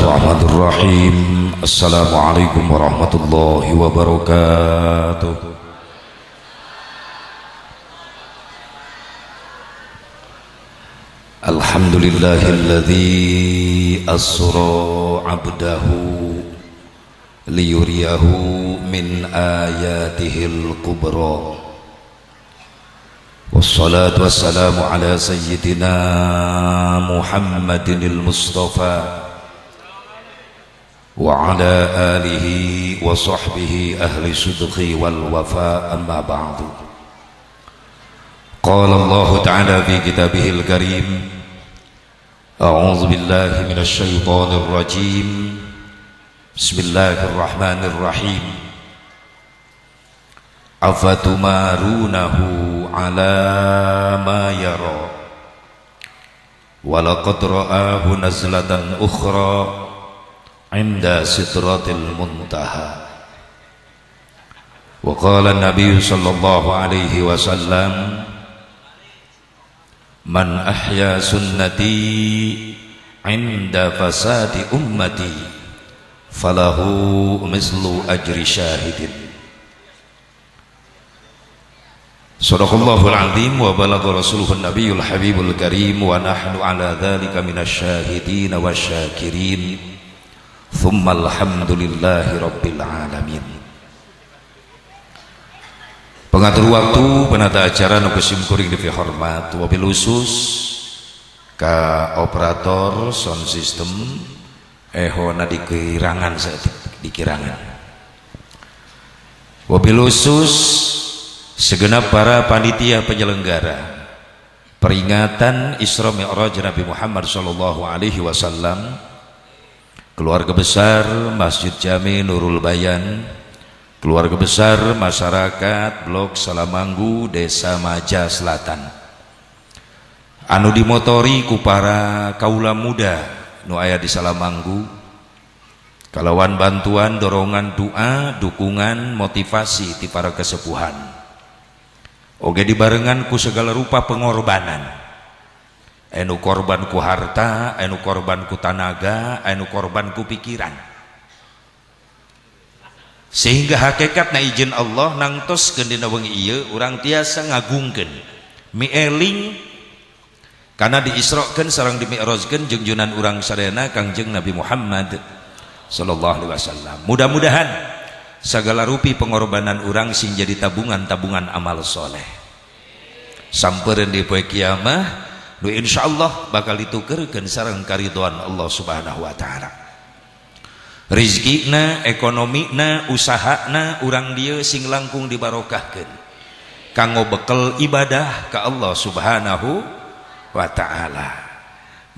Bismillahirrahmanirrahim. Assalamualaikum warahmatullahi wabarakatuh. Alhamdulillahilladzi asra 'abdahu liyuriyahu min ayatihil kubra. Wassalatu wassalamu ala sayyidina Muhammadinil Mustafa wa ala alihi wa sahbihi ahli sidqi wal wafa, amma ba'du. Qala Allah ta'ala fi kitabihil karim, a'udzu billahi minasy syaithanir rajim. Bismillahirrahmanirrahim. Afatumarunahu ala ma yara wa laqad ra'ahu nazlatan ukhra inda sidratil muntaha. Wa qala an-nabiy sallallahu alaihi wasallam, man ahya sunnati inda fasadi ummati falahu mislu ajri syahidin. Sadaqallahul azim wa balagha rasuluhun nabiyul habibul karim wa nahnu ala dzalika minasyahidin wasyakirin. Thumma alhamdulillahi rabbil alamin. Pengatur waktu, penata acara nu kusim kuring dipihormat, wabil khusus ka operator sound system ehona dikirangan saeutik dikirangan. Wabil khusus segenap para panitia penyelenggara peringatan Isra Mi'raj Nabi Muhammad sallallahu alaihi wasallam, keluarga besar Masjid Jami Nurul Bayan, keluarga besar masyarakat Blok Salamanggu Desa Maja Selatan, anu dimotori ku para kaula muda nu aya di Salamanggu, kalawan bantuan dorongan doa, dukungan, motivasi ti para kesepuhan, oge dibarengan ku segala rupa pengorbanan. Anu korban ku harta, anu korban ku tanaga, anu korban ku pikiran, sehingga hakikatna izin Allah nangtoskeun dina wengi ieu urang tiasa ngagungkeun mieling karena diisrokeun sareng dimi'rajkeun jeung junan urang sadayana Kangjeng Nabi Muhammad sallallahu alaihi wasallam. Mudah-mudahan sagala rupi pengorbanan urang sing jadi tabungan-tabungan amal soleh sampereun di poe kiamah nu insyaallah bakal ditukerkeun sareng karidhoan Allah Subhanahu wa taala. Rizkina, ekonomina, usahana urang dieu sing langkung dibarokahkeun kanggo bekel ibadah ka Allah Subhanahu wa taala.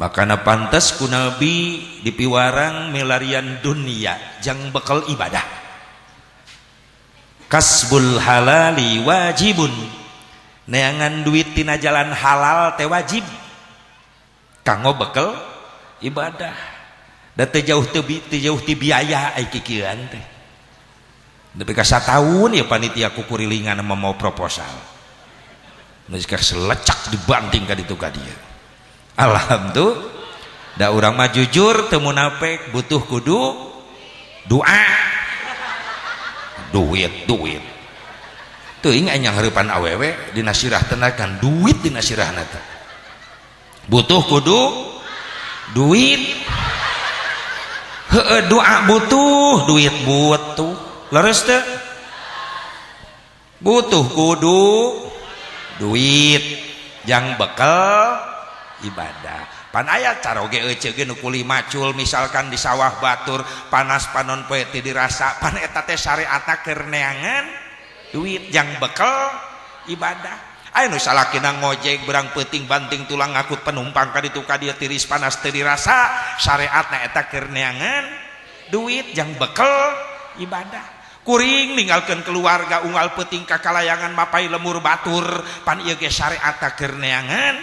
Makana pantes ku Nabi dipiwarang milarian dunia jang bekel ibadah. Kasbul halali wajibun, neangan duit tina jalan halal teh wajib kanggo bekel ibadah. Da teu jauh teu jauh ti biaya ai kikieuan teh. Nepi ka sataun ya panitia kukurilingan mau proposal. Geus selecak dibanting ka ditu ka dieu. Alhamdulillah, da urang mah jujur teu munafik, butuh kudu doa. Duit duit teuing aya hareupan awewe dina sirah tenakan duit dina sirahna teh. Butuh kudu duit. Heueuh, doa butuh duit butuh. Leres teu? Butuh kudu duit jang bekel ibadah. Pan aya caroge euceu ge nu kuli macul misalkan di sawah batur panas panon poe teu dirasa, pan eta teh syariatna keur neangan duit jang bekel ibadah. Aya nu salakina ngojek berang peuting banting tulang ngakut penumpang ka ditu ka dieu tiris panas teu dirasa, syariatna eta keur neangan duit jang bekel ibadah. Kuring ninggalkeun keluarga unggal peuting ka kalayangan mapai lemur batur, pan ieu ge syariatna keur neangan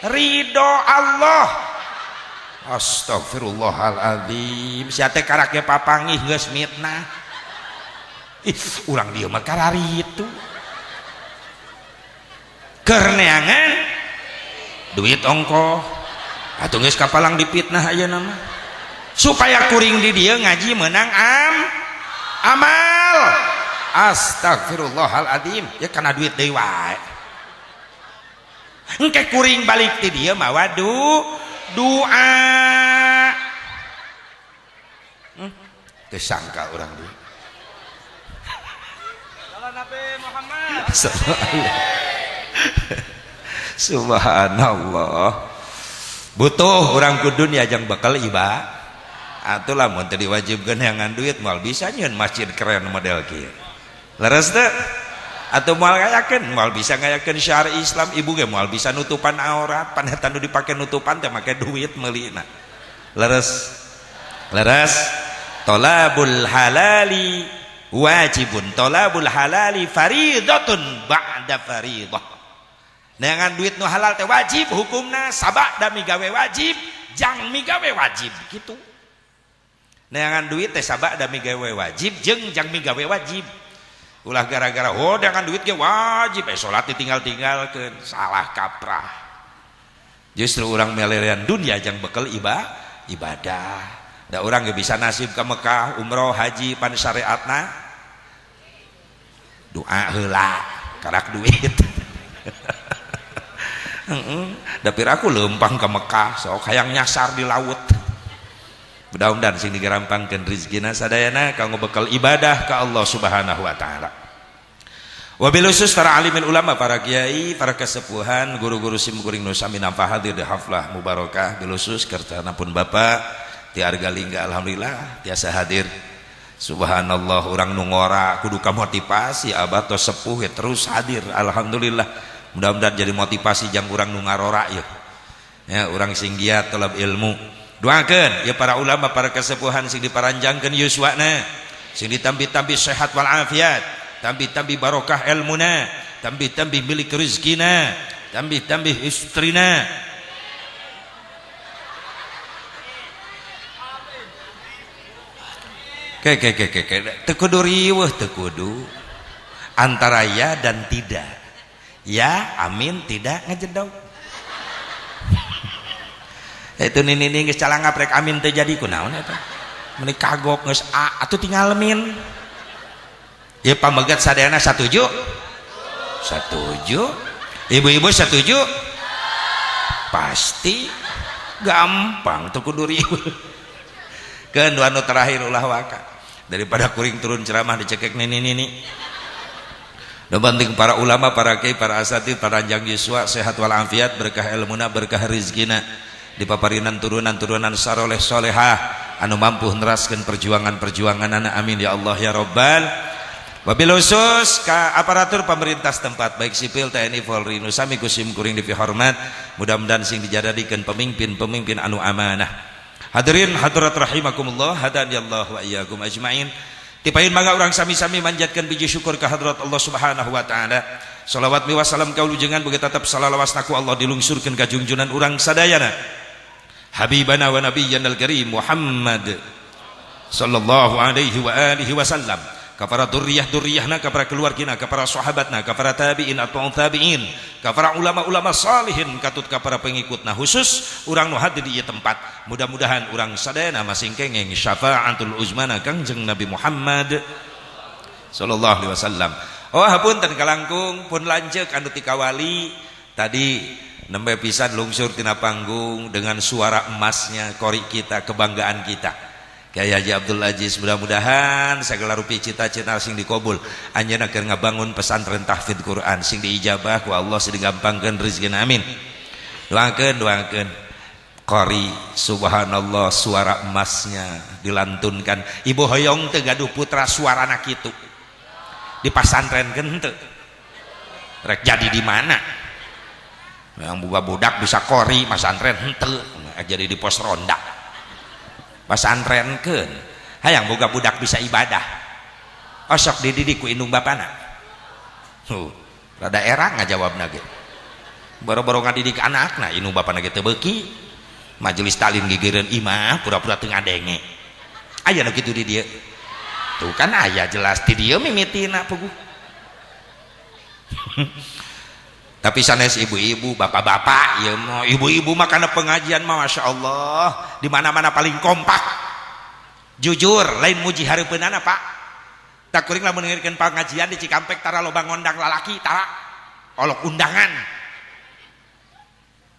ridho Allah. Astagfirullahaladzim, sia teh karak ge papangih geus mitnah. Ih, urang dieu mah kararitu keur neangan duit ongkoh atuh geus kapalang dipitnah ayeuna mah. Supaya kuring di dieu ngaji menang amal. Astagfirullahaladzim, ya karena duit deui wae. Engke kuring balik ti dieu mawa doa. Teu sangka urang dieu. Nabi Muhammad. Subhanallah. Butuh orang ku dunia jang bekal iba. Atuh lamun teu diwajibkeun neangan duit moal bisa nyieun masjid keren model kieu. Leres teu? Atuh moal ngayakeun, moal bisa ngayakeun syiar Islam, ibu ge moal bisa nutupan aurat, pan eta nu dipake nutupan teh make duit meulina. Leres. Leres. Thalabul halali wajibun, thalabul halali faridatun ba'da faridah. Neangan duit nu halal teh wajib hukumna, sabada migawe wajib, jang migawe wajib gitu. Neangan duit teh sabada migawe wajib jeung jang migawe wajib. Ulah gara-gara oh neangan duit ge wajib, salat ditinggal-tinggalkeun, salah kaprah. Justru urang melelean dunia jang bekel ibadah. Da urang ge bisa nasib ka Mekah, umroh, haji, pan syariatna doa heula karak duit. Da piraku leumpang ka Mekah sok hayang nyasar di laut. Mudah-mudahan sing digerampangkeun rezekina sadayana kanggo bekal ibadah ka Allah Subhanahu wa taala. Wabil khusus para alimin ulama, para kiai, para kesepuhan, guru-guru simkuring nu sami nampa hadir di haflah mubarakah, bil khusus kertana pun bapak ti Argalingga, alhamdulillah tiasa hadir. Subhanallah, urang nu ngora kudu kamotivasi abah tos sepuh ya terus hadir, alhamdulillah. Mudah-mudahan jadi motivasi jang urang nu ngarora ya. Ya, urang sing giat tolab ilmu. Doakeun ya para ulama, para kesepuhan sing diparanjangkeun yuswana, sing ditambi-tambi sehat wal afiat, tambi-tambi barokah ilmuna, tambi-tambi milik rezekina, tambi-tambi istrina. Ke teu kudu riweuh, teu kudu antara ya dan tidak. Ya amin, tidak ngejedog. Itu nini geus calangap rek amin teu jadi kunaon eta. Meuni kagok geus a atuh tinggal min. Ya pamegat sadayana satuju? Satuju. Ibu-ibu satuju? Pasti gampang teu kudu riweuh. Keun dua nu terakhir ulah waka. Daripada kuring turun ceramah dicekek nini-nini. Nu penting para ulama, para kiai, para asatid, para anjang yuswa sehat wal afiat, berkah ilmuna, berkah rezekina. Dipaparinan turunan-turunan saroleh solehah anu mampu neraskeun perjuangan-perjuanganana, amin ya Allah ya Rabbal. Wabil khusus ka aparatur pemerintah setempat baik sipil, TNI, Polri, nu sami kusim kuring dipihormat, mudah-mudahan sing dijadadikeun pemimpin-pemimpin anu amanah. Hadirin hadirat rahimakumullah, hadaniyallahu wa iyyakum ajmain. Tipain mangga urang sami-sami manjatkeun puji syukur ka hadrat Allah Subhanahu wa taala. Salawat mi wasalam kaulujengan boga tetep salalawasna ku Allah dilungsurkeun ka junjunan urang sadayana. Habibana wa nabiyyana al-karim Muhammad sallallahu alaihi wa alihi wasallam. Ka para durriyah-durriyahna, ka para keluargina, ka para sahabatna, ka para tabi'in atau tabi'in, ka para ulama-ulama salihin, katut ka para pengikutna, khusus urang nu hadir di ieu tempat. Mudah-mudahan urang sadayana masing kenging syafaatul uzmana Kangjeng Nabi Muhammad sallallahu alaihi wasallam. Oh hapunten kalangkung pun lanceuk anu ti kawali tadi nembe pisan lungsur tina panggung dengan suara emasnya qori kita, kebanggaan kita. Kiai Haji Abdul Aziz, mudah-mudahan segala rupi cita-cita sing dikabul. Anjeunna keur ngabangun pesantren tahfidz Quran sing diijabah ku Allah, sing digampangkeun rezekina, amin. Doakeun, doakeun. Qori subhanallah suara emasnya dilantunkan. Ibu hoyong teu gaduh putra suarana kitu. Dipasantrenkeun henteu. Rek jadi di mana? Yang buka budak bisa qori masantren henteu, jadi di pos ronda. Pasantrenkeun hayang boga budak bisa ibadah, osok dididik ku indung bapana. Rada era ngajawabna ge, boro-boro ngadidik anakna indung bapana ge teu beuki, majelis taklim gigireun imah pura-pura teu ngadenge. Aya nu kitu di dieu tuh kan, aya jelas di dieu mimitina puguh. Tapi sanes ibu-ibu, bapak-bapak, ya mau ibu-ibu mah kana pengajian mah masya Allah, di mana-mana paling kompak. Jujur lain muji hareupeunana Pak. Tak kuring lamun ngiringkeun pangajian di Cikampek tara loba ngondang lalaki tara olok undangan.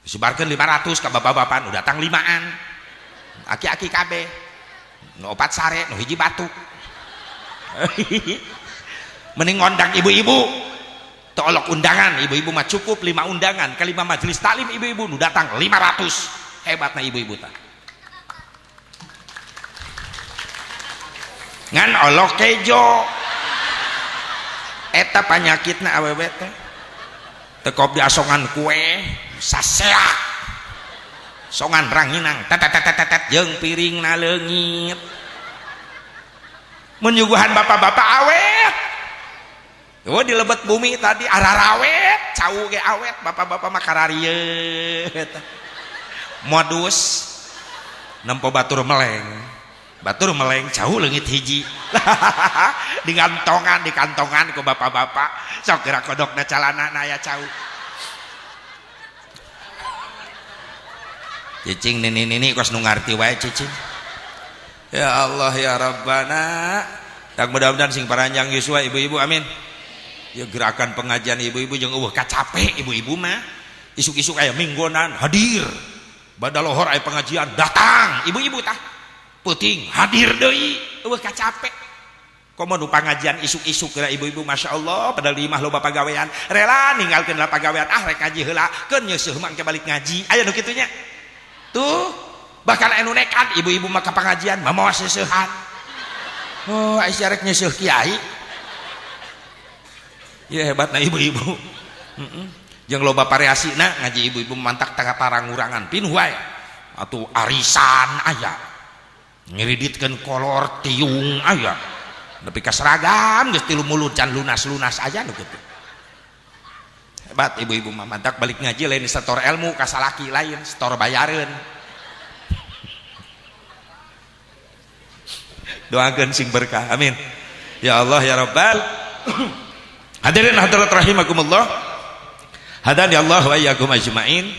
Disebarkeun 500 ka bapak-bapak nu datang 5an. Aki-aki kabeh. Nu opat sare, nu hiji batuk. Mending ngondang ibu-ibu. Teu olok undangan, ibu-ibu mah cukup 5 undangan, ke 5 majelis taklim ibu-ibu nu datang 500. Hebatna ibu-ibu tah. Ngan olok kejo. Eta panyakitna awewe teh. Tekop di asongan kue saseak. Songan ranginang tetetetetet jeung piringna leungit. Mun nyuguhan bapak-bapak awet. Oh di lebet bumi tadi ararawet, cau ge awet, bapak-bapak mah kararieu eta. Modus nempo batur meleng. Batur meleng cau leungit hiji. Di kantongan, di kantongan ku bapak-bapak. Sok gerak kodokna calanana aya cau. Cicing nini-nini kos nu ngarti wae cicing. Ya Allah ya Rabbana. Tak mudah-mudahan sing paranjang yuswa ibu-ibu amin. Ya gerakan pengajian ibu-ibu jeung eueuh kacape ibu-ibu mah. Isuk-isuk aya minggonan hadir. Badalohor aya pengajian datang ibu-ibu tah. Peuting hadir deui eueuh kacape. Komo nu pangajian isuk-isuk geura ibu-ibu masyaallah padahal di imah loba pagawean rela ninggalkeun lah pagawean ah rek ngaji heula keun nyeuseuh mah engke balik ngaji aya nu kitu nya. Tuh bahkan anu nekat ibu-ibu mah ka pangajian mamawa seuseuhan. Oh aya rek nyeuseuh kiai. Ya hebatna ibu-ibu. Heeh. Jeung loba variasina ngaji ibu-ibu mantak tangga parangurangan pinuh wae. Atuh arisan aya. Ngiriditkeun kolor tiung aya. Nepi ka seragam geus tilu mulut can lunas-lunas aya nu kitu. Hebat ibu-ibu mah mantak balik ngaji lain setor ilmu ka salaki lain setor bayareun. Doakeun sing berkah. Amin. Ya Allah ya Rabbal. Hadirin hadirat rahimakumullah. Hadani Allah wa iyyakum ajmain.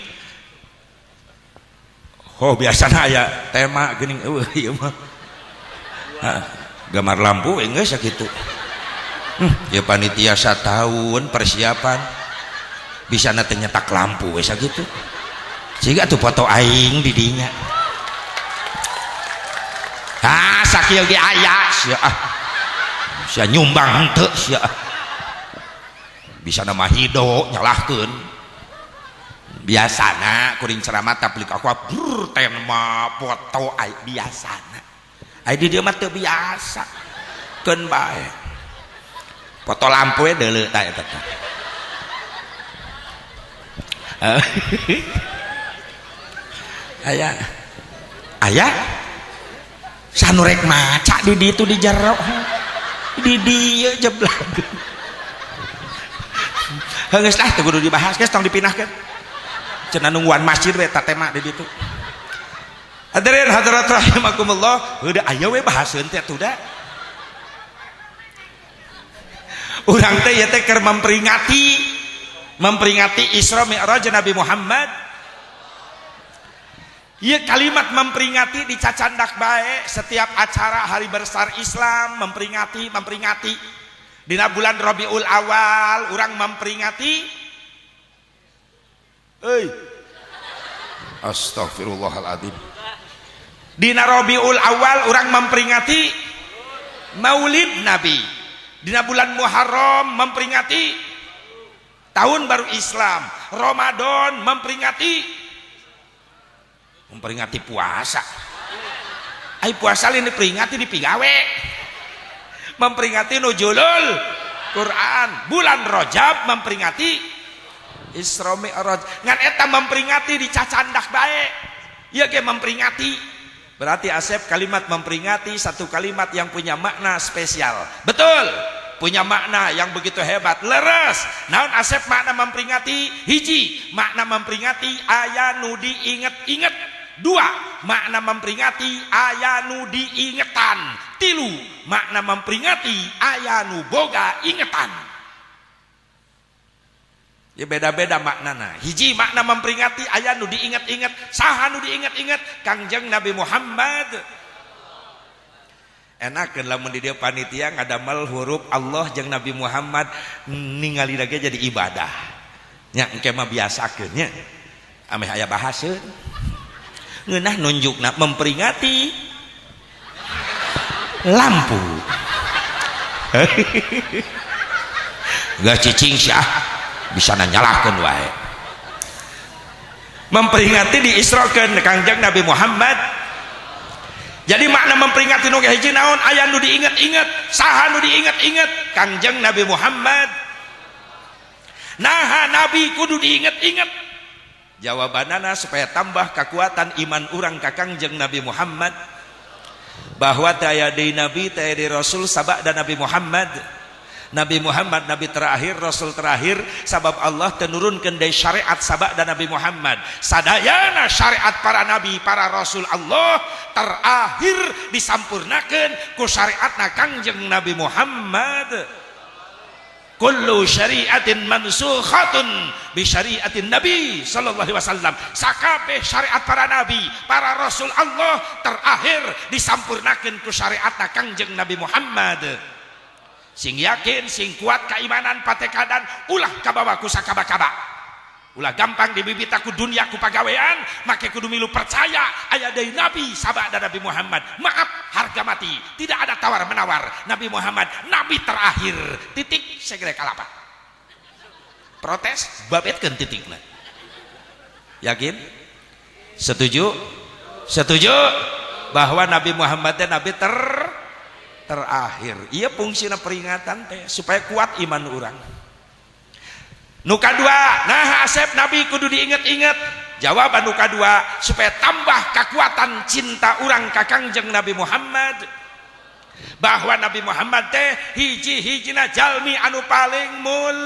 Oh biasana aya tema geuning eueuh ieu mah. Gambar lampu geus sakitu. Ya panitia sataun persiapan bisa teh nyetak lampu we sakitu. Siga tuh foto aing di dinya. Ah sakieu ge aya sia ah. Sia nyumbang henteu sia. Bisa nama hido nyalahkeun. Biasana kuring ceramah tabligh aku brr tema foto ai biasana. Ai di dieu mah teu biasa. Keun bae. Foto lampu we deuleu tah eta teh. Aya. Aya sanu rek maca di ditu di jero. Di dieu jeblak. Geus lah teu kudu dibahas geus tong dipindahkeun. Cenah nungguan masjid we eta tema di ditu. Hadirin hadirat rahimakumullah, heueuh aya we bahaseun teh atuh da. Urang teh ieu teh keur memperingati Isra Mi'raj Nabi Muhammad. Ieu kalimat memperingati dicacandak bae setiap acara hari besar Islam memperingati. Dina bulan Rabiul Awal urang memperingati. Euy. Astagfirullahaladzim. Dina Rabiul Awal urang memperingati Maulid Nabi. Dina bulan Muharram memperingati Tahun Baru Islam. Ramadan memperingati puasa. Ai puasa lain diperingati dipigawe. Memperingati nuzulul Quran. Bulan Rajab memperingati Isra Mi'raj. Ngan eta memperingati dicacandak bae. Ieu ge memperingati. Berarti Asep kalimat memperingati satu kalimat yang punya makna spesial. Betul. Punya makna yang begitu hebat. Leres. Naon Asep makna memperingati? Hiji, makna memperingati aya nu diinget-inget. Dua, makna memperingati aya nu diingetan. Tilu, makna memperingati aya nu boga ingetan. Ya beda-beda maknana. Hiji makna memperingati aya nu diinget-inget. Saha nu diinget-inget? Kangjeng Nabi Muhammad. Enakeun lamun di dieu panitia ngadamel huruf Allah jeung Nabi Muhammad ningali lagi jadi ibadah. Nya engke mah biasakeun nya. Ameh aya bahaseun. Ngeunah nunjukna memperingati lampu. Gak cicing sih ah, bisa nyalahkeun wae. Memperingati diisrokeun Kangjeng Nabi Muhammad. Jadi makna memperingati nu hiji naon? Aya nu diinget-inget, saha nu diinget-inget? Kangjeng Nabi Muhammad. Naha Nabi kudu diinget-inget. Jawabanana supaya tambah kekuatan iman urang ka Kangjeng Nabi Muhammad, bahwa teu aya deui nabi, teu aya deui rasul sabada Nabi Muhammad. Nabi Muhammad nabi terakhir, rasul terakhir, sabab Allah tenurunkeun deui syariat sabada Nabi Muhammad. Sadayana syariat para nabi, para rasul Allah terakhir disampurnakeun ku syariatna Kangjeng Nabi Muhammad. Kullu syariatin mansukhatun bi syariatin Nabi sallallahu alaihi wasallam. Sakabeh syariat para nabi, para rasul Allah terakhir disampurnakeun ku syariatna Kangjeng Nabi Muhammad. Sing yakin, sing kuat keimanan patekadan, ulah kabawa ku sakaba-kaba. Ulah gampang dibibita ku dunia ku pagawean, make kudu milu percaya aya deui nabi sabada Nabi Muhammad. Maaf, harga mati, tidak ada tawar menawar. Nabi Muhammad nabi terakhir. Titik segera kalapa. Protes babetkeun titikna. Yakin? Setuju? Setuju bahwa Nabi Muhammad teh nabi terakhir. Iya fungsina peringatan teh supaya kuat iman urang. Nu kadua, nah Asep Nabi kudu diinget-inget. Jawaban nu kadua supaya tambah kekuatan cinta urang ka Kangjeng Nabi Muhammad. Bahwa Nabi Muhammad teh hiji-hijina jalmi anu paling moal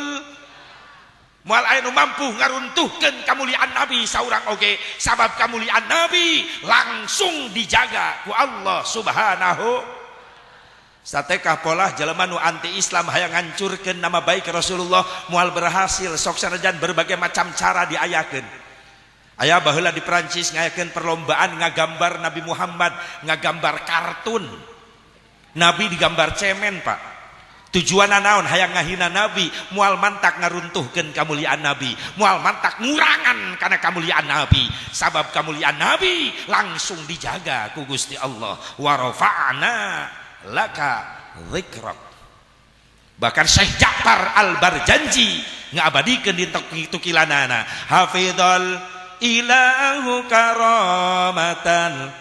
aya nu mampu ngaruntuhkeun kamuliaan Nabi saurang oge, sabab kamuliaan Nabi langsung dijaga ku Allah Subhanahu. Satekah polah jelema nu anti Islam hayang ngancurkeun nama baik Rasulullah moal berhasil, sok sanajan berbagai macam cara diayakeun. Aya baheula di Perancis ngayakeun perlombaan ngagambar Nabi Muhammad, ngagambar kartun. Nabi digambar cemen, Pak. Tujuanna naon? Hayang ngahina Nabi, moal mantak ngaruntuhkeun kamuliaan Nabi, moal mantak ngurangan kana kamuliaan Nabi. Sabab kamuliaan Nabi langsung dijaga ku Gusti Allah. Wa rafa'na laka dzikrak. Bahkan Syekh Ja'far Al-Barjanji ngabadikeun di tukilanana, hafidhal ilahu karamatan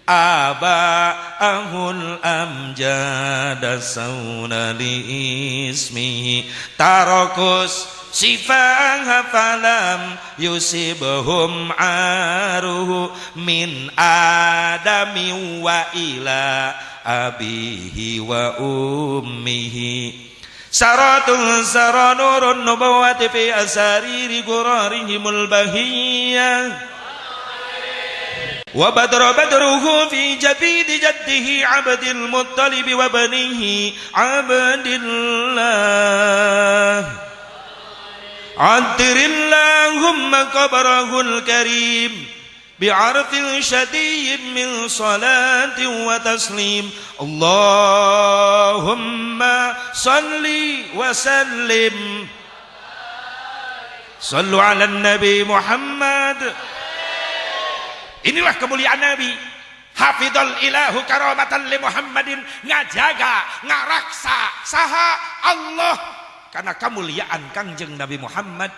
aba'ahul amjada sauna li ismihi tarakus sifaha falam yusibhum aruhu min adami wa ila abihi wa ummihi saratun saranurun nubuwati fi asariri gurarihimul bahiyah wa badra badruhu fi jabidi jaddihi Abdil Muttalib wa banihi Abdillah. Atirillahumma qabrahul karim bi'arfin syadiyyin min salatin wa taslim. Allahumma salli wa sallim. Sallu ala Nabi Muhammad. Inilah kemuliaan Nabi. Hafidhal ilahu karamatan li Muhammadin, ngajaga, ngaraksa saha Allah karena kemuliaan Kangjeng Nabi Muhammad.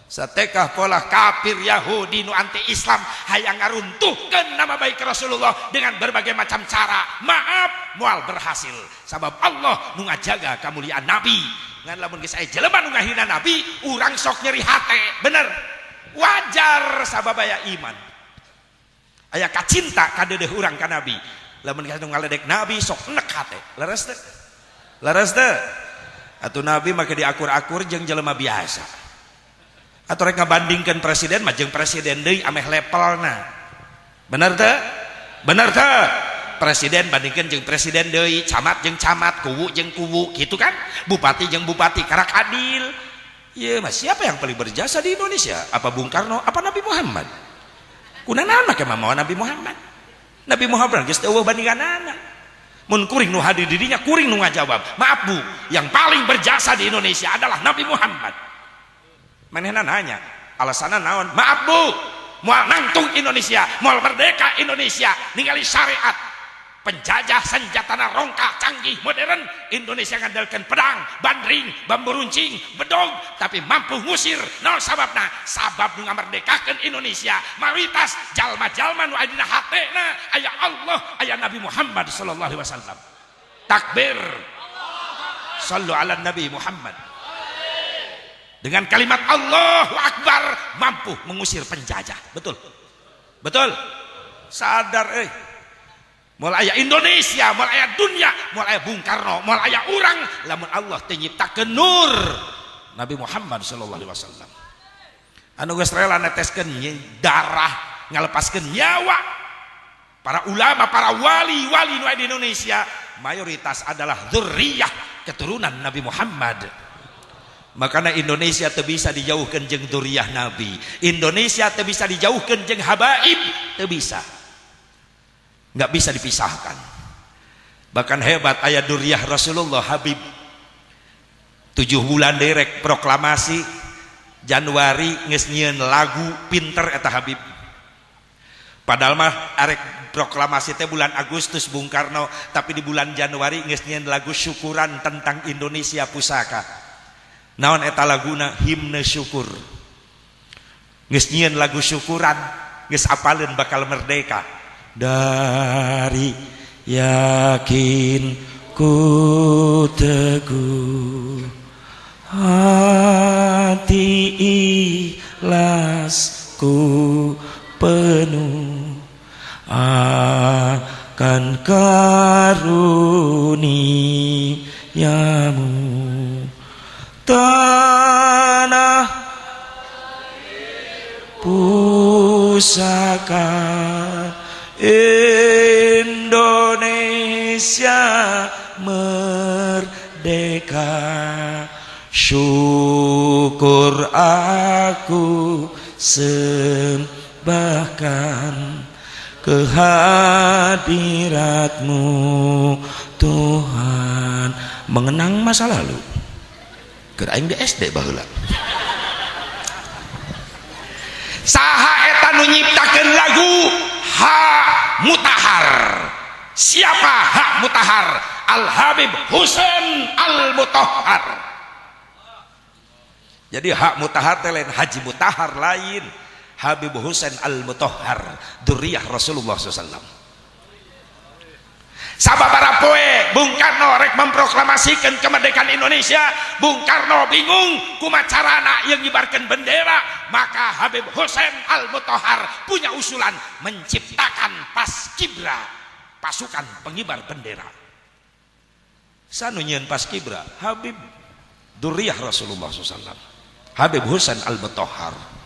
Satekah pola kafir Yahudi nu anti Islam hayang ngaruntuhkeun nama baik Rasulullah dengan berbagai macam cara. Maaf, moal berhasil. Sabab Allah nu ngajaga kemuliaan Nabi. Ngan lamun geus aya jelema nu ngahina Nabi, urang sok nyeri hate. Bener. Wajar sabab aya iman. Aya kacinta kadeudeuh urang ka Nabi. Lamun geus nu ngaledek Nabi sok enek hate. Leres teu? Leres teu? Atuh Nabi make diakur-akur jeung jelema biasa. Atau rek ngabandingkeun presiden mah jeung presiden deui ameh levelna. Bener teu? Bener teu? Presiden bandingkeun jeung presiden deui, camat jeung camat, kuwu jeung kuwu, gitu kan? Bupati jeung bupati, karak adil. Ieu mah siapa yang paling berjasa di Indonesia? Apa Bung Karno? Apa Nabi Muhammad? Kunaon make mamawa Nabi Muhammad? Nabi Muhammad geus teu eueuh bandinganana. Mun kuring nu hadir dirinya, kuring nu ngajawab. Maaf Bu, yang paling berjasa di Indonesia adalah Nabi Muhammad. Manehna nanya, alasanna naon? Maaf Bu, moal nangtung Indonesia, moal merdeka Indonesia, ningali syariat. Penjajah senjatana rongkah canggih modern, Indonesia ngandalkan pedang, bandring, bambu runcing, bedog, tapi mampu ngusir. Naon sababna? Sabab nu ngamerdekakeun Indonesia mayoritas jalma-jalma nu aya dina hatena aya Allah, aya Nabi Muhammad sallallahu alaihi wasallam. Takbir. Sallu ala Nabi Muhammad. Dengan kalimat Allahu Akbar mampu mengusir penjajah. Betul. Betul. Sadar Moal aya Indonesia, moal aya dunia, moal aya Bung Karno, moal aya urang lamun Allah teu nyiptakeun nur Nabi Muhammad sallallahu alaihi wasallam. Anu geus rela neteskeun darah, ngalepaskeun nyawa. Para ulama, para wali-wali nu aya di Indonesia mayoritas adalah dzurriyyah keturunan Nabi Muhammad. Makanya Indonesia teu bisa dijauhkan jeung dzurriyyah Nabi. Indonesia teu bisa dijauhkan jeung habaib, teu bisa. Nggak bisa dipisahkan. Bahkan hebat ayat dzurriyyah Rasulullah Habib. 7 bulan derek proklamasi Januari geus nyieun lagu pinter eta Habib. Padahal mah arek proklamasi teh bulan Agustus Bung Karno, tapi di bulan Januari geus nyieun lagu syukuran tentang Indonesia pusaka. Naon eta laguna? Himne syukur. Geus nyieun lagu syukuran, geus apaleun bakal merdeka. Dari yakin ku teguh, hati ikhlasku penuh akan karuniamu. Tanah pusaka Indonesia merdeka, syukur aku sembahkan kehadiratmu Tuhan. Mengenang masa lalu, keur aing di SD baheula. Saha eta nu nyiptakeun lagu Ha Mutahar? Siapa Ha Mutahar? Al Habib Husain Al Mutahhar. Jadi Ha Mutahar teh lain Haji Mutahar, lain. Habib Husain Al Mutahhar, dzurriyyah Rasulullah SAW. Sababaraha poe Bung Karno rek memproklamasikan kemerdekaan Indonesia, Bung Karno bingung kumaha carana yang ngibarkeun bendera, maka Habib Husain Al Mutahhar punya usulan menciptakan Paskibra, pasukan pengibar bendera. Sanu nyieun Paskibra? Habib dzurriyyah Rasulullah SAW, Habib Husain Al Mutahhar.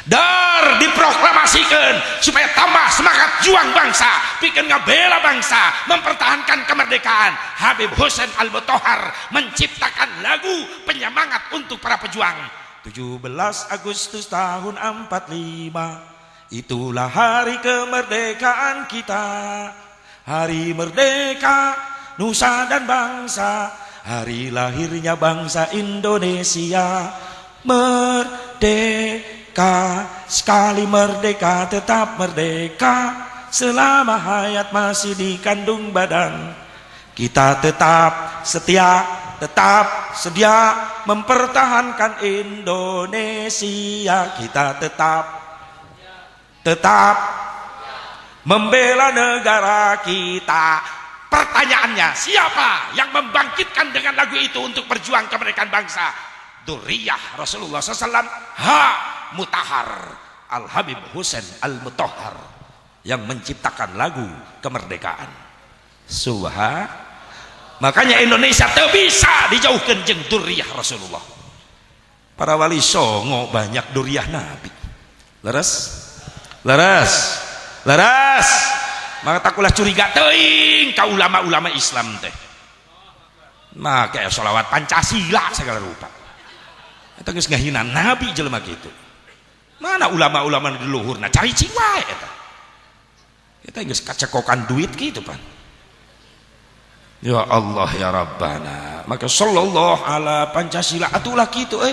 Dar diproklamasikan supaya tambah semangat juang bangsa, bikin ngabela bangsa, mempertahankan kemerdekaan. Habib Husain Al-Mutahhar menciptakan lagu penyemangat untuk para pejuang. 17 Agustus tahun 45, itulah hari kemerdekaan kita. Hari merdeka nusa dan bangsa, hari lahirnya bangsa Indonesia. Merdeka, sekali merdeka tetap merdeka, selama hayat masih dikandung badan. Kita tetap setia, tetap sedia mempertahankan Indonesia. Kita tetap, tetap membela negara kita. Pertanyaannya, siapa yang membangkitkan dengan lagu itu untuk berjuang kemerdekaan bangsa? Dzurriyyah Rasulullah SAW, Ha Mutahar, Al Habib Husain Al Mutahhar yang menciptakan lagu kemerdekaan. Subhan. Makanya Indonesia tak bisa dijauhkan jeung dzurriyyah Rasulullah. Para wali songo banyak dzurriyyah Nabi. Leres? Leres? Leres? Maka takulah curiga teuing ka ulama-ulama Islam teh. Maka sholawat Pancasila segala rupa. Eta geus ngahina Nabi jelema kitu. Mana ulama-ulama di luhurna cari cing wae eta. Kita geus kacekokan duit kitu pan. Ya Allah ya Rabbana. Maka sallallahu ala Pancasila atulah kitu euy.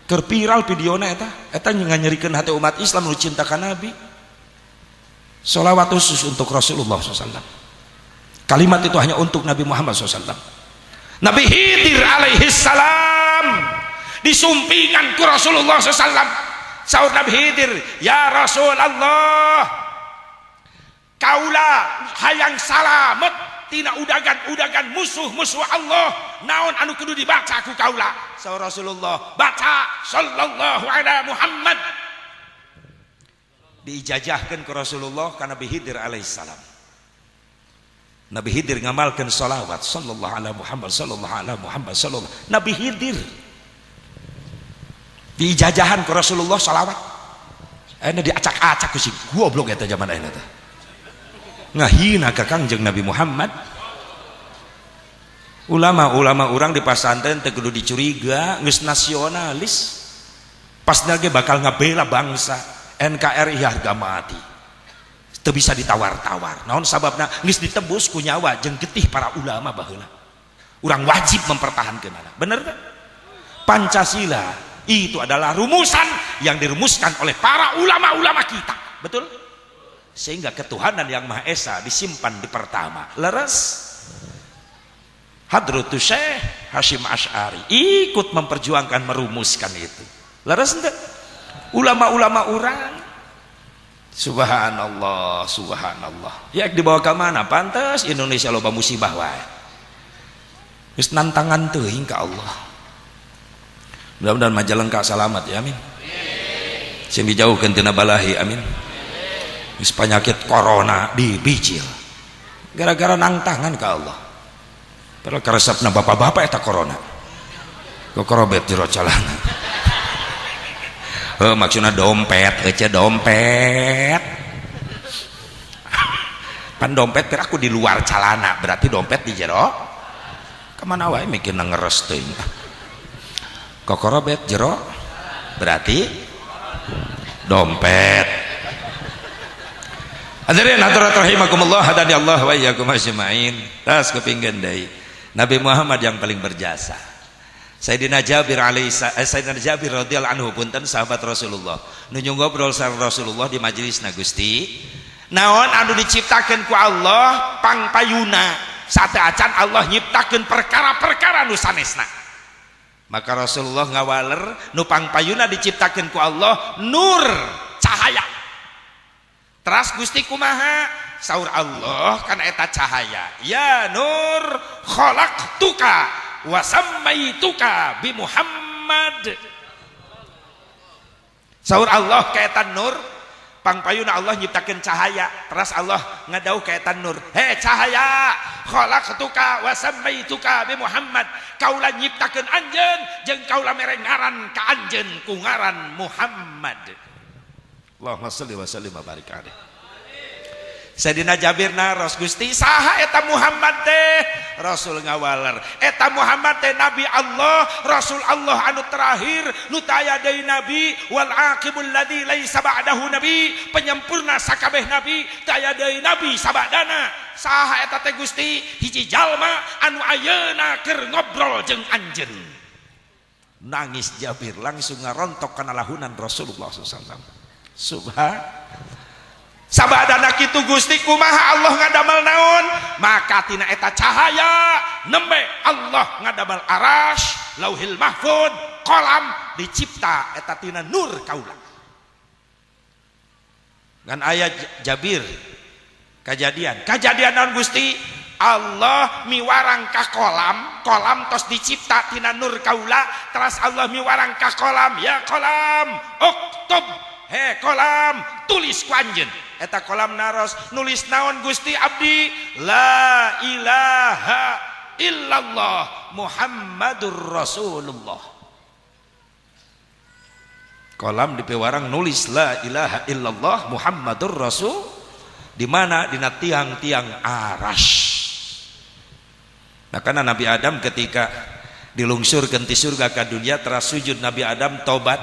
Keur viral videona eta, eta nganyerikeun hati umat Islam nu cinta ka Nabi. Sholawat khusus untuk Rasulullah SAW. Kalimat itu hanya untuk Nabi Muhammad SAW. Nabi Khidir alaihi salam disumpingan ku Rasulullah SAW. Saur Nabi Khidir, ya Rasulullah, kaula hayang salamet tina udagan-udagan musuh-musuh Allah, naon anu kudu dibaca ku kaula? Saur Rasulullah, baca sallallahu ala Muhammad. Diijazahkeun ku Rasulullah ka Nabi Khidir alaihissalam. Nabi Khidir ngamalkeun sholawat sallallahu ala Muhammad sallallahu ala Muhammad sallallahu. Nabi Khidir diijazahan ku Rasulullah sholawat. Ayeuna diacak-acak ku si goblok eta zaman ayeuna teh. Ngahina ka Kangjeng Nabi Muhammad. Ulama-ulama urang di pasantren teu kudu dicuriga, geus nasionalis. Pasna ge bakal ngabela bangsa. NKRI harga mati. Teu bisa ditawar-tawar. Naon sababna? Geus ditebus ku nyawa jeung getih para ulama baheula. Urang wajib mempertahankeunana. Bener teh? Pancasila itu adalah rumusan yang dirumuskan oleh para ulama-ulama kita. Betul? Sehingga ketuhanan yang Maha Esa disimpan di pertama. Leres. Hadratus Syekh Hasyim Asy'ari ikut memperjuangkan merumuskan itu. Leres henteu? Ulama-ulama urang. Subhanallah, subhanallah. Ya dibawa ke mana? Pantes Indonesia loba musibah wae. Geus nantangan teuing ka Allah. Mudah-mudahan Majalengka salamat ya, amin. Sing dijauhkeun tina balahi, amin. Geus penyakit corona dibijil. Gara-gara nangtangan ka Allah. Padahal karesepna bapak-bapak eta corona. Kokorobet jero calana. Heuh, maksudna dompet, ece dompet. Pan dompet kira aku di luar calana, berarti dompet di jero. Kemana wae mikirna ngeres teuing. Kokorobet jero berarti dompet. Hadirin hadirat rahimakumullah, hadani Allah wa iyyakum ajmain. Tas kepinggan deui. Nabi Muhammad yang paling berjasa. Sayyidina Jabir alaihi Sayyidina Jabir radhiyallahu anhu punten sahabat Rasulullah. Nuju ngobrol sareng Rasulullah di majelisna Gusti. Naon anu diciptakeun ku Allah pangpayuna. Sateuacan Allah nyiptakeun perkara-perkara nu sanesna. Maka Rasulullah ngawaler nu pangpayuna diciptakeun ku Allah nur cahaya. Teras Gusti kumaha? Saur Allah kana eta cahaya. Ya nur khalaqtuka wa sammaituka bi Muhammad. Saur Allah ka eta nur, pangpayuna Allah nyiptakeun cahaya. Teras Allah ngadauh ka eta nur. He cahaya, khalaqtuka wa sammaituka bi Muhammad. Kaula nyiptakeun anjeun jeung kaula mere ngaran ka anjeun ku ngaran Muhammad. Allahumma shalli wa sallim wa barik alaihi. Sayyidina Jabir naros, Gusti saha eta Muhammad teh? Rasul ngawaler, eta Muhammad teh Nabi Allah, Rasul Allah anu terakhir, nu taya deui nabi, wal aqibul ladzi laisa ba'dahu nabi, penyempurna sakabeh nabi, taya deui nabi sabadana. Saha eta teh Gusti? Hiji jalma anu ayeuna keur ngobrol jeung anjeun. Nangis Jabir langsung ngarontok kana lahunan Rasulullah sallallahu alaihi wasallam. Subhan. Sabadana kitu Gusti kumaha Allah ngadamel naon? Maka tina eta cahaya nembe Allah ngadamel aras, lauhil mahfud, kolam dicipta eta tina nur kaula. Ngan aya Jabir kajadian. Kajadian naon Gusti? Allah miwarang ka kolam, kolam tos dicipta tina nur kaula, teras Allah miwarang ka kolam, ya kolam, uktub, he kolam, tulis ku anjeun. Eta kolam naros nulis naon Gusti abdi? La ilaha illallah Muhammadur Rasulullah. Kolam di pewarang nulis la ilaha illallah Muhammadur Rasul. Di mana? Dina tiang-tiang aras. Nah, karena Nabi Adam ketika dilungsurkeun ti surga ka dunia teras sujud Nabi Adam tobat.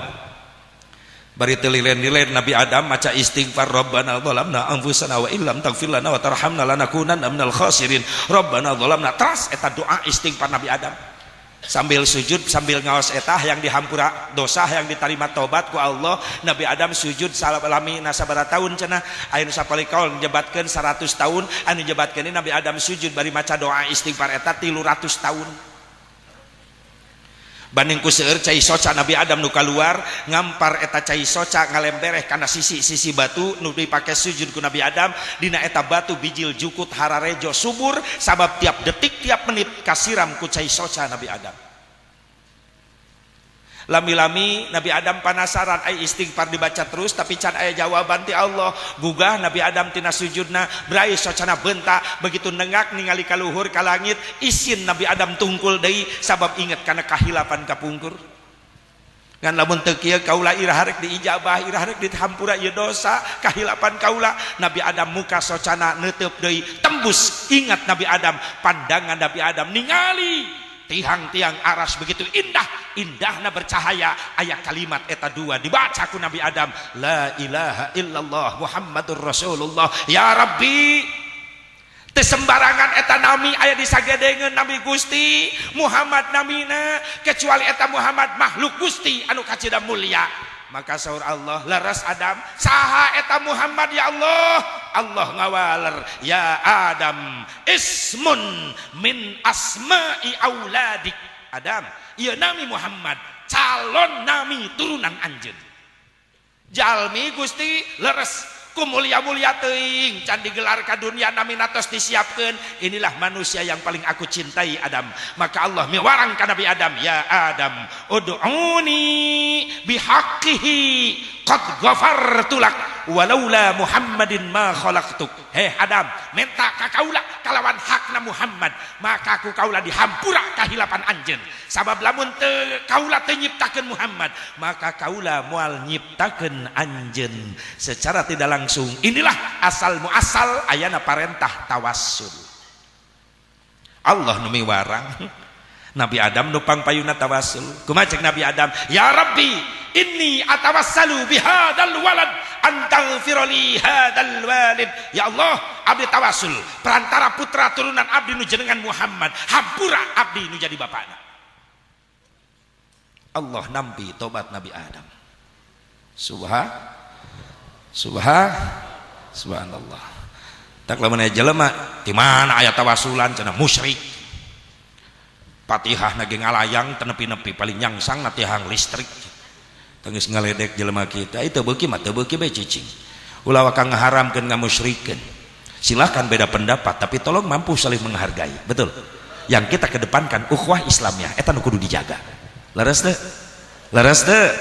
Bari teu lilen-lilen Nabi Adam maca istighfar, Rabbana dzalamna anfusana wa illam taghfir lana wa tarhamna lanakunanna minal khasirin. Rabbana dzalamna, teras eta doa istighfar Nabi Adam. Sambil sujud sambil ngaos eta yang dihampura dosa yang diterima tobat ku Allah. Nabi Adam sujud salami nasabara tahun cenah, aya nu sapali kaul nyebatkeun 100 tahun, anu nyebatkeun Nabi Adam sujud bari maca doa istighfar eta 300 tahun. Banding ku seueur cai soca Nabi Adam nu kaluar ngampar eta cai soca ngalembereh kana sisi-sisi batu nu dipake sujud ku Nabi Adam. Dina eta batu bijil jukut hararejo subur sabab tiap detik tiap menit kasiram ku cai soca Nabi Adam. Lami-lami Nabi Adam panasaran, ai istighfar dibaca terus tapi can aya jawaban ti Allah. Gugah Nabi Adam tina sujudna, brai socana bentak, begitu nengak ningali ka luhur ka langit, isin Nabi Adam tungkul deui sabab inget kana kahilapan kapungkur. Ngan lamun teu kieu kaula iraha rek diijabah, iraha rek dihampura ieu dosa kahilapan kaula. Nabi Adam muka socana neuteub deui, tembus ingat Nabi Adam, pandangan Nabi Adam ningali tiang-tiang aras begitu indah, indahna bercahaya. Aya kalimat eta dua dibaca ku Nabi Adam, la ilaha illallah Muhammadur Rasulullah. Ya Rabbi, teu sembarangan eta nami aya disagedengeun Nabi Gusti Muhammad namina, kecuali eta Muhammad makhluk Gusti anu kacida mulia. Maka saur Allah, leres Adam, saha eta Muhammad ya Allah? Allah ngawaler, ya Adam, ismun min asma'i auladik. Adam, ieu nami Muhammad, calon nami turunan anjeun. Jalmi Gusti leres, ku mulia-mulia teuing can digelar ka dunia nami natos disiapkeun. Inilah manusia yang paling aku cintai, Adam. Maka Allah miwarang ka Nabi Adam, ya Adam, ud'uni bihaqqihi qad ghafartu lak walaula Muhammadin ma khalaqtuk. Heh Adam, minta ka kaula kalawan hakna Muhammad, maka ku kaula dihampura kahilapan anjeun. Sabab lamun teu kaula teu nyiptakeun Muhammad, maka kaula moal nyiptakeun anjeun. Secara tidak langsung inilah asal muasal ayana parentah tawassul. Allah nu miwarang Nabi Adam nu pangpayuna tawassul. Kumaha cek Nabi Adam? Ya Rabbi, inni atawassalu bihadzal walad an taghfira li hadzal walid. Ya Allah, abdi tawassul perantara putra turunan abdi nu jenengan Muhammad, hampura abdi nu jadi bapana. Allah nampi tobat Nabi Adam. Subhan Subhan Subhanallah. Tak lamun aya jelema di mana aya tawassulan cenah musyrik. Fatihah nage ngalayang tenepi-nepi paling nyangsang na tihang listrik. Tengis ngaledek jelema kita itu beuki mah teu beuki bae cicing. Ulah waka ngaharamkeun ngamusyrikeun. Silahkan beda pendapat tapi tolong mampu saling menghargai. Betul. Yang kita kedepankan ukhuwah Islamnya eta nu kudu dijaga. Leres teu? Leres teu?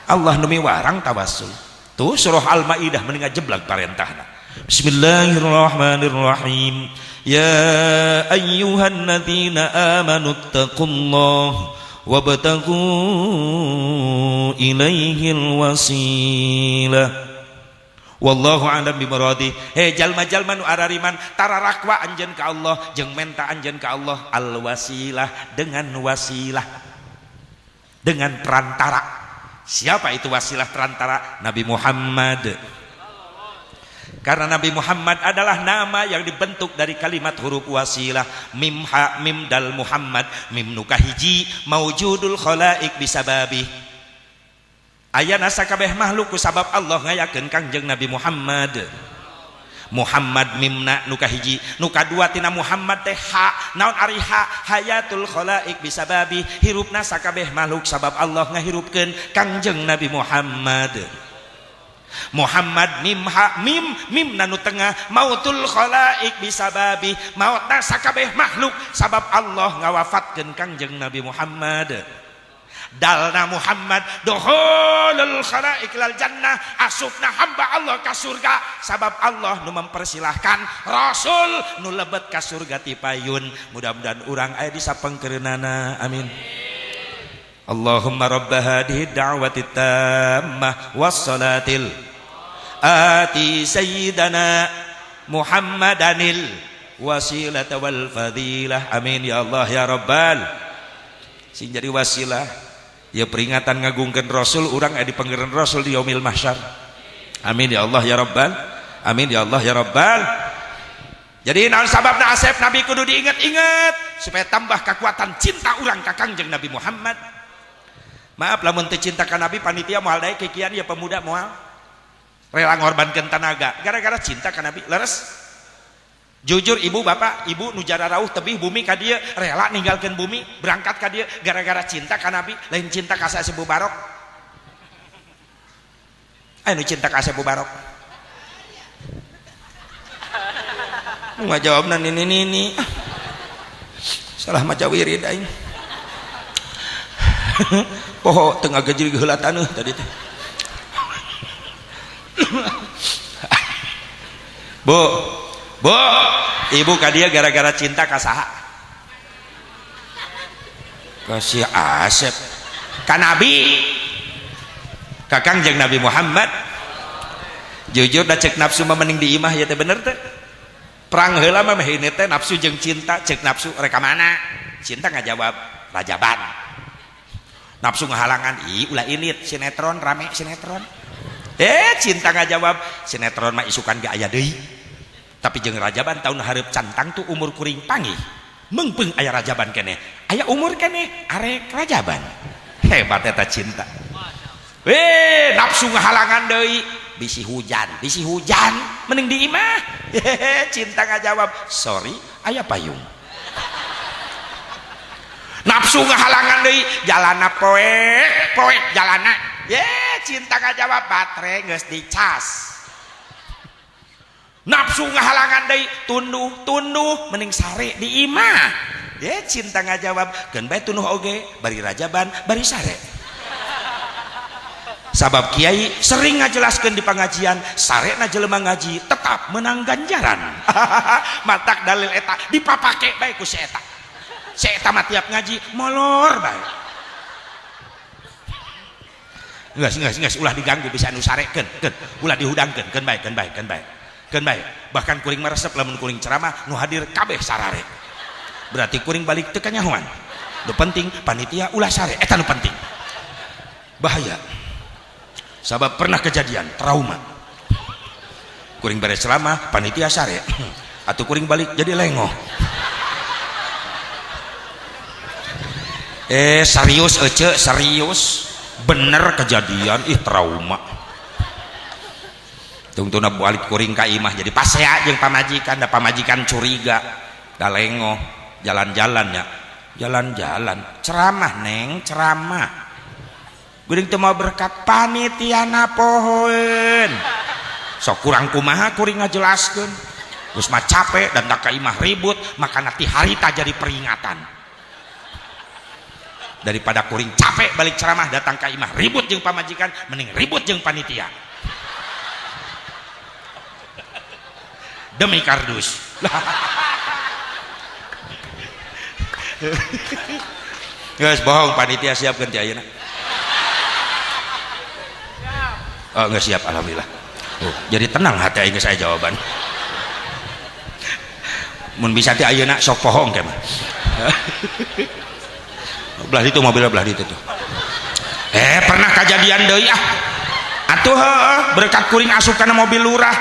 Allah nu miwarang tawassul. Tuh surah Al-Maidah mending ngajeblag parentahna. Bismillahirrahmanirrahim. Ya ayyuhalladzina amanu taqullaha wabtaghu ilaihil wasilah. Wallahu a'lam bimuradi. He jalma-jalma nu arariman tararakwa anjeun ka Allah jeung menta anjeun ka Allah al-wasilah, dengan wasilah, dengan perantara. Siapa itu wasilah perantara? Nabi Muhammad. Karena Nabi Muhammad adalah nama yang dibentuk dari kalimat huruf wasilah. Mim ha mim dal Muhammad, mim nu kahiji maujudul khalaik bisababi. Ayana sakabeh makhluk ku sabab Allah ngayakeun Kangjeng Nabi Muhammad. Muhammad mimna nu kahiji, nu kadua tina Muhammad teh ha, naon ari ha? Hayatul khalaik bisababi, hirupna sakabeh makhluk sabab Allah ngahirupkeun Kangjeng Nabi Muhammad. Muhammad mim ha mim, mim nanu tengah mautul khalaik bisababi, mautna sakabeh makhluk sabab Allah ngawafatkeun Kangjeng Nabi Muhammad. Dalna Muhammad dukhulul khalaik lal jannah, asupna hamba Allah ka surga sabab Allah nu mempersilahkan rasul nu lebet ka surga ti payun. Mudah-mudahan urang aya di sapengkeureunana, amin. Allahumma rabb hadhihi da'wati tammah wassalatil ati sayyidana Muhammadanil wasilata wal fadilah, amin ya Allah ya rabbal. Sing jadi wasilah Ya peringatan ngagungkeun Rasul, urang aya di panggeran Rasul di yaumil mahsyar. Amin ya Allah ya Rabbal. Amin ya Allah ya Rabbal. Jadi naon sababna Asep Nabi kudu diinget-inget supaya tambah kekuatan cinta urang ka Kangjeng Nabi Muhammad. Maaf lamun teu cinta ka Nabi panitia moal daek kikian ya pemuda moal. Rela ngorbankeun tenaga gara-gara cinta ka Nabi. Leres. Jujur ibu bapak, ibu nu jararauh tebih bumi ka dieu, rela ninggalkeun bumi, berangkat ka dieu gara-gara cinta ka Nabi, lain cinta ka Asep Mubarok. Anu cinta ka Asep Mubarok. Nu ngajawabna nini nini. Salah maca wirid aing. Poho teu ngagejrig heula taneuh tadi teh. Bu, Bu, ibu ka dia gara-gara cinta ka saha? Ka si Asep. Ka Nabi. Ka Kangjeng Nabi Muhammad. Jujur da cek nafsu mah mending di imah ya teh bener teh. Perang heula mah meh ini teh nafsu jeung cinta, cek nafsu rek ka mana? Cinta ngajawab Rajaban. Nafsu ngahalangan, ih ulah init sinetron rame sinetron. Cinta ngajawab sinetron mah isukan ge aya deui. Tapi jeung Rajaban tahun hareup cantang tuh umur kuring panggih. Meungpeung aya Rajaban keneh. Aya umur keneh arek Rajaban. Hebat eta cinta. Weh, nafsu ngahalangan deui. Bisi hujan mending di imah. Cinta ngajawab, sorry aya payung. Nafsu ngahalangan deui, jalana poek, poek jalana. Ye, cinta ngajawab baterai geus dicas. Nafsu ngahalangan deui, tunduh tunduh mending sare di imah. Ye, cinta ngajawab keun bae tunduh oge, bari Rajaban bari sare. Sabab kiai sering ngajelaskeun di pengajian, sarena jelema ngaji tetap menang ganjaran. Matak dalil eta dipapake bae ku si eta. Si eta mah tiap ngaji molor bae. Geus ulah diganggu bisa anu sarekeun, keun ulah dihudangkeun, keun bae keun bae keun bae. Keun bae. Bahkan kuring mah resep lamun kuring ceramah nu hadir kabeh sarare. Berarti kuring balik teu kanyahoan. Nu penting panitia ulah sare, eta nu penting. Bahaya. Sabab pernah kejadian trauma. Kuring beres ceramah panitia sare. Atuh kuring balik jadi lengoh. Serius ece, serius. Bener kejadian, ih trauma. Tungtuna balik kuring ka imah jadi pasea jeung pamajikan, da pamajikan curiga, da lengoh, jalan-jalan nya. Jalan-jalan, ceramah neng, ceramah. Geuning teu mau berkat panitiana pohoeun. Sok kurang kumaha kuring ngajelaskeun. Geus mah capek dan tak ka imah ribut, makana ti harita jadi peringatan. Daripada kuring capek balik ceramah datang ka imah ribut jeung pamajikan, mending ribut jeung panitia. Demi kardus. Geus bohong panitia siapkeun ti ayeuna. Oh, nggak siap, alhamdulillah. Oh, jadi tenang hati aing saya jawaban. Mun bisa ti ayeuna sok bohong ke mah. Belah itu mobilnya belah itu tuh. Pernah kejadian deui ah. Atuh heuh, berkat kuring asup kana mobil lurah.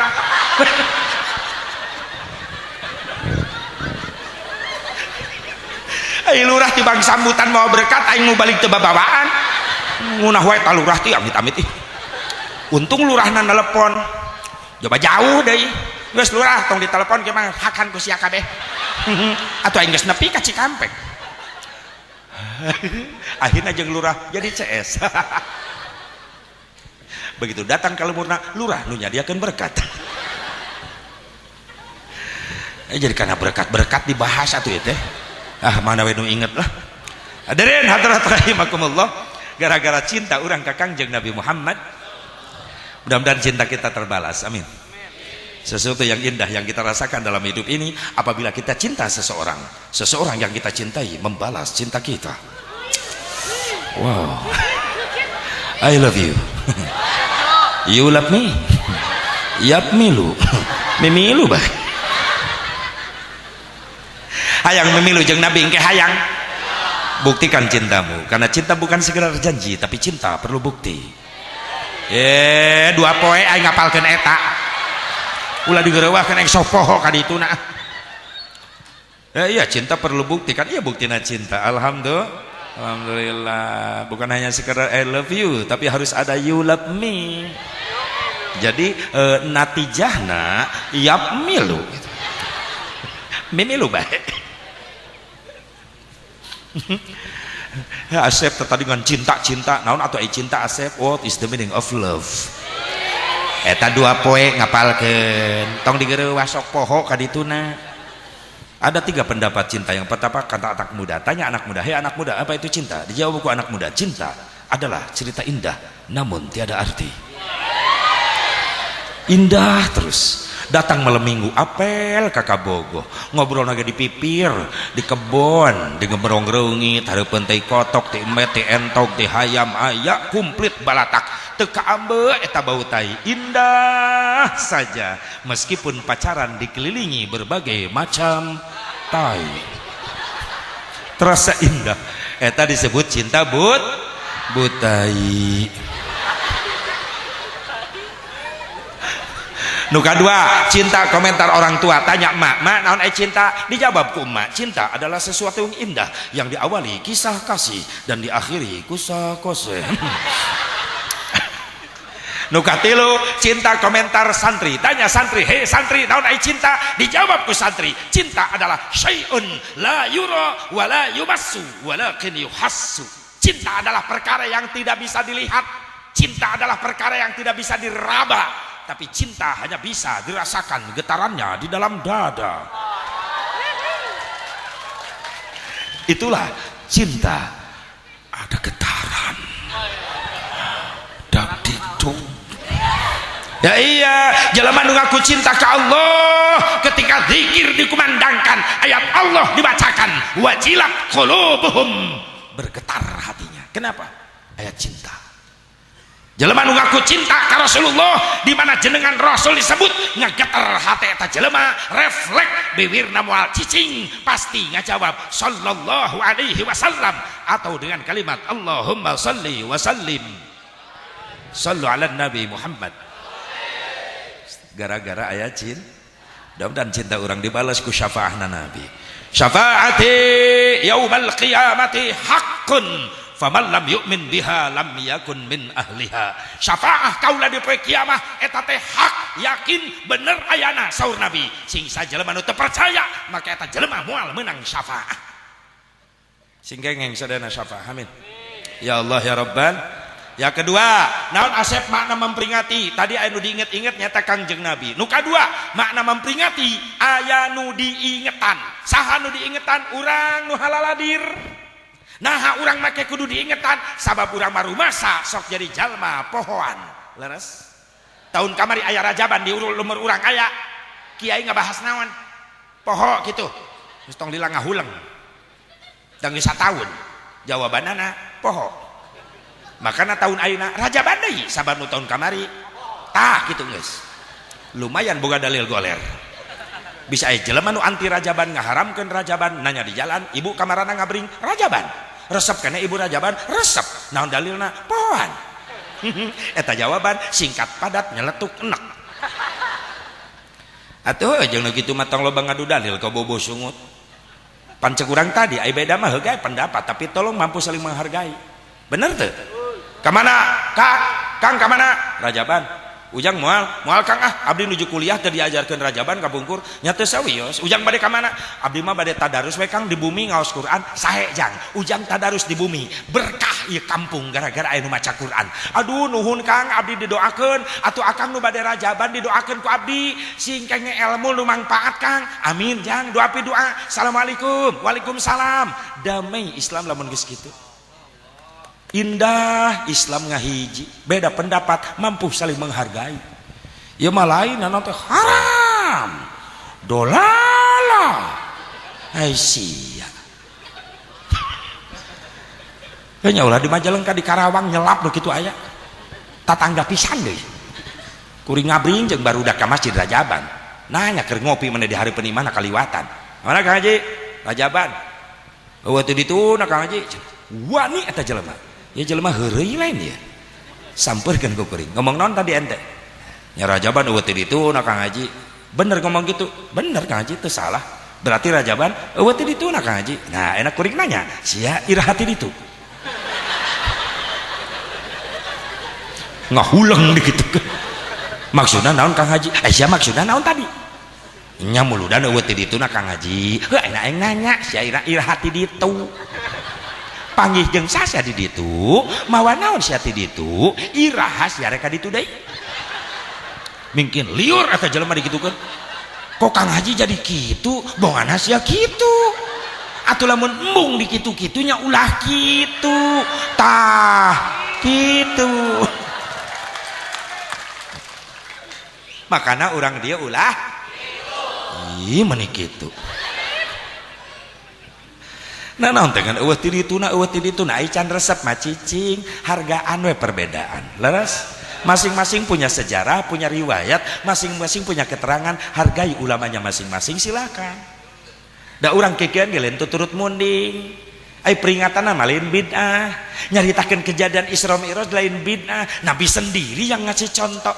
Ai lurah tibang sambutan mau berkat aing mau balik teu babawaan. Ngunah wae ta lurah ti amit-amit ih. Untung lurahna nelepon. Coba jauh deui. Geus lurah tong ditelepon ke mah hakan ku sia kabeh. Atuh aing geus nepi ka Cikampek. Akhirnya jeung lurah jadi CS. Begitu datang ka lemurna, lurah nu nyadiakeun berkat. Jadi karena berkat-berkat dibahas atuh ieu teh. Ah mana we nu inget lah. Hadirin hadirat rahimakumullah, gara-gara cinta urang ka Kangjeng Nabi Muhammad, mudah-mudahan cinta kita terbalas. Amin. Sesuatu yang indah yang kita rasakan dalam hidup ini apabila kita cinta seseorang, seseorang yang kita cintai membalas cinta kita. Wow. I love you. You love me. Yap milu. Mimilu bah. Hayang memilu jeung Nabi engke hayang. Buktikan cintamu, karena cinta bukan sekedar janji, tapi cinta perlu bukti. 2 poe aing ngapalkeun eta. Ulah digerewahkeun aing sok poho ka ditu na. Iya, cinta perlu bukti kan? Iya, buktina cinta. Alhamdulillah. Alhamdulillah. Bukan hanya sekedar I love you, tapi harus ada you love me. Jadi natijahna yap milu. Mimilu bae. Ya, Asep tadi dengan cinta-cinta, naon atuh ai cinta Asep? What is the meaning of love? Eta 2 poe ngapalkeun, tong digerewah sok poho ka dituna. Ada 3 pendapat cinta. Yang pertama kata anak muda, tanya anak muda, "Hei anak muda, apa itu cinta?" Dijawab ku anak muda, "Cinta adalah cerita indah namun tiada arti." Indah terus. Datang malam minggu apel kakak bogoh, ngobrol naga di pipir, di kebon, di ngemerong reungit, hareupeun teh kotok, teh emet, teh entok, teh hayam, aya komplit balatak. Teu kaambe eta bau tai. Indah saja meskipun pacaran dikelilingi berbagai macam tai. Terasa indah. Eta disebut cinta butai. Nu kadua, cinta komentar orang tua. Tanya emak, "Mak, naon ai cinta?" Dijawab ku emak, "Cinta adalah sesuatu yang indah yang diawali kisah kasih dan diakhiri kusa kose." Nu katilu, cinta komentar santri. Tanya santri, "Hei santri, naon ai cinta?" Dijawab ku santri, "Cinta adalah syai'un la yura wa la yumassu walakin yuhassu." Cinta adalah perkara yang tidak bisa dilihat, cinta adalah perkara yang tidak bisa diraba, tapi cinta hanya bisa dirasakan getarannya di dalam dada. Itulah cinta, ada getaran. Dakdikduk. Ya iya, jelema nu ngaku cinta ke Allah ketika zikir dikumandangkan, ayat Allah dibacakan, wajilat qulubuhum, bergetar hatinya. Kenapa? Ayat cinta. Jelema nu ngaku cinta ka Rasulullah, di mana jenengan Rasul disebut ngegeter hate eta jelema, refleks bibirna moal cicing, pasti ngajawab sallallahu alaihi wasallam atau dengan kalimat Allahumma salli wa sallim. Sallu ala Nabi Muhammad. Gara-gara aya cinta, mudah-mudahan cinta orang dibalas ku syafaahna Nabi. Syafaati yaumal qiyamati haqqun faman lam yu'min biha lam yakun min ahliha. Syafaah kaula di poe kiamah eta teh hak, yakin bener ayana saur Nabi. Sing sajelema nu teu percaya maka eta jelema moal meunang syafaah. Sing kengeng sadayana syafaah. Amin. Ya Allah ya Rabban. Yang kedua, naon Asep makna memperingati? Tadi aya nu diinget-inget nyata Kangjeng Nabi. Nu kadua, makna memperingati aya nu diingetan. Saha nu diingetan? Urang nu halaladir. Nah, urang make kudu diingetan sabab urang marumasa sok jadi jalma pohoan. Leres? Tahun kamari aya rajaban di lumur urang aya. Kiai ngabahas naon? Poho kitu. Geus tong lila ngahuleng. Da geus sataun. Jawabanana poho. Makana tahun ayeuna rajaban deui sabab nu tahun kamari. Tah kitu geus. Lumayan boga dalil goler. Bisa aya jelema nu anti rajaban ngaharamkeun rajaban nanya di jalan, ibu kamarana ngabring rajaban. Resep kana ibu rajaban, resep. Naon dalilna? Pohoan. Eta jawaban singkat padat nyeletuk enek. Atuh jeung nu kitu mah tong loba ngadu dalil ka bobo sungut. Pancek urang tadi ai beda mah heuh pendapat, tapi tolong mampu saling menghargai. Bener teu? Kamana? Kak, Kang kamana? Rajaban. Ujang moal, moal Kang ah, abdi nuju kuliah teu diajarkeun rajaban kapungkur, nya teu sawios. Ujang bade ka mana? Abdi mah bade tadarus we Kang di bumi ngaos Quran, sahe jang. Ujang tadarus di bumi, berkah ieu kampung gara-gara aya nu maca Quran. Aduh nuhun Kang, abdi didoakeun, atuh akang nu bade rajaban didoakeun ku abdi, sing kenge ilmu nu mangpaat Kang. Amin jang, doa pi doa. Assalamualaikum. Waalaikumsalam. Damai Islam lamun geus kitu. Indah Islam ngahiji, beda pendapat mampu saling menghargai. Ya mah lain teh haram, dolala, ai sia. Nya ulah di Majalengka di Karawang nyelap nu kitu aya. Tatangga pisan deui. Kuring ngabring jeung barudak ka Masjid Rajaban. Nanya keur ngopi mana di hari penimana kaliwatan. Mana Kang Haji? Rajaban. Eueuh teu dituna Kang Haji. Wani eta jelema. Ya jelema heureuy lain ya. Sampeurkeun ku kuring. Ngomong naon tadi ente? Nya Rajaban eueuh teu dituna Kang Haji. Bener ngomong gitu? Bener Kang Haji, teu salah. Berarti Rajaban eueuh teu dituna Kang Haji. Nah, enak kuring nanya, sia iraha ti ditu? Ngahuleng dikitu. Maksudna naon Kang Haji? Sia maksudna naon tadi? Nya muludan eueuh ti dituna Kang Haji. Heuh enak aing nanya, sia iraha ti ditu? Panggih jeung sasa di ditu, mawa naon sia ti ditu? Iraha sia rek ka ditu deui? Mungkin liur eta jelema dikitukeun. Kok Kang Haji jadi kitu? Bongana sia kitu. Atuh lamun embung dikitu-kitu nya ulah kitu. Tah, kitu. Makana urang dia ulah ih meuni kitu. Nah naon teh ngan eueuh ti dituna eueuh ti dituna ai can resep mah cicing, hargaan we perbedaan. Leres? Masing-masing punya sejarah, punya riwayat, masing-masing punya keterangan, hargai ulamanya masing-masing silakan. Da urang kikian ge lain tuturut munding. Ai peringatan mah lain bid'ah. Nyaritakeun kejadian Isra Mi'raj lain bid'ah. Nabi sendiri yang ngasih contoh.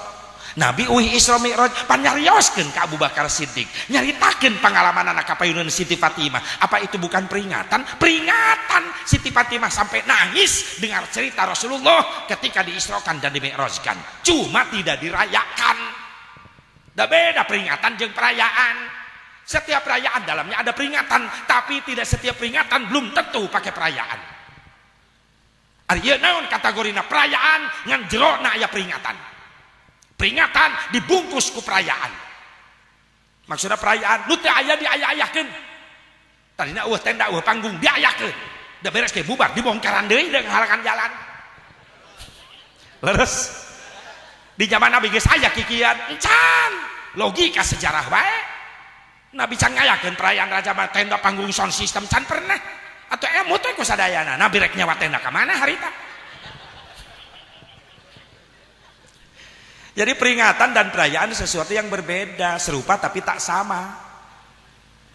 Nabi uih Isra Mi'raj panyarioskeun ka Abu Bakar Siddiq, nyaritakeun pengalaman anak kapayuneun Siti Fatimah. Apa itu bukan peringatan? Peringatan. Siti Fatimah sampai nangis dengar cerita Rasulullah ketika diisrokan dan dimi'rajkan. Cuma tidak dirayakan. Da beda peringatan jeung perayaan. Setiap perayaan dalamnya ada peringatan, tapi tidak setiap peringatan belum tentu pakai perayaan. Ari ieu naon kategorina perayaan ngan jerona aya peringatan. Peringatan dibungkus ku perayaan. Maksudnya perayaan nu teu aya diaya-ayakeun. Tadina eueuh tenda eueuh panggung diayakeun. Da beres ke bubar dibongkaran deui da ngahalakan jalan. Leres. Di zaman Nabi geus aya kikian, encan. Logika sejarah wae. Nabi can ngayakeun perayaan raja mah tenda panggung sound system can pernah. Atuh emut we ku sadayana. Nabi rek nyewa tenda ka mana harita? Jadi peringatan dan perayaan sesuatu yang berbeda, serupa tapi tak sama.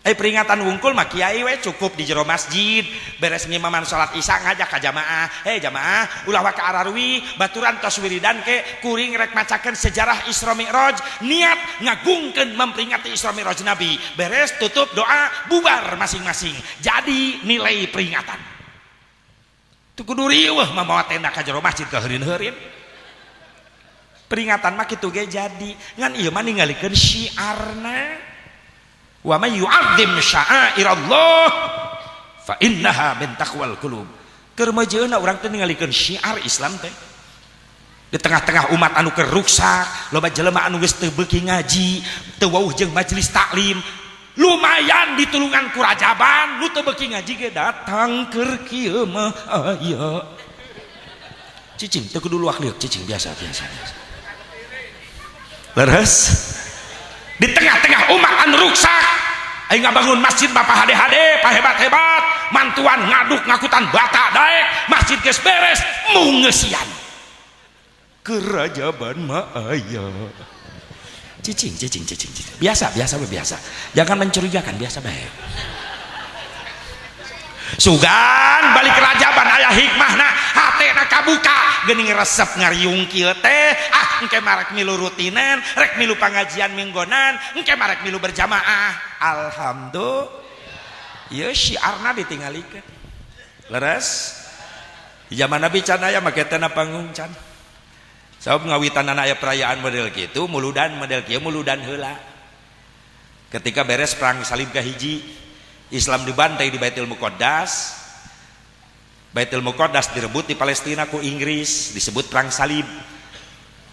Peringatan wungkul mah kiai we cukup di jero masjid, beres ngimaman salat isya ngajak ka jamaah. Hei jamaah, ulah waka ararwi, baturan tos wiridan ke kuring rek macakeun sejarah Isra Mi'raj, niat ngagungkeun memperingati Isra Mi'raj Nabi. Beres tutup doa, bubar masing-masing. Jadi nilai peringatan. Teu kudu riweuh mamawa tenda ka jero masjid kaheureun-heureun. Peringatan mah kitu ge jadi ngan ieu mah ningalikeun syiarna. Wa may yu'azzim sya'airallah fa innaha min taqwal qulub. Keur meujeuna urang teh ningalikeun syiar Islam teh. Di tengah-tengah umat anu keur ruksak, loba jelema anu geus teu beuki ngaji, teu wauh jeung majelis taklim, lumayan ditulungan ku rajaban, nu teu beuki ngaji ge datang keur kieu mah aya. Cicing teu kudu luak liuk, cicing biasa biasa biasa. Leres di tengah-tengah umat anu ruksak, aing ngabangun masjid bapak hade-hade, pahebat-hebat, mantuan ngaduk ngakutan bata daek, masjid geus beres, mungeusian. Kerajaban mah aya. Cicing, cicing, cicing, cicing. Biasa, biasa, biasa. Jangan mencurigakan, biasa bae. Sugan balik kerajaban aya hikmahna, hatena kabuka, geuning resep ngariung kieu teh, ah engke marek milu rutinan, rek milu pangajian minggonan, engke marek milu berjamaah. Alhamdulillah. Ieu syiarna ditingalikeun. Leres? Di zaman Nabi can aya make tenda panggung can. Sabab ngawitanana aya perayaan model kitu, muludan model kieu muludan heula. Ketika beres perang salib kahiji, Islam dibantai di Baitul Muqaddas. Baitul Muqaddas direbut di Palestina ku Inggris, disebut perang salib.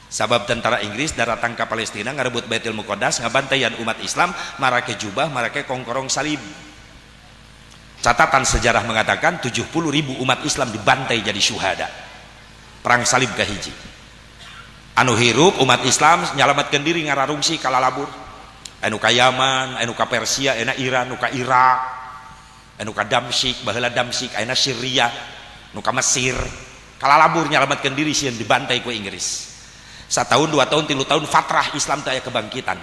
Sabab tentara Inggris datang ke Palestina ngarebut Baitul Muqaddas, ngabantaian umat Islam, marake jubah, marake kongkorong salib. Catatan sejarah mengatakan 70.000 umat Islam dibantai jadi syuhada. Perang salib kahiji. Anu hirup umat Islam nyalamatkeun diri ngararungsi kalalabur. Anu ka Yaman, anu ka Persia, anu Iran, anu ka Irak, anu ka Damsyik, baheula Damsyik, anu Syria, anu ka Mesir. Kalalabur nyalamatkeun diri sieun dibantai ku Inggris. Satahun, 2 tahun, 3 tahun fatrah Islam teh aya kebangkitan.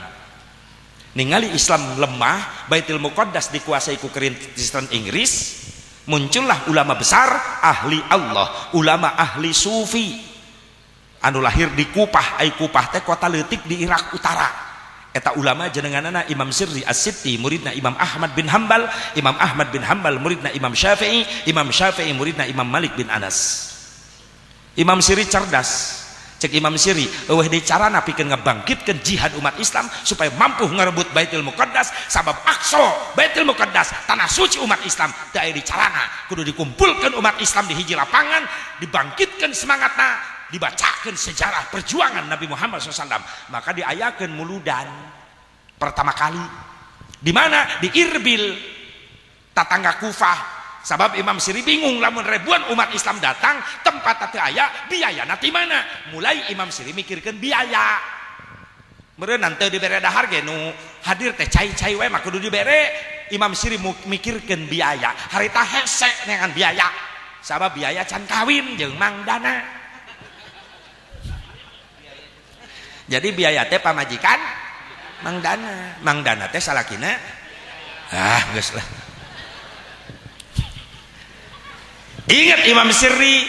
Ningali Islam lemah, Baitul Muqaddas dikuasai ku Kristen Inggris, Muncullah ulama besar ahli Allah, ulama ahli sufi anu lahir di Kupah. Ai Kupah teh kota leutik di Irak Utara. Eta ulama jenenganana Imam Sirri As-Sitti, muridna Imam Ahmad bin Hambal, Imam Ahmad bin Hambal muridna Imam Syafi'i, Imam Syafi'i muridna Imam Malik bin Anas. Imam Sirri cerdas. Cek Imam Sirri, eueuh deui carana pikeun ngabangkitkeun jihad umat Islam supaya mampu ngarebut Baitul Muqaddas, sabab Aqsa, Baitul Muqaddas, tanah suci umat Islam, teu aya di carana, kudu dikumpulkeun umat Islam di hiji lapangan, dibangkitkeun semangatna, dibacakeun sejarah perjuangan Nabi Muhammad SAW. Maka diayakeun muludan pertama kali. Di mana? Di Irbil, tatangga Kufah. Sabab Imam Sirri bingung lamun ribuan umat Islam datang tempat teu aya, biaya ti mana? Mulai Imam Sirri mikirkeun biaya. Meureun teu dibere dahar ge nu hadir teh cai-cai we mah kudu dibere. Imam Sirri mikirkeun biaya. Harita hese neangan biaya. Sabab biaya can kawin jeung Mang Dana. Jadi biaya teh pamajikan Mang Dana. Mang Dana teh salakina ah geus lah. Ingat Imam Sirri,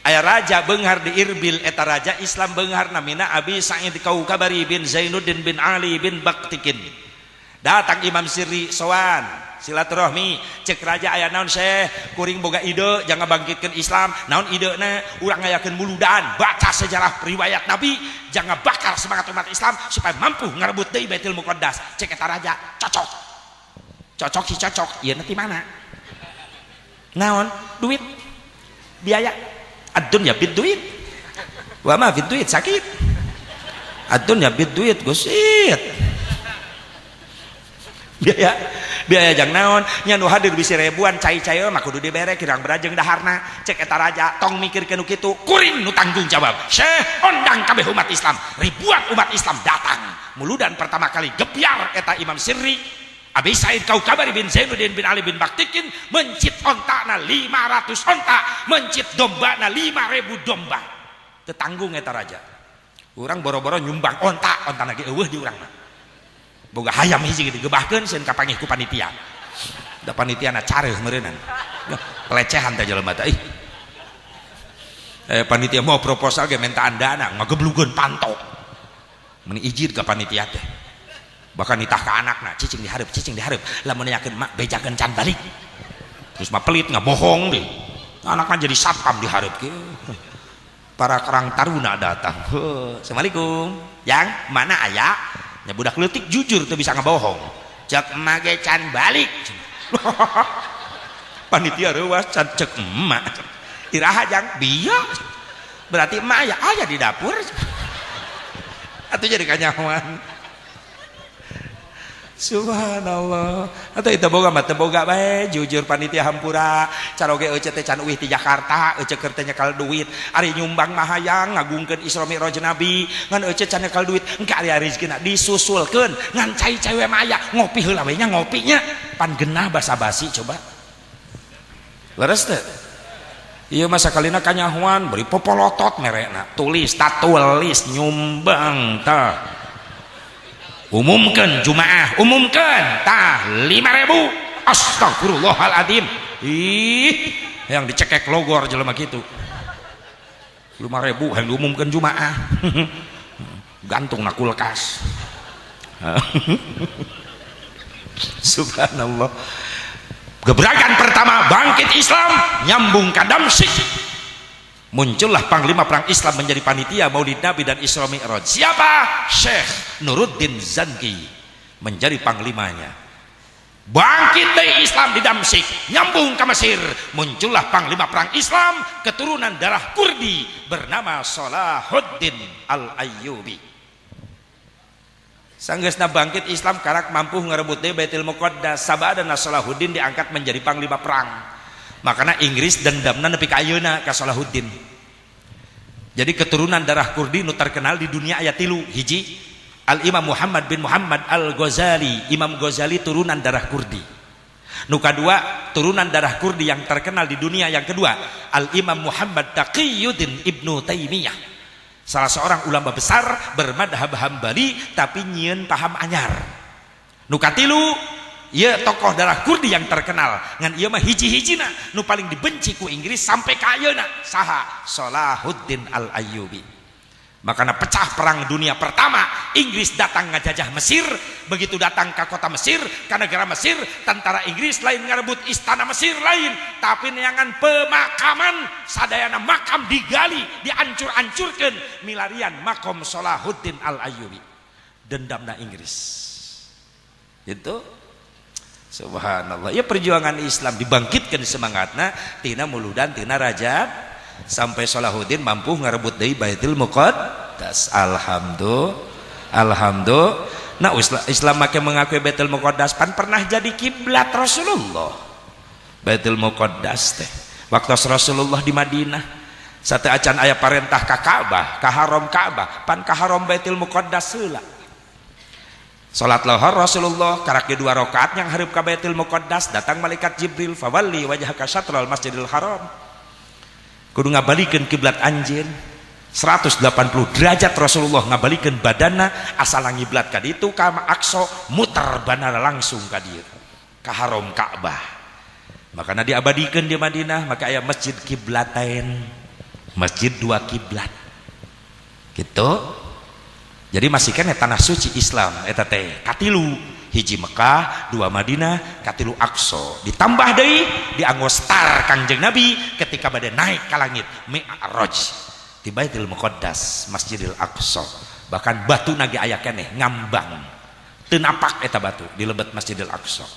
aya raja beunghar di Irbil, eta raja Islam beunghar namina Abi Sa'id Kaukabari bin Zainuddin bin Ali bin Baktikin. Datang Imam Sirri sowan silaturahmi, cek raja aya naon Syekh, kuring boga ide jangan bangkitkeun Islam, naon idena urang ngayakeun muludan, baca sejarah riwayat Nabi, jangan bakar semangat umat Islam supaya mampu ngarebut deui Baitul Muqaddas. Cek eta raja, cocok. Cocok sih cocok, ieu ti mana? Naon? Duit. Biaya. Ad-dunya bid duit. Wa ma fid duit sakit. Ad-dunya bid duit gosit. Biaya, biaya jang naon? Nya nu hadir bisi ribuan cai-cai mah kudu dibere kirang berajeng daharna. Cek eta raja tong mikirkeun nu kitu, kuring nu tanggung jawab. Syekh ondang kabeh umat Islam. Ribuan umat Islam datang. Muludan pertama kali gebyar eta Imam Sirri. Abi Said Kaukabari bin Zainuddin bin Ali bin Baktikin mencit ontana 500 onta, mencit dombana 5.000 domba. Tetanggung eta raja. Urang boro-boro nyumbang onta, onta lagi eueuh di urang mah. Boga hayam hiji gitu digebahkeun sieun kapangih ku panitia. Da panitiana careuh meureunnan. Pelecehan teh jelema teh. Ih. Panitia mau proposal ge mintaan dana, ngageblugeun panto. Meni ijid ka panitia teh. Bahkan nitah ke anakna, cicing dihareup, lamun yakin mak bejakeun can balik. Terus mah pelit ngabohong deh. Anakna jadi satpam dihareup kieu. Para karang taruna datang. Assalamualaikum. Yang mana aya? Nya budak leutik jujur teu bisa ngabohong. Cek emak ge can balik. Panitia reuas can cek emak. Iraha jang bieu. Berarti emak aya aya di dapur. Atuh jadi kanyahoan. Subhanallah. Atau itu boga mah teu boga bae, jujur panitia hampura, caroge euceu teh can uih ti Jakarta, euceu keur teh nyekal duit, ari nyumbang mah hayang ngagungkeun Isra Mi'raj Nabi, ngan euceu can nyekal duit, engke ari rezekina disusulkeun, ngan cai-cai we mah aya, ngopi heula we nya ngopinya, pan genah basa-basi coba. Leres teh? Ieu mah sakalina kanyahoan beri popolotot merekna, tulis tatulis nyumbang tah. Umumkan jumaah, umumkan tah 5.000. Astagfirullahaladzim. Ih, yang dicekek logor jelema kitu. 5.000 yang diumumkan jumaah. Gantung na kulkas. Subhanallah. Gebrakan pertama bangkit Islam nyambung ka Damsyik. Muncullah panglima perang Islam menjadi panitia Maulid Nabi dan Isra Mi'raj. Siapa? Syekh Nuruddin Zanki menjadi panglimanya. Bangkit dari Islam di Damsyik, nyambung ke Mesir, muncullah panglima perang Islam keturunan darah Kurdi bernama Salahuddin Al-Ayyubi. Sanggeusna bangkit Islam karak mampu ngerebut deui Baitul Muqaddas, sabadana Salahuddin diangkat menjadi panglima perang. Makanya Inggris dendamna nepi ka ayeuna ka Salahuddin. Jadi keturunan darah Kurdi nu terkenal di dunia aya 3, hiji Al-Imam Muhammad bin Muhammad Al-Ghazali, Imam Ghazali turunan darah Kurdi. Nu kadua turunan darah Kurdi yang terkenal di dunia yang kedua, Al-Imam Muhammad Taqiyuddin Ibnu Taimiyah. Salah seorang ulama besar bermadhab Hambali tapi nyieun paham anyar. Nu katilu Ieu tokoh darah Kurdi yang terkenal. Ngan ieu mah hiji-hijina nu paling dibenci ku Inggris sampai ka ayeuna. Saha? Salahuddin Al-Ayyubi. Makana pecah perang dunia pertama, Inggris datang ngajajah Mesir. Begitu datang ke kota Mesir, ke negara Mesir, tentara Inggris lain ngarebut istana Mesir lain, tapi neangan pemakaman sadayana makam digali, diancur-ancurkeun milarian makom Salahuddin Al-Ayyubi. Dendamna Inggris. Itu subhanallah. Ya perjuangan Islam dibangkitkan semangatna tina Muludan tina Rajab sampai Salahuddin mampu ngarebut deui Baitul Muqaddas. Alhamdulillah. Alhamdulillah. Nah Islam make mengakui Baitul Muqaddas pan pernah jadi kiblat Rasulullah. Baitul Muqaddas teh waktu Rasulullah di Madinah sate acan aya parentah ka Ka'bah, ka haram Ka'bah, pan ka haram Baitul Muqaddas heula. Salat lohor Rasulullah karak 2 rakaat yang hareup ka Baitul Muqaddas, datang malaikat Jibril, fawalli wajhaka syatral Masjidil Haram. Kudu ngabalikeun kiblat anjeun 180 derajat Rasulullah ngabalikeun badanna asal ngiblat ka ditu ka Aqsa muter banana langsung ka dieu ka haram Ka'bah. Makana diabadikeun di Madinah maka aya masjid kiblatain, masjid dua kiblat gitu. Jadi masih kan tanah suci Islam eta teh katilu, hiji Mekah, 2 Madinah, katilu Aqsa. Ditambah deui dianggo star Kangjeng Nabi ketika bade naik ka langit Mi'raj di Baitul Muqaddas, Masjidil Aqsa. Bahkan batu nage aya keneh ngambang. Teu napak eta batu di lebet Masjidil Aqsa.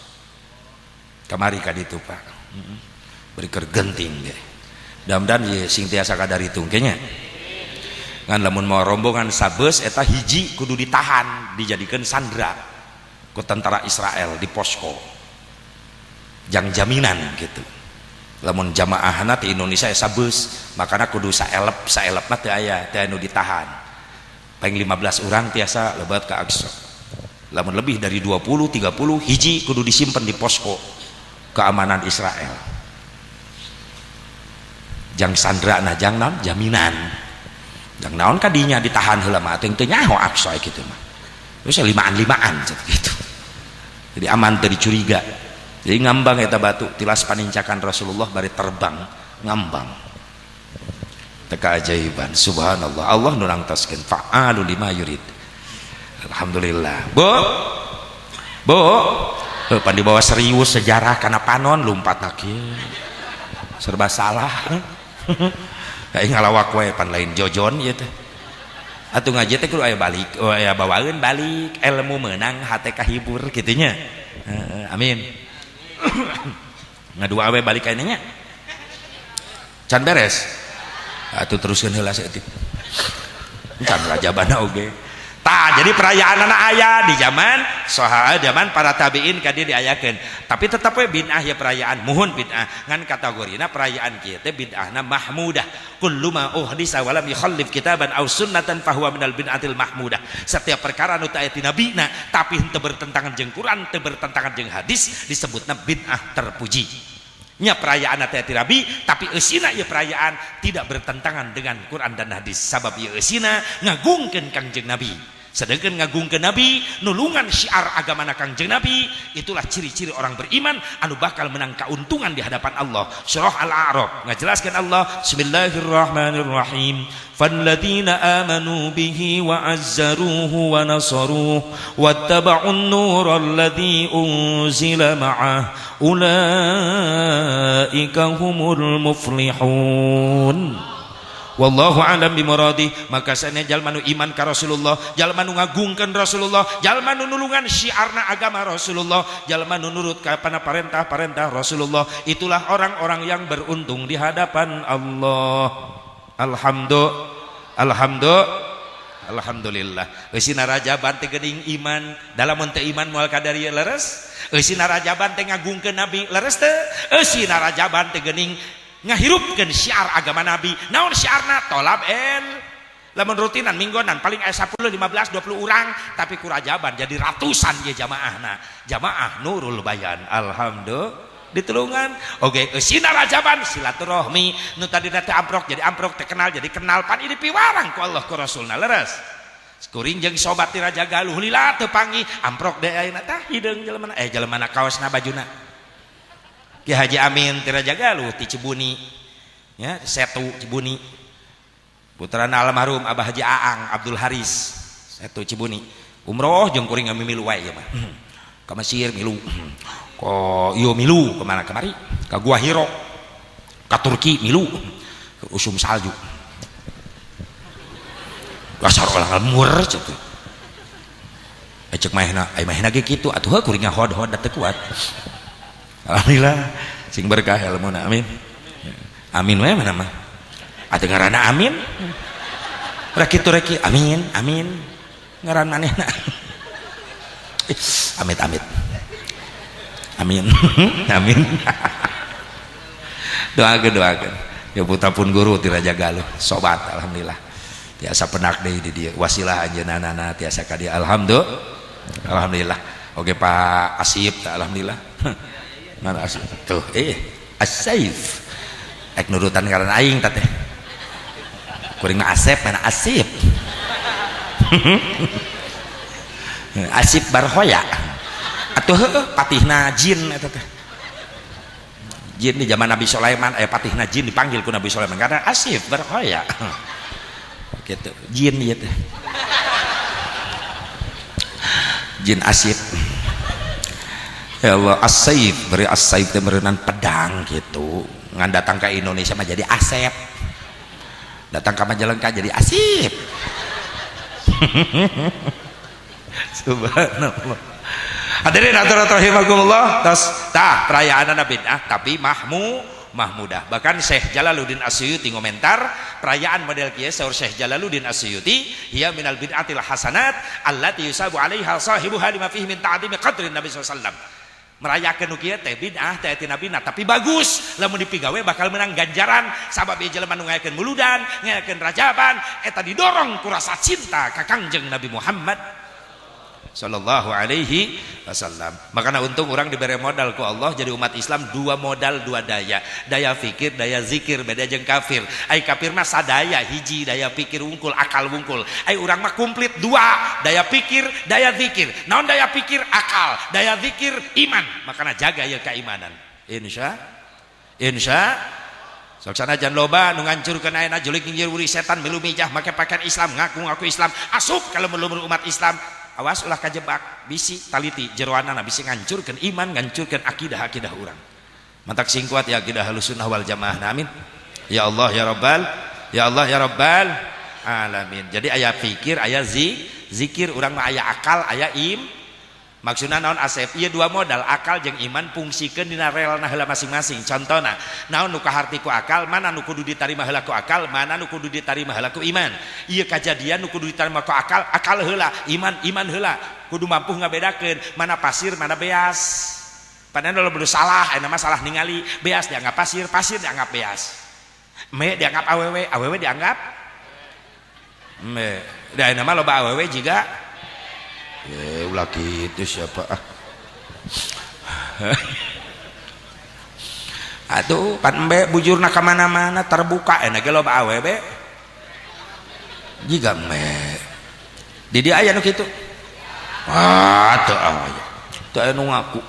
Kamari ka ditu Pak. Beri keur genting ge. Mudah-mudahan ye sing tiasa kadaritung nya. Ngan lamun mau rombongan sabeus eta hiji kudu ditahan, dijadikeun sandra ku tentara Israel di posko jang jaminan gitu. Lamun jamaahna ti Indonesia sabeus makana kudu saelep saelepna teu aya teu anu ditahan. Paling 15 orang tiasa lebat ka Aqsa. Lamun lebih dari 20 30 hiji kudu disimpen di posko keamanan Israel. Jang sandrana jang naon jaminan. Jang naon kadinya ditahan heula mah teu nyaho Aqsa kitu mah. Terus limaan-limaan gitu. Jadi aman teu dicuriga. Jadi ngambang eta batu tilas panincakan Rasulullah bari terbang ngambang. Teu keajaiban subhanallah. Allah nu nangtoskeun fa'alu lima yurid. Alhamdulillah. Bu. Bu. Pan dibawa serius sejarah kana panon lumpat kieu. Serba salah. Kayak ngalawak we pan lain jojon ieu teh. Atuh ngaji teh kudu aya balik, oh aya bawaeun balik, ilmu meunang hate kahibur kitu nya. Amin. Ngadua we balik ayeuna nya. Can beres. Atuh teruskeun heula saeutik. Can rajabana oge. Tah jadi perayaanana aya di zaman sahabat, zaman para tabiin ka dieu diayakeun. Tapi tetep we bid'ah ya perayaan, muhun bid'ah. Ngan kategorina perayaan kieu teh bid'ahna mahmudah. Kullu ma uhdisa wa lam yukhallif kitaban aw sunnatan fahuwa minal bid'atil mahmudah. Setiap perkara nu teu aya ti nabina tapi henteu bertentangan jeung Quran, teu bertentangan jeung hadis disebutna bid'ah terpuji. Nya perayaan teh ti nabi tapi eusina ieu perayaan tidak bertentangan dengan Quran dan hadis. Sabab ieu eusina ngagungkeun Kangjeng Nabi. Sedangkan ngagungkeun Nabi, nulungan syiar agamana Kangjeng Nabi, itulah ciri-ciri orang beriman anu bakal menang keuntungan di hadapan Allah. Surah Al-A'raf ngajelaskeun Allah, bismillahirrahmanirrahim. Falladzina amanu bihi wa azzaruhu wa nasaruhu wattaba'un nural ladzi unzila ma'ah ulaika humul muflihun. Wallahu a'lam bimuradi. Maka sanes jalma nu iman ka Rasulullah, jalma nu ngagungkeun Rasulullah, jalma nu nulungan syiarna agama Rasulullah, jalma nu nurut ka parentah-parentah Rasulullah, itulah orang-orang yang beruntung di hadapan Allah. Alhamdulillah. Alhamdulillah. Alhamdulillah. Eusina rajaban teh geuning iman, dalam mun teu iman moal kadarieu leres. Eusina rajaban teh ngagungkeun Nabi leres teu. Eusina rajaban teh geuning ngahirupkeun syiar agama Nabi. Naon syiarna? Tolab el. Lamun rutinan minggonan paling aya 10, 15, 20 urang, tapi ku rajaban jadi ratusan ye jamaahna. Jamaah Nurul Bayan. Alhamdulillah. Ditulungan. Oke, eusina rajaban silaturahmi nu tadina teh amprok jadi amprok, teh kenal jadi kenal, pan ini piwarang ku Allah ku Rasulna leres. Kuring jeung sobat ti Raja Galuh lila teu panggih amprok deui ayeuna tah hideung jelema jelema kaosna bajuna. Ki Haji Amin ti Raja Galuh ti Cibuni ya, Setu Cibuni. Putrana almarhum Abah Haji Aang Abdul Haris Setu Cibuni. Umroh jeung kuring milu wae ieu mah. Ka Mesir milu. Ka ieu milu kemana kemari? Ka Gua Hiro. Ka Turki milu. Ke usum salju. Dasar orang lemur gitu. Cek mahna, ai mahna ge kitu atuh heuh kuring hod-hod da teu kuat. Alhamdulillah sing berkah ilmuna amin. Amin we mana mah. Atuh ngaranna amin. Rek kitu rek amin, amin. Ngaran manehna. Amit amit. Amin. Amin. Doakeun doakeun. Ya putra pun guru ti Raja Galuh, sobat alhamdulillah. Tiasa penak deui di dieu wasilah anjeunna tiasa ka dieu alhamdulillah. Alhamdulillah. Oke Pak Asip tah alhamdulillah. Mana Asip? Tuh Asif. Ek nurutan ngaran aing tah teh. Kuring mah Asep mana Asip. Asip Barhoya. Atuh heueuh patihna jin eta teh. Jin di zaman Nabi Sulaiman patihna jin dipanggil ku Nabi Sulaiman karena Asif Barhoya. Gitu jin ieu teh. Jin Asif. Ya Allah, As-Saif, beri As-Saif teh meureunan pedang gitu. Ngan datang ke Indonesia mah jadi Asep. Datang ke Majalengka jadi Asif. Subhanallah. Hadirin hadirat rahimakumullah, tos tah perayaanna bid'ah tapi mahmudah. Bahkan Syekh Jalaluddin Asyuyuti ngomentar perayaan model kieu saur Syekh Jalaluddin Asyuyuti hiya minal bid'atil hasanat allati yusabu 'alaiha sahibuha lima fihi min ta'zimi qadrin Nabi sallallahu alaihi wasallam. Merayakeun nu kieu teh bid'ah teh ti nabina tapi bagus lamun dipigawe bakal menang ganjaran sabab ieu jelema nu ngayakeun muludan, ngayakeun rajaban eta didorong ku rasa cinta ka Kangjeng Nabi Muhammad sallallahu alaihi wasallam. Makanya untung orang diberi modal ku Allah jadi umat Islam dua modal dua daya, daya fikir, daya zikir, beda jeung kafir. Ai kafir mah sadaya hiji daya pikir wungkul, akal wungkul. Ai urang mah komplit dua, daya pikir, daya zikir. Naon daya pikir? Akal, daya zikir iman. Makanya jaga ya keimanan. Insya sok sanajan loba nu ngancurkeun ayeuna julig nginjir wuri setan milu mijah make pakaian Islam ngaku-ngaku Islam asup ka lembur umat Islam. Awas ulah kajebak bisi taliti jeroanana bisi ngancurkeun iman ngancurkeun akidah-akidah urang. Mantak sing kuat ya akidah Ahlussunnah wal Jamaah. Amin. Ya Allah ya Rabbal, ya Allah ya Rabbal alamin. Jadi aya pikir aya zikir urang mah aya akal aya im. Maksudna naon Asep? Ieu dua modal akal jeung iman fungsikeun dina relna heula masing-masing. Contona naon nu kaharti ku akal, mana nu kudu ditarima heula ku akal, mana nu kudu ditarima heula ku iman. Ieu kajadian nu kudu ditarima ku akal, akal heula, iman iman heula. Kudu mampu ngabedakeun mana pasir, mana beas. Padahal lo salah, ayeuna mah salah ningali beas dianggap pasir, pasir dianggap beas. Me dianggap awewe, awewe dianggap me. Da ayeuna mah loba awewe jiga ulah gitu siapa ah. Atuh pan embe bujurna ka mana-mana terbuka enak ge loba awewe jiga me. Di dieu aya nu kitu. Ah teu aya. Teu aya nu ngaku.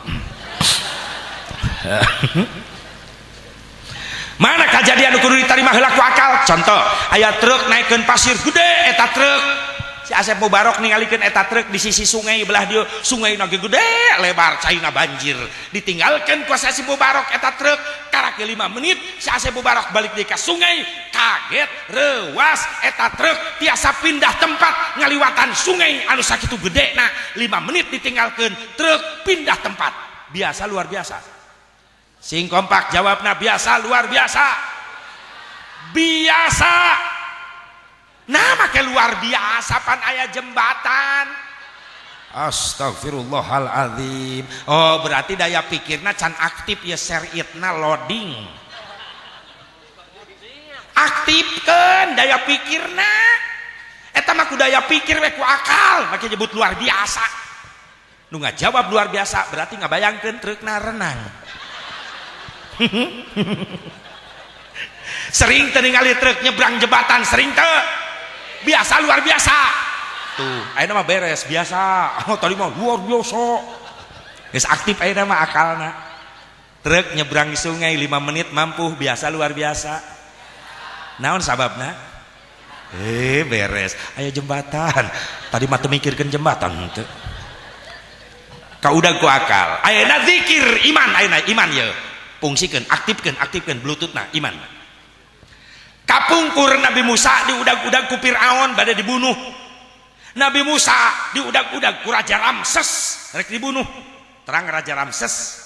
Mana kajadian nu kudu ditarima heula ku akal? Contoh, aya truk naikeun pasir gede eta truk. Si Asep Mubarok ningalikeun eta truk di sisi sungai belah dieu, sungai na gede lebar caina banjir. Ditinggalkeun ku Asep Mubarok eta truk karak 5 menit si Asep Mubarok balik deui ka sungai, kaget reuas eta truk tiasa pindah tempat ngaliwatan sungai anu sakitu gedena. 5 menit ditinggalkeun truk pindah tempat. Biasa luar biasa. Sing kompak jawabna biasa luar biasa. Biasa. Nah make luar biasa pan aya jembatan. Astagfirullahaladzim. Oh berarti daya pikirna can aktif ya seritna loading. Aktifkan daya pikirna. Eta mah ku daya pikir we ku akal make nyebut luar biasa. Nu ngajawab luar biasa berarti ngabayangkeun trukna renang. Sering teu ningali truk nyebrang jembatan, sering teu? Biasa luar biasa. Tuh, ayeuna mah beres biasa. Oh, tadi mah luar biasa. Geus aktif ayeuna mah akalna. Truk nyebrang sungai 5 menit mampu, biasa luar biasa. Naon sababna? Beres. Aya jembatan. Tadi mah teu mikirkeun jembatan teu. Kaudag ku akal. Ayeuna zikir iman, ayeuna iman ye. Fungsikeun, aktifkeun, aktifkeun bluetoothna iman. Kapungkur Nabi Musa diudag-udag ku Firaun bade dibunuh. Nabi Musa diudag-udag ku Raja Ramses rek dibunuh. Terang Raja Ramses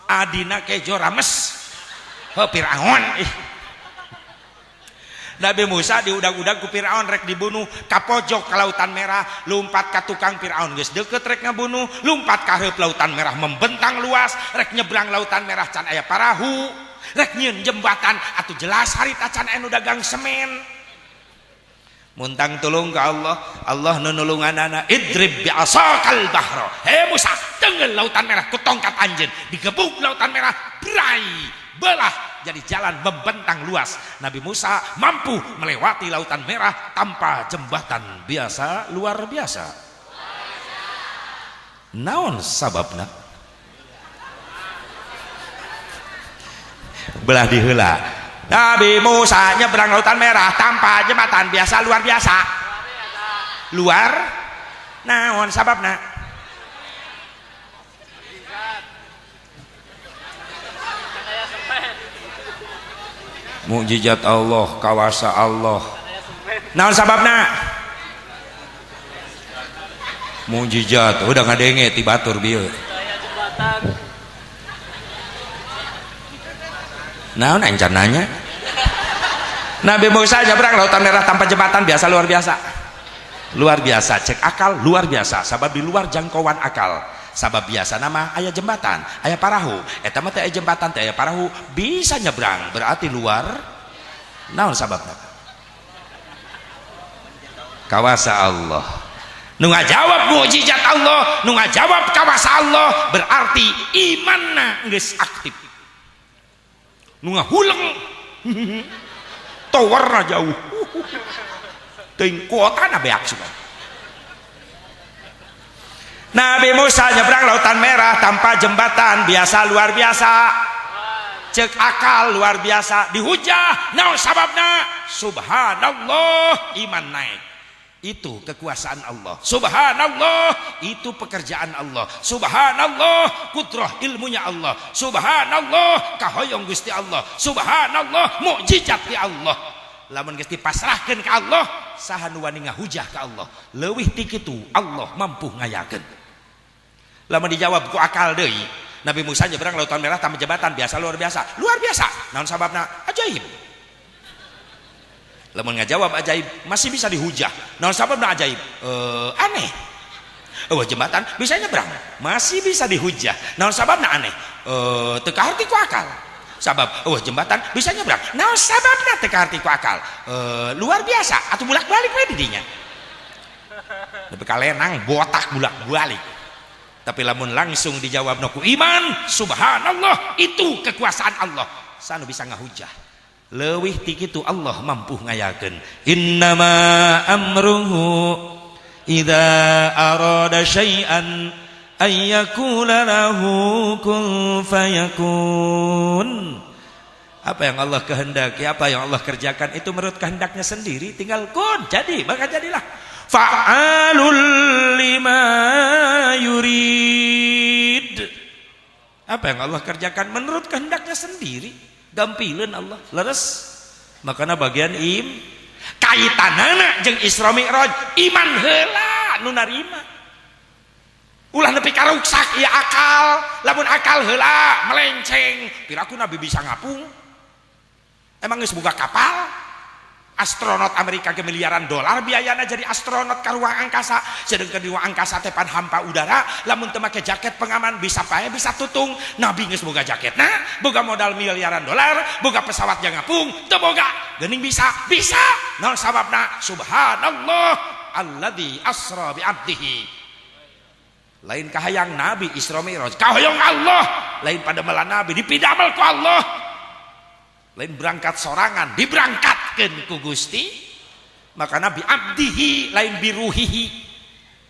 adina kejo Rames. Heuh Firaun ih. Nabi Musa diudag-udag ku Firaun rek dibunuh, ka pojok ka Lautan Merah, lumpat ka tukang Firaun geus deukeut rek ngabunuh, lumpat ka hareup Lautan Merah membentang luas, rek nyebrang Lautan Merah can aya parahu, rek nyieun jembatan atuh jelas harita can aya nu dagang semen. Muntang tulung ka Allah, Allah nu nulunganana, idrib bi'asakal bahra. He Musa, tenggel Lautan Merah ku tongkat anjeun, digebuk Lautan Merah, brai, belah jadi jalan membentang luas. Nabi Musa mampu melewati Lautan Merah tanpa jembatan, biasa luar biasa. Naon sababna? Belah diheula. Nabi Musa nyebrang Lautan Merah tanpa jembatan, biasa luar biasa. Luar naon sababna? Mukjizat Allah, kawasa Allah. Naon sababna? Mukjizat, udah ngadenge ti batur bieu. Naon encan nanya? Nabi Musa nyebrang Lautan Merah tanpa jembatan, biasa luar biasa. Luar biasa, cek akal luar biasa, sabab di luar jangkauan akal. Sabab biasa nama aya jembatan, aya parahu. Eta mah teh aya jembatan, teh aya parahu, bisa nyebrang, berarti luar. Naon sababna? Kawasa Allah. Nu ngajawab mukjizat Allah, nu ngajawab kawasa Allah, berarti imanna geus aktif. Nu ngahuleng towerna jauh. Teuing kuotana beak sugan. Nabi Musa nyebrang Lautan Merah tanpa jembatan, biasa luar biasa. Cek akal luar biasa, dihujah, naon sababna? Subhanallah, iman naik. Itu kekuasaan Allah. Subhanallah, itu pekerjaan Allah. Subhanallah, kudrah ilmunya Allah. Subhanallah, kahoyong Gusti Allah. Subhanallah, mukjizat ti Allah. Lamun geus dipasrahkeun ka Allah, saha nu wani ngahujah ka Allah? Leuwih ti kitu Allah mampu ngayakeun. Lamun dijawab ku akal deui, Nabi Musa nyebrang Lautan Merah tanpa jembatan, biasa luar biasa. Luar biasa. Naon sababna? Ajaib. Lamun ngajawab ajaib masih bisa dihujah. Naon sababna ajaib? Aneh. Eueuh jembatan bisa nyebrang, masih bisa dihujah. Naon sababna aneh? Teu kaharti ku akal. Sabab eueuh jembatan bisa nyebrang. Naon sababna teu kaharti ku akal? Luar biasa atuh bulak-balik we di dinya. Nepi ka lenang botak bulak-balik. Tapi lamun langsung dijawab ku iman, subhanallah, itu kekuasaan Allah. Sanu bisa ngahujah. Leuwih ti kitu Allah mampu ngayakeun. Innama amruhu idza arada syai'an ay yaqula lahu kun fayakun. Apa yang Allah kehendaki, apa yang Allah kerjakan itu menurut kehendaknya sendiri, tinggal kun, jadi, maka jadilah. Fa'alul lima yurid. Apa yang Allah kerjakan menurut kehendaknya sendiri, gampileun Allah, leres. Makana bagian im kaitanana jeung Isra Mi'raj, iman heula nu narima. Ulah nepi ka ruksak ieu akal, lamun akal heula melenceng, piraku Nabi bisa ngapung. Emang geus boga kapal? Astronot Amerika ke miliaran dolar biayana jadi astronot ke ruang angkasa, sedangkan di ruang angkasa teh pan hampa udara, lamun teu make jaket pengaman bisa pae bisa tutung. Nabi geus boga jaketna, boga modal miliaran dolar, boga pesawat yang ngapung, teu boga. Geuning bisa, bisa. Naon sababna? Subhanallah alladzi asra bi abdihi. Lain kahayang Nabi Isra Mi'raj, kahoyong Allah, lain pada melan Nabi dipidamel ku Allah. Lain berangkat sorangan, diberangkatkan ku Gusti. Maka Nabi abdihi lain biruhihi.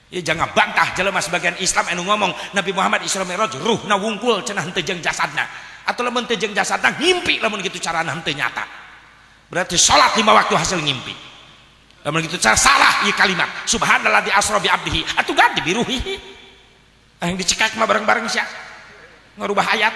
Ya jangan bantah jelema sebagian Islam anu ngomong Nabi Muhammad Isra Mi'raj ruhna wungkul cenah henteu jeung jasadna. Atau lamun teu jeung jasadna ngimpi lamun kitu carana henteu nyata. Berarti salat 5 waktu hasil ngimpi. Lamun kitu cara salah ieu kalimat. Subhanalladzi asra bi abdihi atuh ganti bi ruhihi. Yang dicekak mah bareng-bareng sia. Ngarubah ayat.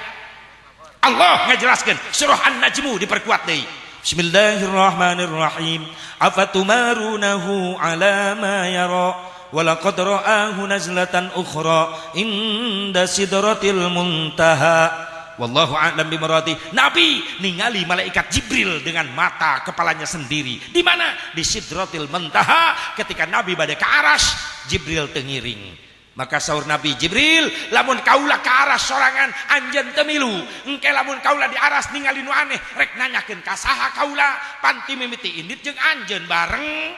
Allah ngajelaskeun surah An-Najmu diperkuat deui. Bismillahirrahmanirrahim. Afatumarunahu ala ma yara walaqad ra'ahu nazlatan ukhra inda sidratil muntaha. Wallahu a'lam bimuradi. Nabi ningali malaikat Jibril dengan mata kepalanya sendiri. Di mana? Di Sidratil Muntaha. Ketika Nabi bade ke aras, Jibril teu ngiring. Maka saur Nabi Jibril, lamun kaula ke aras sorangan anjeun teu milu. Engke lamun kaula di aras ningali nu aneh, rek nanyakeun ka saha kaula, panti mimiti indit jeung anjeun bareng.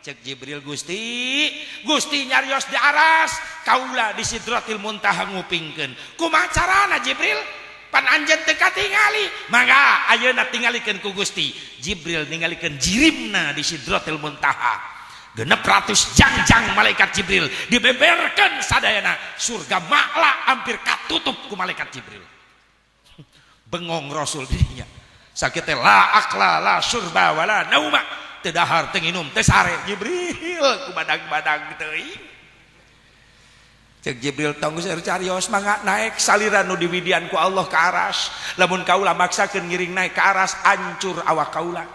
Cek Jibril, Gusti, Gusti nyarios di aras, kaula di Sidratil Muntaha ngupingkeun. Kumaha carana Jibril? Pan anjeun teu katingali. Mangga ayeuna tingalikeun ku Gusti. Jibril ningalikeun jirimna di Sidratil Muntaha. 600 jangjang malaikat Jibril dibeberkan sadayana surga Ma'la hampir katutup ku malaikat Jibril. Bengong Rasul dirinya. Sakit teh la akla la surba wala nauma, teu dahar teu nginum teu sare. Jibril ku badag-badag teuing. Cek Jibril tong geus carios mangga naik saliran nu diwidian ku Allah ka aras. Lamun kaula maksakeun ngiring naik ka aras hancur awak kaula.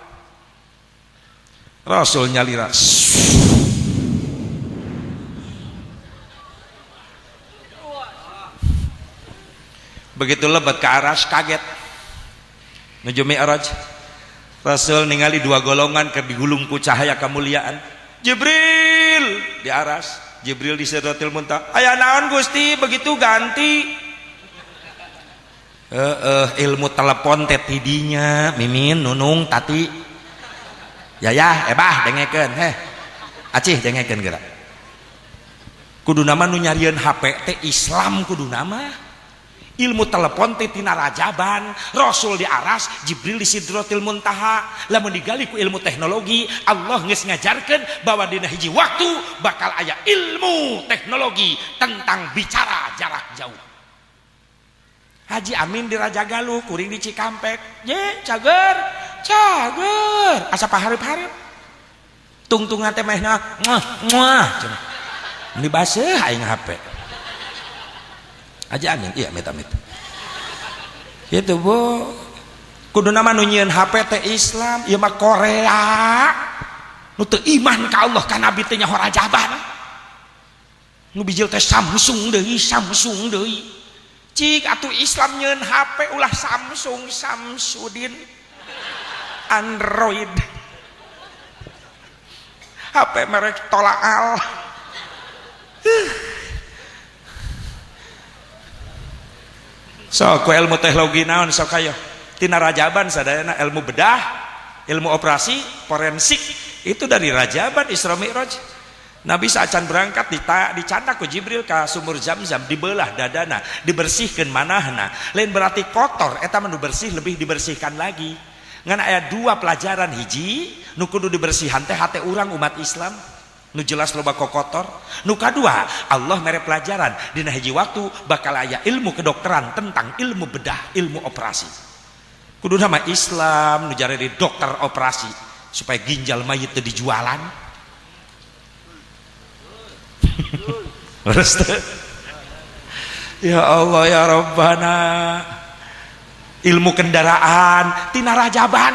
Rasul nyalira. Begitu lebat ke aras kaget. Nuju Mi'raj. Rasul ningali dua golongan keur digulung ku cahaya kemuliaan. Jibril di aras, Jibril di Sidratil Muntaha. Aya naon Gusti begitu ganti? Ilmu telepon teh tidinya, Mimin, Nunung, Tati. Yayah, ebah dengekeun heh. Acih dengekeun geura. Kudu nama nu nyarieun HP teh Islam kudu nama. Ilmu telepon teh tina rajaban, Rasul di aras, Jibril di Sidratil Muntaha. Lamun digali ku ilmu teknologi, Allah geus ngajarkeun bahwa dina hiji waktu bakal aya ilmu teknologi tentang bicara jarak jauh. Haji Amin di Raja Galuh, kuring di Cikampek. Ye, cager, cager. Asa pahareup-hareup. Tungtungan teh mehna muah muah cenah. Meuni baseuh aing HP. Haji Amin, iya amit-amit. Gitu Bu. Kudu nama nu nyieun HP teh Islam, ieu mah Korea. Nu teu iman ka Allah ka Nabi teh nyaho rajaban. Nu bijil teh Samsung deui, Samsung deui. Cik atuh Islam nyieun HP ulah Samsung, Samsudin. Android. HP merek Tolaal. So ku ilmu teknologi naon sok ayo tina rajaban sadayana ilmu bedah, ilmu operasi, forensik itu dari rajaban Isra Mi'raj. Nabi saacan berangkat dicandak ku Jibril ka sumur Zamzam, dibelah dadana, dibersihkeun manahna. Lain berarti kotor, eta mah nu bersih lebih dibersihkan lagi. Ngan aya dua pelajaran, hiji nu kudu dibersihan teh hate urang umat Islam nu jelas loba kokotor. Nu kadua Allah mere pelajaran dina hiji waktu bakal aya ilmu kedokteran tentang ilmu bedah, ilmu operasi. Kudu nama Islam nu jare di dokter operasi supaya ginjal mayit teu dijualan. Ya Allah ya Rabbana. Ilmu kendaraan tina rajaban.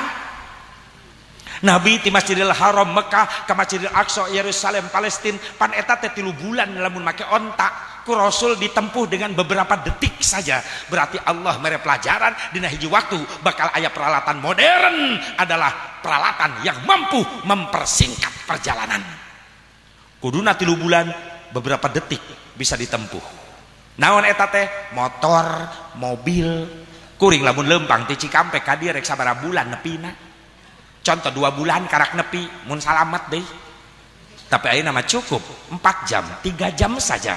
Nabi ti Masjidil Haram Mekah ke Masjidil Aqsa Yerusalem Palestina pan eta teh 3 bulan lamun make onta ku Rasul ditempuh dengan beberapa detik saja. Berarti Allah mere pelajaran dina hiji waktu bakal aya peralatan modern adalah peralatan yang mampu mempersingkat perjalanan. Kuduna 3 bulan beberapa detik bisa ditempuh. Naon eta teh? Motor, mobil. Kuring lamun lempang ti Cikampek ka dieu rek sabaraha bulan nepina. Contoh 2 bulan karak nepi mun salamet deui. Tapi ayeuna mah cukup 4 jam, 3 jam saja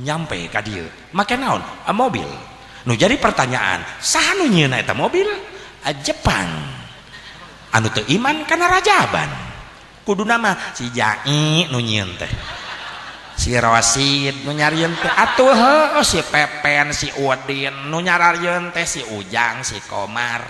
nyampe ka dieu. Make naon? Mobil. Nu jadi pertanyaan, saha nu nyieunna eta mobil? Jepang. Anu teu iman kana rajaban. Kuduna mah si Jai nu nyieun teh. Si Rosid nu nyarieun teh atuh heuh si Pepen si Udin nu nyararieun teh si Ujang si Komar.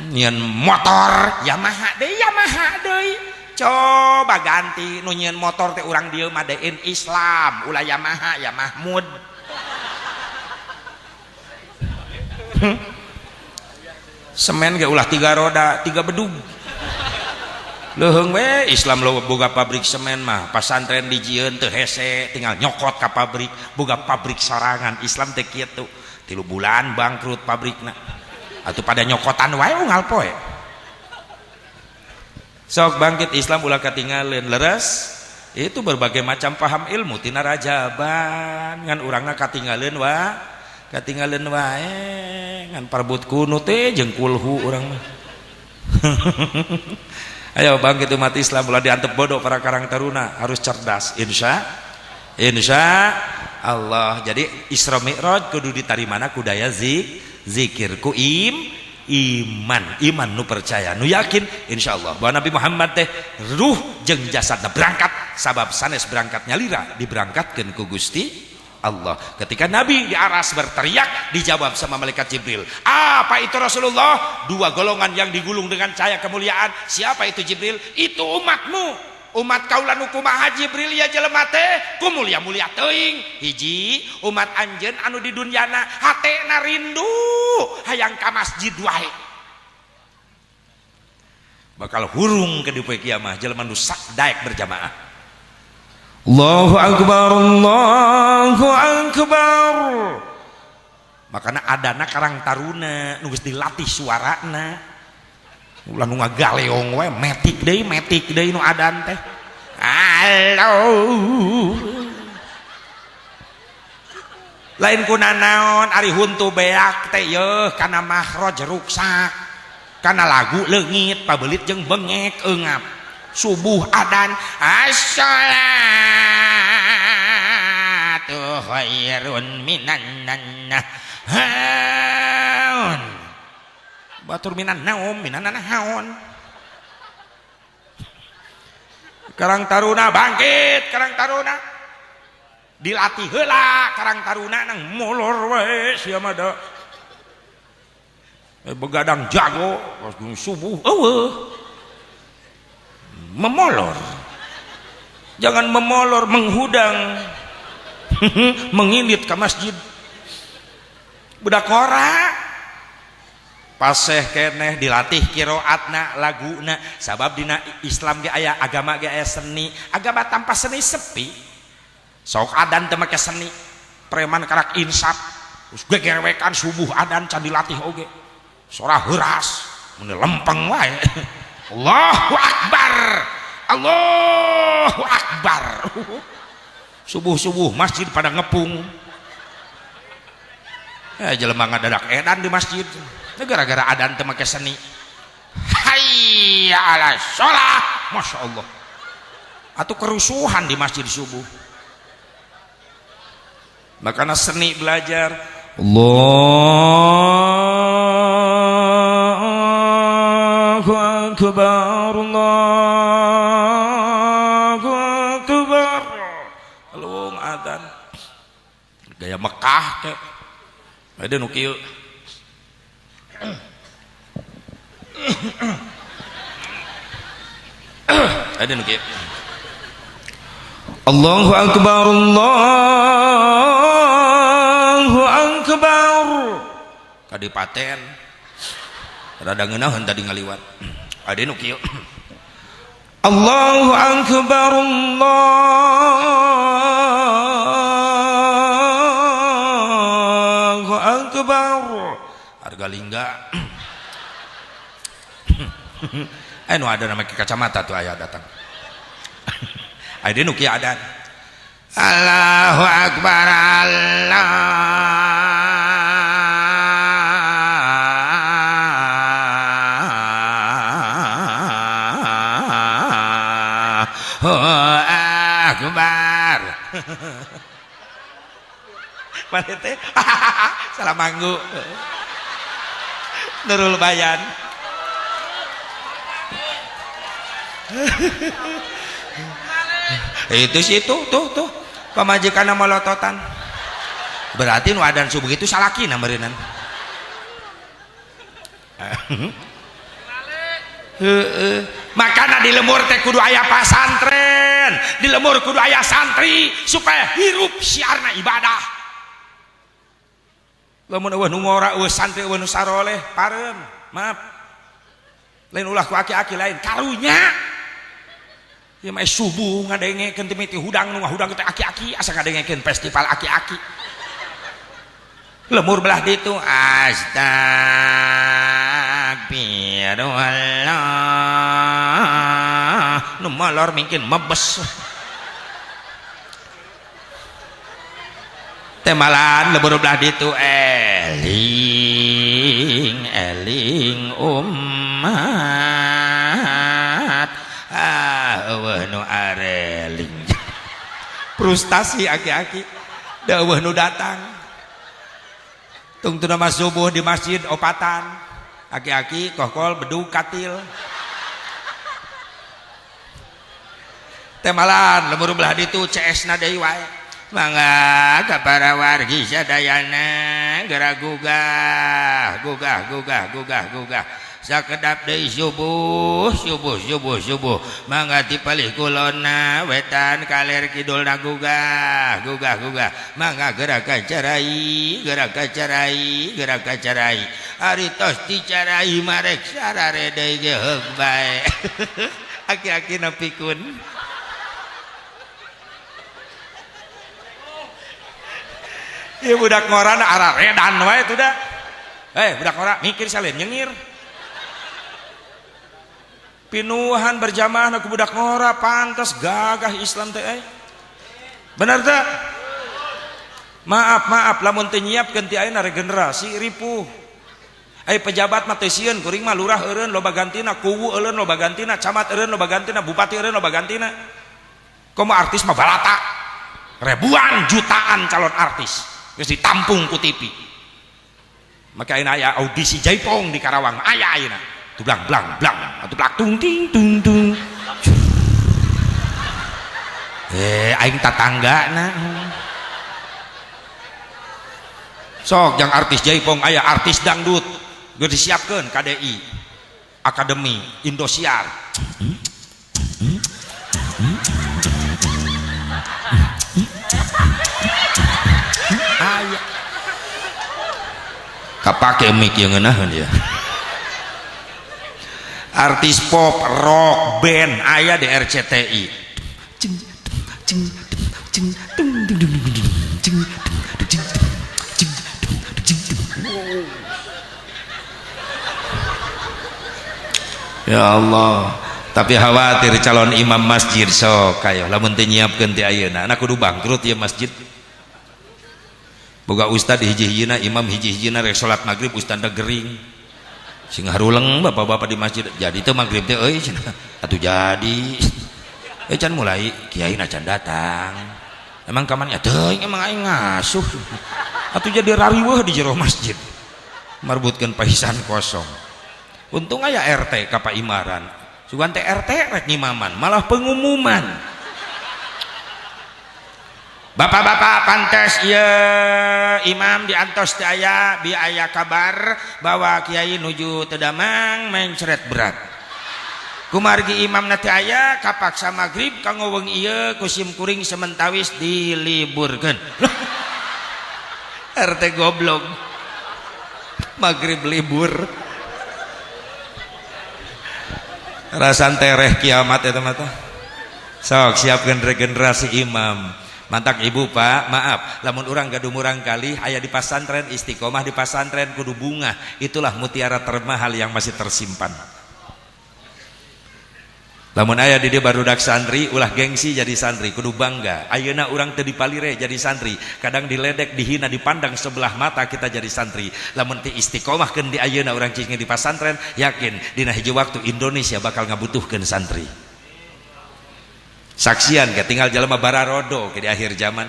Nyeun motor Yamaha deui Yamaha deui. Coba ganti nu nyieun motor teh urang dieu mah dein Islam ulah Yamaha ya Mahmud. Semen ge ulah 3 roda 3 bedug. Leuheung we Islam lo boga pabrik semen mah pasantren dijieun teu hese tinggal nyokot ka pabrik boga pabrik sorangan Islam teh kitu 3 bulan bangkrut pabrikna atuh pada nyokotan wae unggal poe sok bangkit Islam ulah katinggalin leres itu berbagai macam paham ilmu tina rajaban ngan urangna katinggalin wa katinggalin wae ngan parbut kunut teh jeung kulhu urang mah. Ayo bangkit umat Islam ulah diantep bodoh para karang taruna harus cerdas insya insya Allah. Jadi Isra Mi'raj kudu ditarimana ku daya zikir ku iman iman nu percaya nu yakin insya Allah bahwa Nabi Muhammad teh ruh jeung jasadna berangkat sabab sanes berangkat nyalira diberangkatkeun ku Gusti Allah. Ketika Nabi di aras berteriak dijawab sama malaikat Jibril, apa itu Rasulullah? 2 golongan yang digulung dengan cahaya kemuliaan. Siapa itu Jibril? Itu umatmu. Umat kaula nu kumaha Jibril ya jelema teh ku mulia-mulia teuing. Hiji umat anjeun anu di dunyana hatena rindu hayang ka masjid wae. Bakal hurung ke di poe kiamah jelema nu daek berjamaah. Allahu akbar Allahu akbar. Makana adana karang taruna nu geus dilatih suarana. Ulah nu ngagaleong wae metik deui nu adan teh. Allahu. Lain kuna naon ari huntu beak teh yeuh kana makhraj ruksak. Kana lagu leungit pabelit jeung bengek eungap. Subuh adan as-sholatu khairun minan naun batur minan naum minan naon. Karang taruna bangkit karang taruna dilatih heula karang taruna nang molor wae sia mah da begadang jago subuh eueuh memolor. Jangan memolor, menghudang mengilit ke masjid budak ora paseh keneh dilatih kiroatna laguna sabab dina Islam ge aya agama ge aya seni agama tanpa seni sepi sok adan teu make seni preman karak insaf geus gegerwekan subuh adan can dilatih oge sora heuras mun lempeng wae. Allahu Akbar Allahu Akbar. Subuh-subuh masjid pada ngepung jelema ngadadak edan di masjid gara-gara adan teu make seni. Hayya ala sholah Masya Allah atau kerusuhan di masjid subuh. Makanya seni belajar Allahu Akbar Allahu Akbar. Leuweung adzan gaya Mekah teh ada nu kieu. Ada nu kieu. Allahu Akbar Allahu Akbar. Kadipaten rada ngeunaheun tadi ngaliwat. Ada nu kieu. Allahu Akbar Allahu Akbar. Harga lingga. Nu ada nama kacamata tuh aya datang. Ada nu kieu adan. Allahu Akbar Allahu Akbar. Mana teh? Salah manggu. Nurul Bayan. Itu sih itu tuh tuh pamajikanna molototan. Berarti nu adan subuh itu salakina meureunnan. Heeh. Makana di lembur teh kudu aya pasantren, di lembur kudu aya santri supaya hirup siarna ibadah. Lamun eueuh nu ngora, eueuh santri, eueuh nu saroleh, pareum, maaf. Lain ulah ku aki-aki lain, karunya. Ieu mah subuh ngadengekeun teh miti hudang nu ngahudang teh aki-aki, asa ngadengekeun festival aki-aki. Lemur belah ditu astagfirullah nu molor mungkin mebes temalan lemur belah ditu eling eling umat ah eueuh nu areling frustasi aki-aki da eueuh nu datang tungtuna mas subuh di masjid opatan aki-aki kokol bedug katil temalan lemur belah ditu CS na deui wae mangga ka para wargi sadayana geura gugah gugah gugah gugah gugah sakedap deui subuh subuh subuh subuh mangga tipalih kulonna wetan kaler kidulna gugah gugah gugah mangga gerakan carai gerakan carai gerakan carai ari tos dicarai marek sarare deui ge heug bae aki-aki na pikun ieu budak ngorana araredan wae tuh da budak ngora mikir salin nyengir pinuhan berjamaah ku budak ngora pantas gagah Islam teh bener teh maaf maaf lamun teu nyiapkeun ti ayeuna regenerasi ripuh ai pejabat mah teu sieun kuring mah lurah eureun loba gantina kuwu eureun loba gantina camat eureun loba gantina bupati eureun loba gantina komo artis mah balata ribuan jutaan calon artis geus ditampung ku TV maka ayeuna aya audisi jaipong di Karawang aya ayeuna tu blang blang blang atuh blak tung ting tung tung aing tatanggana sok jang artis jaipong aya artis dangdut geus disiapkeun KDI Akademi Indosiar aya kapake mic ieu ngeunaheun ieu artis pop, rock, band aya di RCTI. Ya Allah, tapi khawatir calon imam masjid sok kayo lamun teu nyiapkeun ti ayeuna, na kudu bangkrut ieu masjid. Boga ustad hiji-hijina, imam hiji-hijina rek salat magrib ustadna gering. Sing haruleng bapak-bapak di masjid jadi teu magrib teh euy atuh jadi can mulai kiai na can datang emang kamannya teuing emang aing ngasuh atuh jadi rariweuh di jero masjid marbutkeun pahisan kosong untung aya RT ka Pak Imaran sugan teh RT rek ngimaman malah pengumuman bapak-bapak pantes ieu imam diantos teu aya bi aya kabar bahwa kiai nuju teu damang mencret berat kumargi imamna teu aya kapaksa magrib kanggo weung ieu ku sim kuring sementawis diliburkeun RT goblok magrib libur rasan tereh kiamat eta mah sok siapkeun regenerasi imam. Mantak ibu pak, maaf, lamun urang gaduh murang kali aya di pasantren istiqomah di pasantren kudu bunga, itulah mutiara termahal yang masih tersimpan. Lamun aya di dieu barudak santri, ulah gengsi jadi santri, kudu bangga. Ayeuna urang teu dipalire jadi santri, kadang diledek, dihina, dipandang sebelah mata kita jadi santri. Lamun teu istiqomahkeun di ayeuna urang cicing di pasantren, yakin dina hiji waktu Indonesia bakal ngabutuhkeun santri. Saksian ke tinggal jelema bararodo ke di akhir zaman.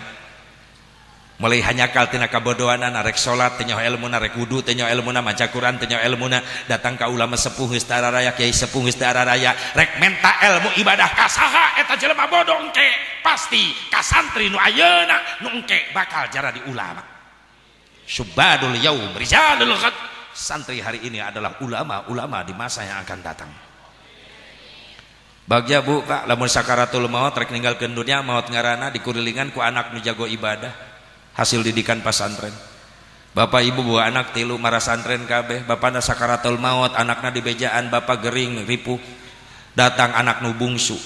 Mulai hanyakal tina kabodohanana, rek salat teu nyaho elmuna, rek wudu teu nyaho elmuna, maca Quran teu nyaho elmuna, datang ka ulama sepuh geus teu araraya, kiai sepuh geus teu araraya, rek menta ilmu ibadah ka saha eta jelema bodoh engke pasti ka santri nu ayeuna nu engke bakal jadi ulama. Subadul yaum rijalul ghad. Santri hari ini adalah ulama-ulama di masa yang akan datang. Bagja bu pak, lamun sakaratul maut rek ninggalkeun dunya, maut ngaranna dikurilingan ku anak nu jago ibadah, hasil didikan pasantren. Bapak ibu bawa anak tilu marasantren kabeh, bapana sakaratul maut, anakna dibejaan, bapak gering ripuh. Datang anak nu bungsu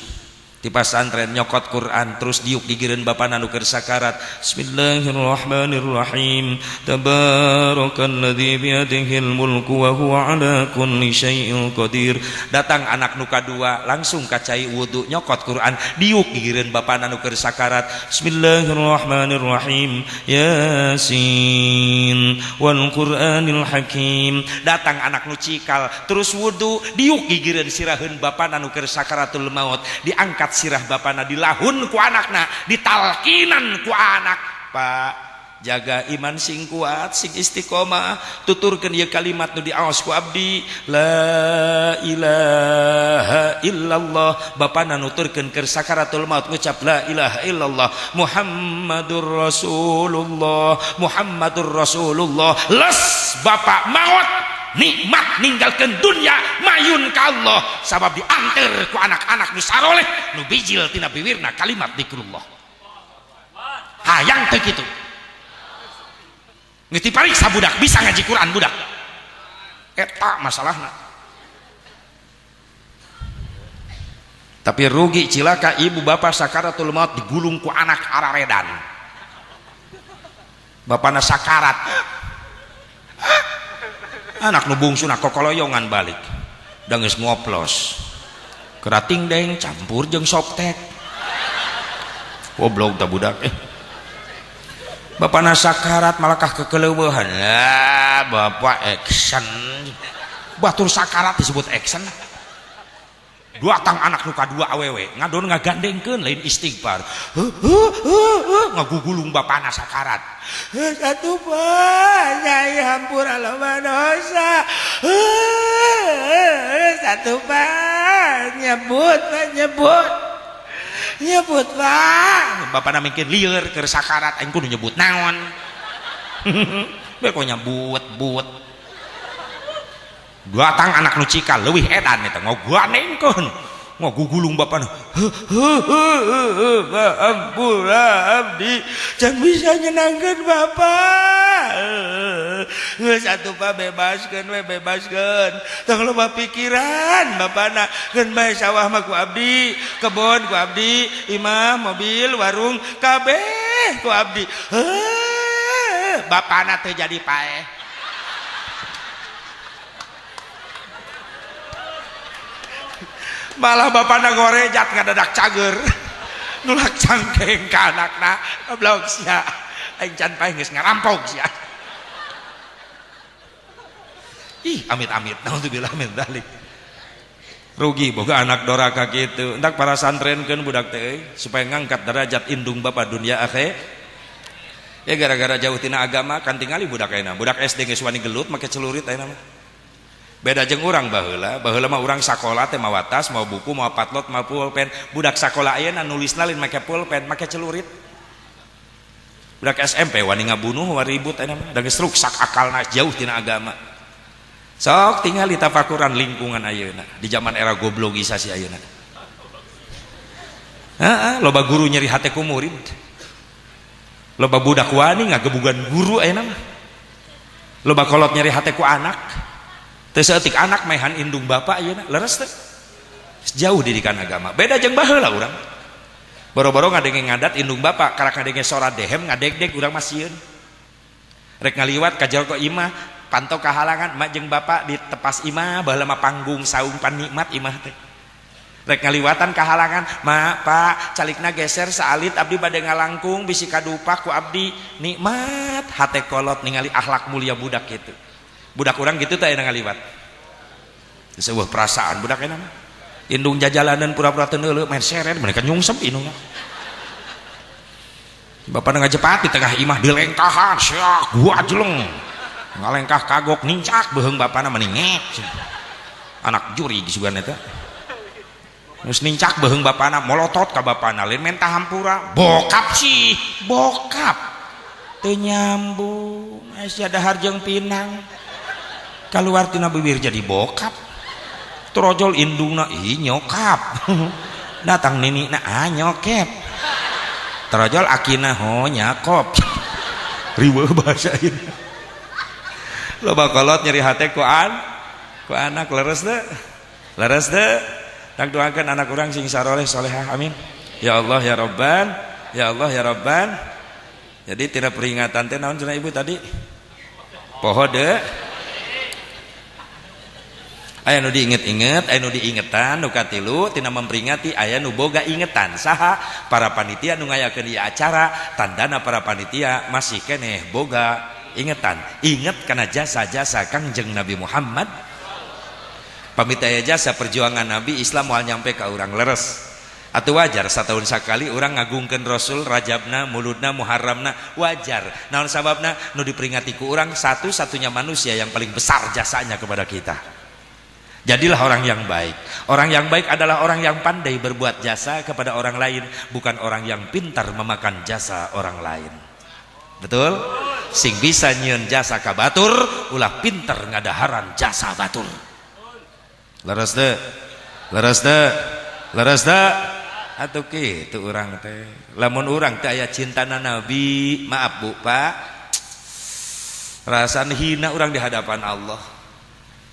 di pasantren nyokot Quran terus diuk digireun bapana nu keur sakarat. Bismillahirrahmanirrahim. Tabarakalladzi biyadihil mulku wa huwa ala kulli syai'in qadir. Datang anak nu kadua langsung ka cai wudu nyokot Quran diuk gigireun bapana nu keur sakarat. Bismillahirrahmanirrahim. Yasin wal Qur'anil Hakim. Datang anak nu cikal terus wudu diuk gigireun siraheun bapana nu keur sakaratul maut. Diangkat sirah bapana dilahun ku anakna, ditalkinan ku anak. Pak, jaga iman sing kuat, sing istiqomah, tuturkeun ieu kalimat nu diaos ku abdi, la ilaha illallah. Bapana nuturkeun keur sakaratul maut ngucap la ilaha illallah, Muhammadur Rasulullah, Muhammadur Rasulullah. Les bapak maut nikmat ninggalkeun dunya mayun ka Allah, sabab dianter ku anak-anak nu saroleh nu bijil tina biwirna kalimat zikrullah. Hayang teu kitu geus dipariksa budak bisa ngaji Quran budak eta masalahna. Tapi rugi cilaka ibu bapak sakaratul maut digulung ku anak araredan, bapana sakarat, anak nu bungsuna kokoloyongan balik da geus ngoplos kerating deng campur jeung soptek. Goblok ta budak bapana sakarat malakah kekeleueuhan lah bapak action batur sakarat disebut action. Datang anak nu kadua awewe ngadon ngagandengkeun lain istighfar, ngagugulung bapana sakarat. Satu pak saya hampura loba dosa, satu pak nyebut pak nyebut nyebut pak. Bapana mikir lieur keur sakarat aing kudu nyebut naon. Bae kok nyebut but. Datang anak nu cikal leuwih edan eta ngogandengkeun ngagugulung bapana. Ampura abdi can bisa nyenangkeun bapak. Geus atuh pak bebaskeun we bebaskeun. Tong loba pikiran bapana, keun bae sawah mah ku abdi, kebon ku abdi, imah, mobil, warung kabeh ku abdi. Bapana teu jadi paeh. Malah bapana gorejat ngadadak cager nulak cangkeng ka anakna goblok sia aing can paeh geus ngarampok sia. Ih amit-amit naudzubillah min dzalik. Rugi boga anak doraka kitu. Entak para santrenkeun budak teh supaya ngangkat derajat indung bapa dunia akhir. Ya gara-gara jauh tina agama kan tingali budak ayeuna. Budak SD geus wani gelut make celurit ayeuna mah. Beda jeung urang baheula, baheula mah urang sakola teh mawa tas, mawa buku, mawa patlot, mawa pulpen. Budak sakola ayeuna nulisna lain make pulpen, make celurit. Budak SMP wani ngabunuh, wani ribut ayeuna mah, da geus ruksak akalna jauh tina agama. Sok tingali tafakuran lingkungan ayeuna di zaman era goblogisasi ayeuna. Heeh, loba guru nyeri hate ku murid. Loba budak wani ngagebugan guru ayeuna mah. Loba kolot nyeri hate ku anak. Teu saeutik anak maehan indung bapak ayeuna leres teh. Jauh didikan agama. Beda jeung baheula urang. Boro-boro ngadenge ngadat indung bapak, karak ngadenge sora dehem ngadegdeg urang mah sieun. Rek ngaliwat ka jero imah, panto kahalangan mak jeung bapak di tepas imah, baheula mah panggung saung panikmat imah teh. Rek ngaliwatan kahalangan, mak pak calikna geser saalit abdi bade ngalangkung bisi kadupak ku abdi nikmat hate kolot ningali akhlak mulia budak kitu. Budak urang gitu teh ngaliwat. Sebuah perasaan budak enak mah. Indung jajalanan pura-pura teu neuleuh main seret mereka nyungsep indungna. Bapakna ngajepat di tengah imah dilengkahan, siak gua jeleng. Ngalengkah kagok nincak beuheung bapana meningek. Anak juri sugan eta. Geus nincak beuheung bapana molotot ka bapana lain menta hampura. Bokap sih, bokap. Teu nyambung, aya dahar jeung pinang. Kaluar tina bibir jadi bokap. Trojol indungna ih nyokap. Datang ninikna ah nyokep. Trojol akina ho nyakop. Riweuh bahasa ieu. Loba kolot nyeri hate ku ku anak leres teu? Leres teu? Tak doakan anak urang sing saroleh solehah, amin. Ya Allah ya Rabban, ya Allah ya Rabban. Jadi tidak peringatan teh naon cenah ibu tadi? Poho deui. Aya nu diinget-inget, aya nu diingetan, nu katilu tina memperingati aya nu boga ingetan. Saha para panitia nu ngayakeun ieu acara, tandana para panitia masih keneh boga ingetan. Inget kana jasa-jasa Kangjeng Nabi Muhammad. Pamit aya jasa perjuangan Nabi Islam moal nyampe ka urang leres. Atuh wajar satahun sakali urang ngagungkeun Rasul Rajabna, Muludna, Muharramna, wajar. Naon sababna? Nu diperingati ku urang satu-satunya manusia yang paling besar jasanya kepada kita. Jadilah orang yang baik. Orang yang baik adalah orang yang pandai berbuat jasa kepada orang lain, bukan orang yang pintar memakan jasa orang lain. Betul? Sing bisa nyieun jasa ka batur, ulah pintar ngadaharan jasa batur. Leres teu? Leres teu? Leres teu? Atuh kitu urang teh. Lamun urang teh aya cintana Nabi, maaf Bu, Pak. Rasaan hina urang di hadapan Allah.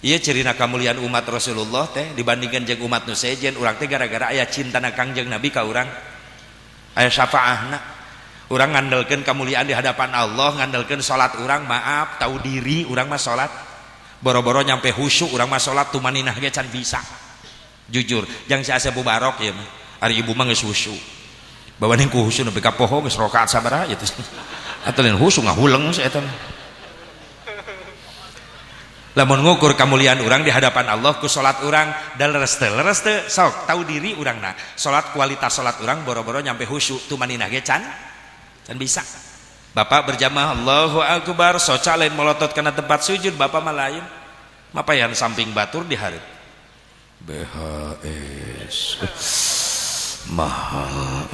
Iya cirina kamuliaan umat Rasulullah teh dibandingkan jeung umat nu sejen, urang teh gara-gara aya cintana Kangjeng Nabi ka urang, aya syafaahna. Urang ngandelkeun kamuliaan di hadapan Allah, ngandelkeun salat urang, maaf, tahu diri urang mah salat. Boro-boro nyampe khusyuk urang mah salat tumaninah ge can bisa. Jujur, jang si Asep Mubarok ieu mah. Ari ibu mah geus khusyuk. Bawaning ku khusyuk nepi ka poho geus rakaat sabaraha ieu teh. Atuh lain khusyuk ngahuleng si eta mah. Lamun ngukur kemuliaan urang di hadapan Allah ku salat urang da leres teu sok tahu diri urangna. Salat kualitas salat urang boro-boro nyampe khusyuk tumaninah ge can bisa. Bapak berjamaah Allahu akbar soca lain melotot kana tempat sujud bapak mah lain. Mapayan samping batur di hareup. BHS mahal.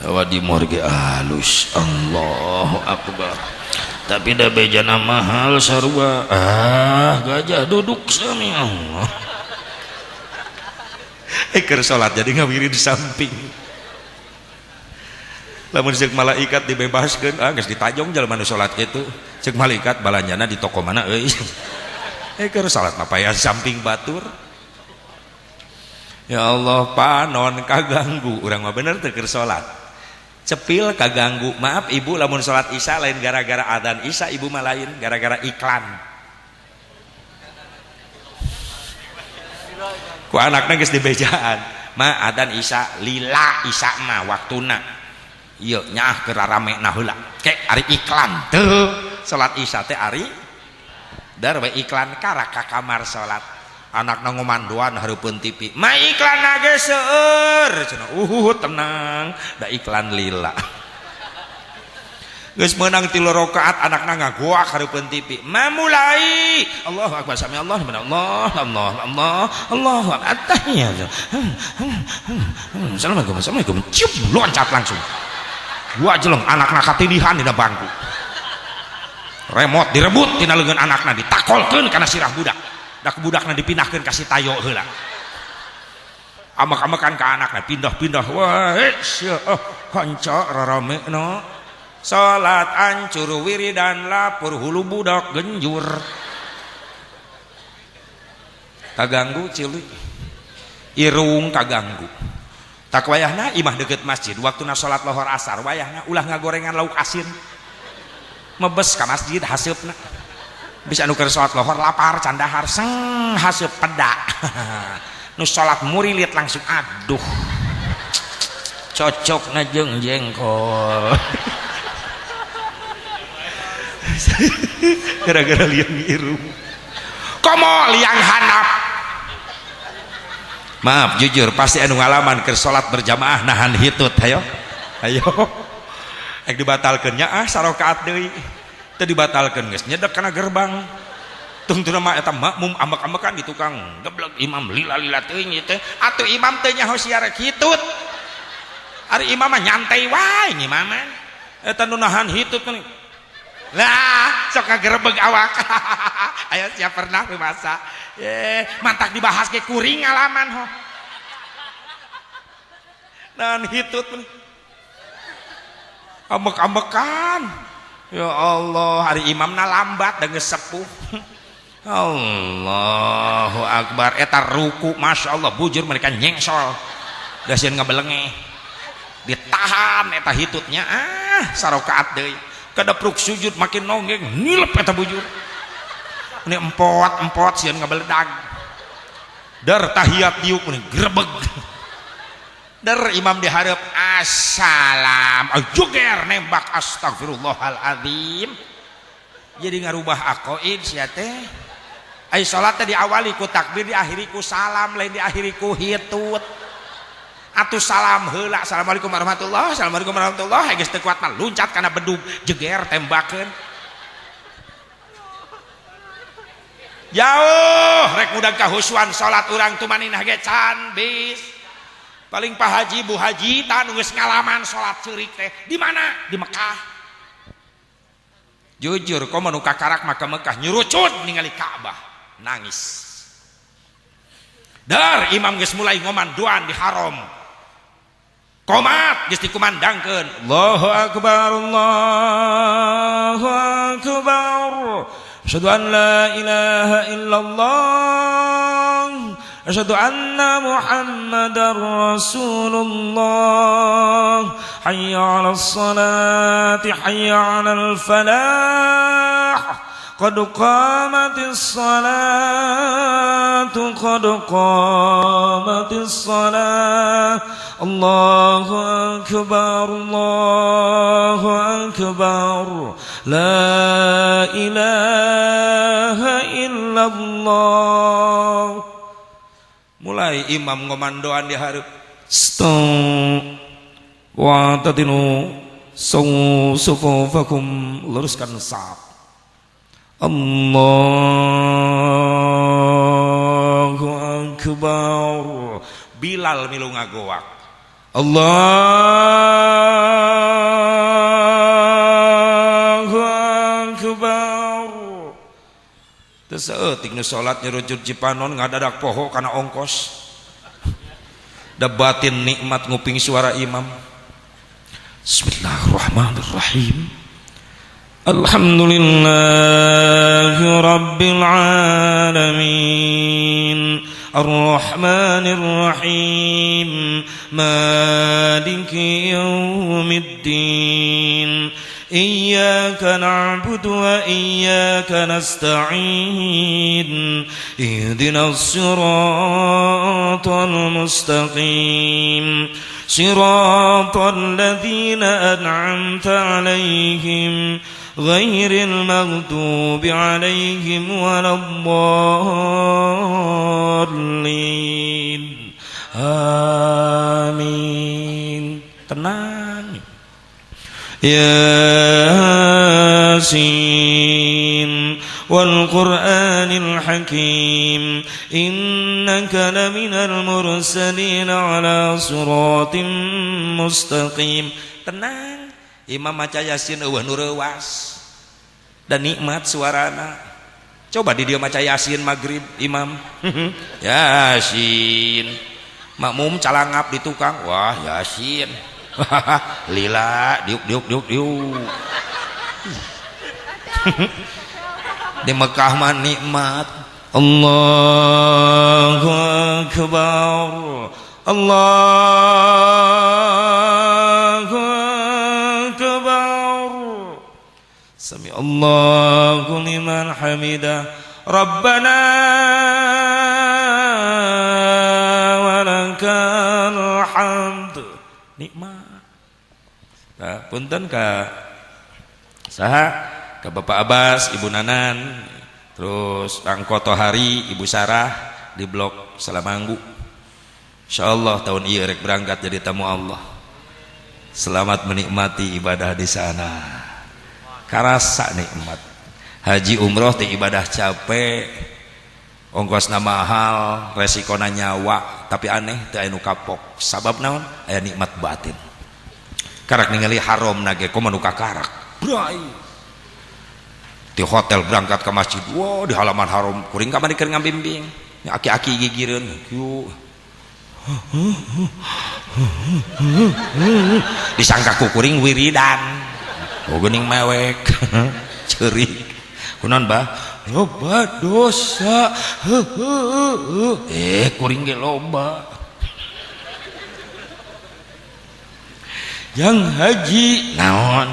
Tawa di morge halus Allahu akbar. Tapi da bejana mahal sarua. Ah, gajah duduk sami Allah. Keur salat jadi ngawirid di samping. Lamun ceuk malaikat dibebaskeun, ah geus ditajong jalma nu salat kitu. Ceuk malaikat balanjana di toko mana euy. Keur salat mah payah samping batur. Ya Allah, panon kaganggu urang mah bener teu keur salat. Cepil kaganggu. Maaf ibu lamun salat isya lain gara-gara adzan isya ibu mah lain gara-gara iklan. Ku anakna geus dibejaan. Ma adzan isya lila isya mah waktuna. Ieu nyaah keur rarame na heula. Ke ari iklan teu salat isya teh ari dar we iklan karak ka kamar salat. Anakna ngomandoan hareupeun TV. Ma iklan ge seueur cenah. Tenang, da iklan lila. Geus meunang 3 rakaat anakna ngagoak hareupeun TV. Ma mulai. Allahu akbar sami Allah liman Allah Allah Allah Allahu akbar. Attahiyat. Assalamualaikum assalamualaikum. Cium loncat langsung. Gua jeleng anakna katindihan dina bangku. Remote direbut tina leungeun anakna ditakolkeun kana sirah budak. Da budakna dipindahkeun ka si tayo heula. Amek-amekan ka anakna pindah-pindah wae sia hanca raramena. Salat ancur wiridan lapur hulu budak genjur. Kaganggu cilik. Irung kaganggu. Tak wayahna imah deket masjid waktuna salat lohor asar wayahna ulah ngagorengan lauk asin. Mebes ka masjid haseupna. Bisa nu keur salat lohor lapar candahar seng haseup peda. Nu salat murilit langsung aduh. Cocokna jeung jengkol. Gara-gara liang irung. Komo liang handap. Maaf jujur pasti anu ngalaman keur salat berjamaah nahan hitut ayo. Ayo. Ek dibatalkeun nya ah sarakaat deui. Teu dibatalkeun geus nyedek kana gerbang. Tungtuna mah eta makmum ambek-ambekan di tukang geblek imam lila-lila teuing ieu teh. Atuh imam teh nyaho sia rek hitut. Ari imam mah nyantai wae ngimaman. Eta nu nahan hitut mah. Lah, sok ngagerebeg awak. Ayo siap pernah masa. Mantak dibahas ge kuring ngalaman ho. Nahan hitut mah. Ambek-ambekan. Ya Allah, hari imamna lambat da geus sepuh. Allahu akbar, eta ruku Masya Allah bujur mereka nyengsol. Da sieun ngabelenge. Ditahan eta hitutnya ah sarakaat deui. Kadepruk sujud makin nonggeng nilep eta bujur. Ini empot-empot sieun ngabeledag. Dar tahiyat diuk meni grebeg. Der imam dihareup assalam joger nembak astagfirullahaladzim. Jadi ngarubah aqoid sia teh. Ai salat teh diawali ku takbir diakhiri ku salam lain diakhiri ku hitut. Atuh salam heula assalamualaikum warahmatullahi assalamualaikum warahmatullahi geus teu kuat mah luncat kana bedug jeger tembakeun. Jauh rek mudag kahusuan salat urang tumaninah ge can bis. Paling Pak Haji Bu Haji tah nu geus ngalaman salat ceurik teh di mana? Di Mekah. Jujur komo nu kakarak mah ka Mekah nyurucut ningali Ka'bah nangis. Dar imam geus mulai ngomandoan di haram. Komat geus dikumandangkeun. Allahu akbar Allahu akbar. Asyhadu an la ilaha illallah. Asyhadu anna Muhammadar Rasulullah. Hayya 'alas salati hayya 'alal falah. Qad qamatis salatu qad qamatis salah. Allahu akbar Allahu akbar. La ilaha illallah. Mulai imam ngomandoan di hareup. Stop wa tadinu sufufakum, luruskan saf. Allahu akbar. Bilal milu ngagoak. Allahu akbar. Teu saeutik nu salat nyerujut Cipanon ngadadak poho kana ongkos. Da batin nikmat nguping suara imam. Bismillahirrahmanirrahim. Alhamdulillahi rabbil alamin. Arrahmanir rahim. Maliki yaumiddin. Iyyaka na'budu wa iyyaka nasta'in. Ihdinas siratal mustaqim. Siratal ladzina an'amta 'alaihim ghairil maghdubi 'alaihim waladdallin. Amin. Tenang. Yasin wal Qur'anil Hakim. Innaka laminal mursalin ala siratim mustaqim. Tenang. Imam maca Yasin eueuh nu reuwas dan nikmat suarana. Coba di dia maca Yasin maghrib imam. Yasin. Makmum calangap di tukang, wah Yasin. Lila diuk diuk diuk diuk. Di Mekah mah nikmat. Allahu akbar. Allahu akbar. Sami Allahu liman hamidah. Rabbana walakal hamd. Nikmat. Nah, punten ka saha, ka Bapak Abbas, Ibu Nanan, terus Kang Kotohari, Ibu Sarah di blok Salamanggu. Insyaallah tahun ieu rek berangkat jadi tamu Allah. Selamat menikmati ibadah di sana. Karasa nikmat. Haji umroh teh ibadah capek, ongkosna mahal, resikona nyawa, tapi aneh teu aya nu kapok. Sabab naon? Aya nikmat batin. Karak ningali haram na ge komo nu kakarak. Bray. Di hotel berangkat ke masjid, wow di halaman haram kuring kamari keur ngabimbing. Aki-aki gigireun kieu. Disangka ku kuring wiridan. Oh geuning mewek. Ceurik. Kunaon bah? Loba dosa. Kuring ge loba. Yang haji naon?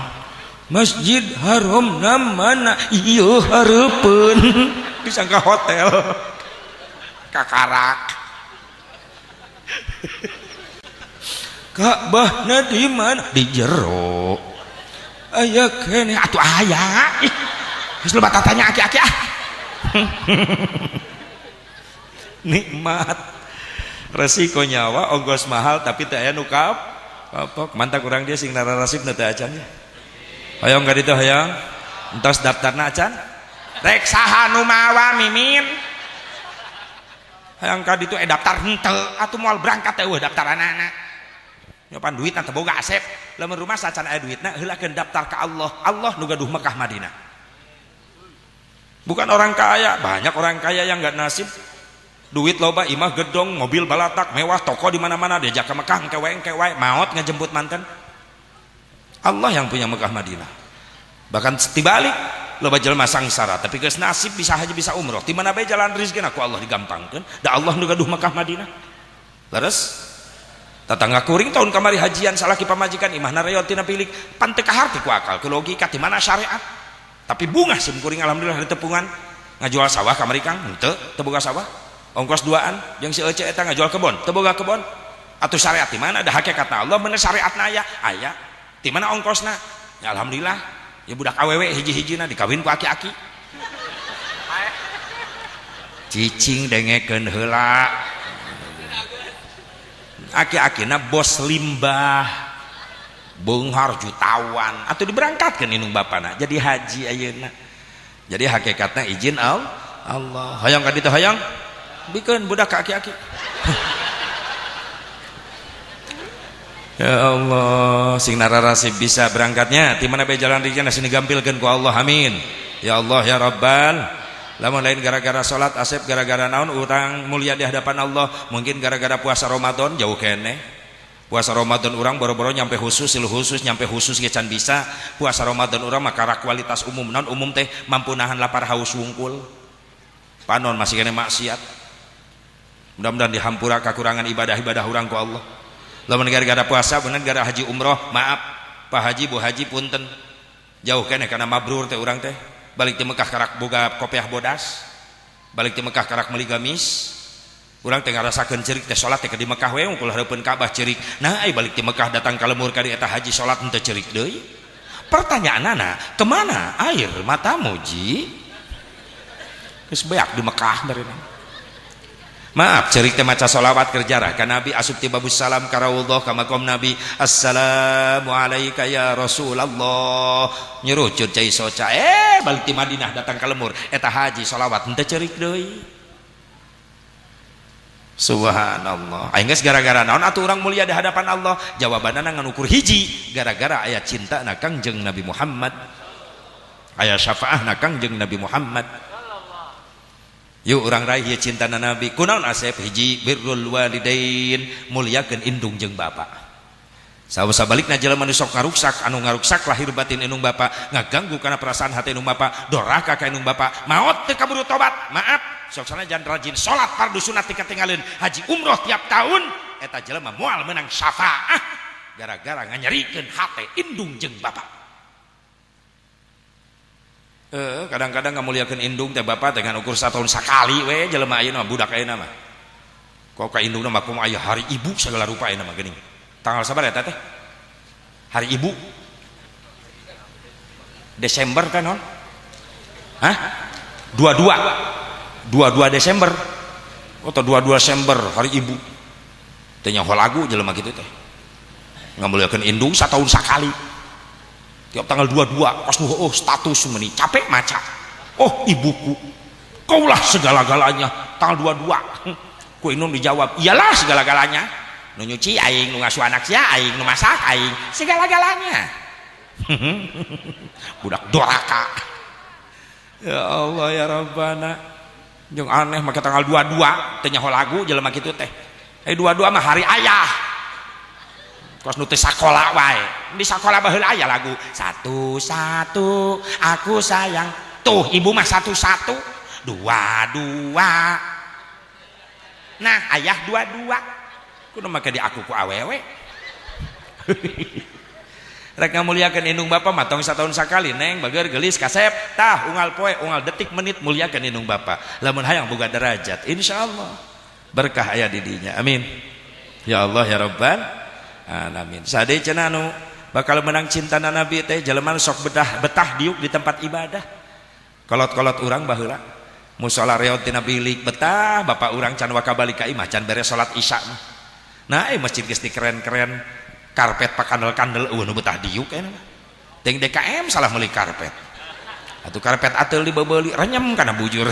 Masjid Haram na mana? Ieu hareupeun. Disangka hotel. Kakarak. Ka'bah na di mana? Di jero. Aya keneh atuh aya. Geus loba tatanya aki-aki ah. Nikmat. Resiko nyawa ongkos mahal tapi teu aya nu kapok. Mantap urang dia sing nararasip teu acan nya. Hayang ka ditu hayang. Entos daftarna acan? Rek saha nu mawa mimin? Hayang ka ditu daftar henteu atuh moal berangkat teh eueuh daftaranana. Nyopan duitna teu boga asep. Lamun rumah sacan aya duitna heulakeun daftar ka Allah. Allah nu gaduh Mekah Madinah. Bukan orang kaya, banyak orang kaya yang enggak nasib. Duit loba, imah gedong, mobil balatak, mewah, toko di mana-mana, diajak ke Mekah engke wae, maot ngejemput manten. Allah yang punya Mekah Madinah. Bahkan dibalik loba jelema sangsara, tapi geus nasib bisa haji bisa umroh. Di mana bae jalan rezeki ku Allah digampangkeun. Da Allah nu gaduh Mekah Madinah. Leres? Tetangga kuring tahun kamari hajian salaki pamajikan imahna reot tina pilik, pan teu kaharti ku akal, ku logika di mana syariat. Tapi bungah sim kuring alhamdulillah di tepungan ngajual sawah kamari Kang, henteu teu boga sawah. Ongkos duaan jeung si Ece eta ngajual kebon, teu boga kebon. Atuh syariat di mana ada hakikatna Allah bener syariatna aya, aya. Di mana ongkosna? Ya alhamdulillah, ya budak awewe hiji-hijina dikawin ku aki-aki. Cicing dengekeun heula. Aki-akina bos limbah, beunghar jutawan, atuh diberangkatkeun indung bapana jadi haji ayeuna. Jadi hakikatna izin Allah. Hayang ka ditu hayang? Bikeun budak ka aki-aki. Ya Allah, sing nararasib bisa berangkatnya di mana bae jalan rezeki sini gampilkeun ku Allah, amin. Ya Allah ya Rabbal. Lamun lain gara-gara salat asep gara-gara naon urang mulia di hadapan Allah, mungkin gara-gara puasa Ramadan jauh keneh. Puasa Ramadan urang boro-boro nyampe khusus, sil khusus nyampe khusus ge can bisa. Puasa Ramadan urang mah karak kualitas umum, naon umum teh mampu nahan lapar haus wungkul. Panon masih kene maksiat. Mudah-mudahan dihampura kakurangan ibadah-ibadah urang ku Allah. Lamun gara-gara puasa bener gara haji umroh, maaf Pak Haji Bu Haji punten. Jauh keneh kana mabrur teh urang teh. Balik di Mekah karak boga kopiah bodas, balik di Mekah karak meuli gamis. Urang teh ngarasakeun ceurik teh salat teh di Mekah we unggul hareupeun Ka'bah ceurik. Nah ai balik di Mekah datang ka lemur ka di eta haji salat henteu ceurik deui. Pertanyaanana, kemana air matamu ji? Geus beak di Mekah barina. Maaf ceurik teh maca sholawat keur jarah ka Nabi asup ti babus salam ka raudhah ka makom Nabi. Assalamu alayka ya Rasulullah. Nyerucut cai soca balik ti Madinah datang ka lemur eta haji sholawat henteu ceurik deui. Subhanallah. Aing geus gara-gara naon atuh urang mulia di hadapan Allah? Jawabanana ngan ukur hiji, gara-gara aya cinta na Kangjeng Nabi Muhammad. Aya syafaahna Kangjeng Nabi Muhammad. Yuk urang raih ieu cintana Nabi. Kunaon asep hiji birrul walidain, muliakeun indung jeung bapa. Sabalikna jelema nu sok ngaruksak, anu ngaruksak lahir batin indung bapa, ngaganggu kana perasaan hati indung bapa, doraka ka indung bapa, maot teu kaburu tobat. Maaf, sok sanajan rajin salat fardu sunat teu katinggaleun, haji umroh tiap tahun, eta jelema moal meunang syafaah gara-gara nganyerikeun hate indung jeung bapa. Kadang-kadang ngamuliakeun indung teh bapak dengan ukur satahun sakali we jelema ayeuna mah budak ayeuna mah. Kok ka indungna mah kumaha aya hari ibu segala rupa ayeuna mah geuning. Tanggal sabar eta teh? Hari ibu. Desember kan non? Hah? 22. 22 Desember. Atau 22 Desember hari ibu. Teh nyaho lagu jelema kitu teh. Ngamuliakeun indung satahun sakali. Tiap tanggal 22 kos nu heueuh status meuni capek maca. Oh ibuku, kaulah segala-galanya. Tanggal 22. Ku indung dijawab, iyalah segala-galanya. Nu nyuci aing, nu ngasuh anak sia aing, nu masak aing, segala-galanya. Budak doraka. Ya Allah ya Rabbana. Jeung aneh make tanggal 22 teu nyaho lagu jelema kitu teh. 22 mah hari ayah. Kos nu teu sakola wae. Di sakola baheula aya lagu satu-satu aku sayang. Tuh ibu mah satu-satu, dua-dua. Nah, ayah dua-dua. Kudu make di aku ku awewe. Rek ngamuliakeun indung bapa mah tong satahun sakali neng bager geulis kasep tah unggal poe unggal detik menit muliakeun indung bapa. Lamun hayang boga derajat insyaallah berkah aya di dinya. Amin. Ya Allah ya Rabbal alamin. Sade cenah anu bakal menang cintana Nabi teh jelema sok betah diuk di tempat ibadah. Kolot-kolot urang baheula musala reot tina bilik betah bapak urang can waka balik ka imah can beres salat isya mah. Nah masjid geus dikeren-keren karpet pakandel-kandel eueuh nu betah diuk eta mah. Ting DKM salah meuli karpet. Atuh karpet ateul dibebeuli renyem kana bujur.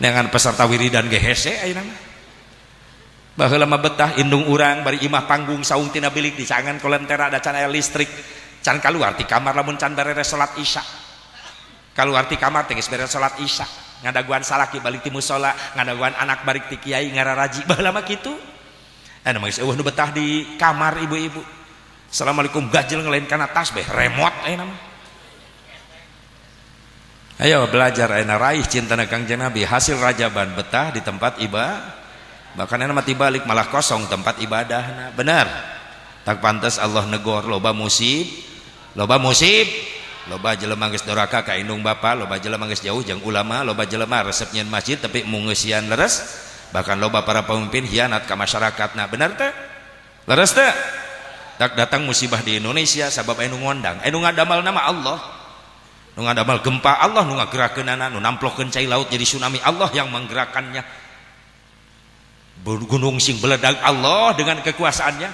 Neangan peserta wiridan ge hese ayeuna mah. Baheula mah betah indung urang bari imah panggung saung tina bilik disangan kolentera da can aya listrik. Can kaluar ti kamar lamun can beres salat isya. Kaluar ti kamar teh geus beres salat isya. Ngadaguan salaki balik ti musala, ngadaguan anak balik ti kiai ngararaji. Baheula mah kitu. Anu mah geus eueuh nu betah di kamar ibu-ibu. Assalamualaikum gajel ngelain kana tas beh remote ayeuna mah. Ayo belajar ayeuna raih cintana Kangjeng Nabi hasil rajaban betah di tempat ibadah. Bahkan ayeuna mah tibalik malah kosong tempat ibadahna. Benar. Tak pantas Allah negor loba musib, loba musib, loba jelema geus doraka ka indung bapa, loba jelema geus jauh jeung ulama, loba jelema resep nyeun masjid tapi mungeusian leres. Bahkan loba para pemimpin hianat ka masyarakatna. Benar teh? Leres teh? Tak datang musibah di Indonesia sabab anu ngondang, anu ngadamal nama Allah. Nu ngadamal gempa Allah, nu ngagerakeunana, nu namplokeun cai laut jadi tsunami Allah yang menggerakkannya. Gunung sing beledag Allah dengan kekuasaannya.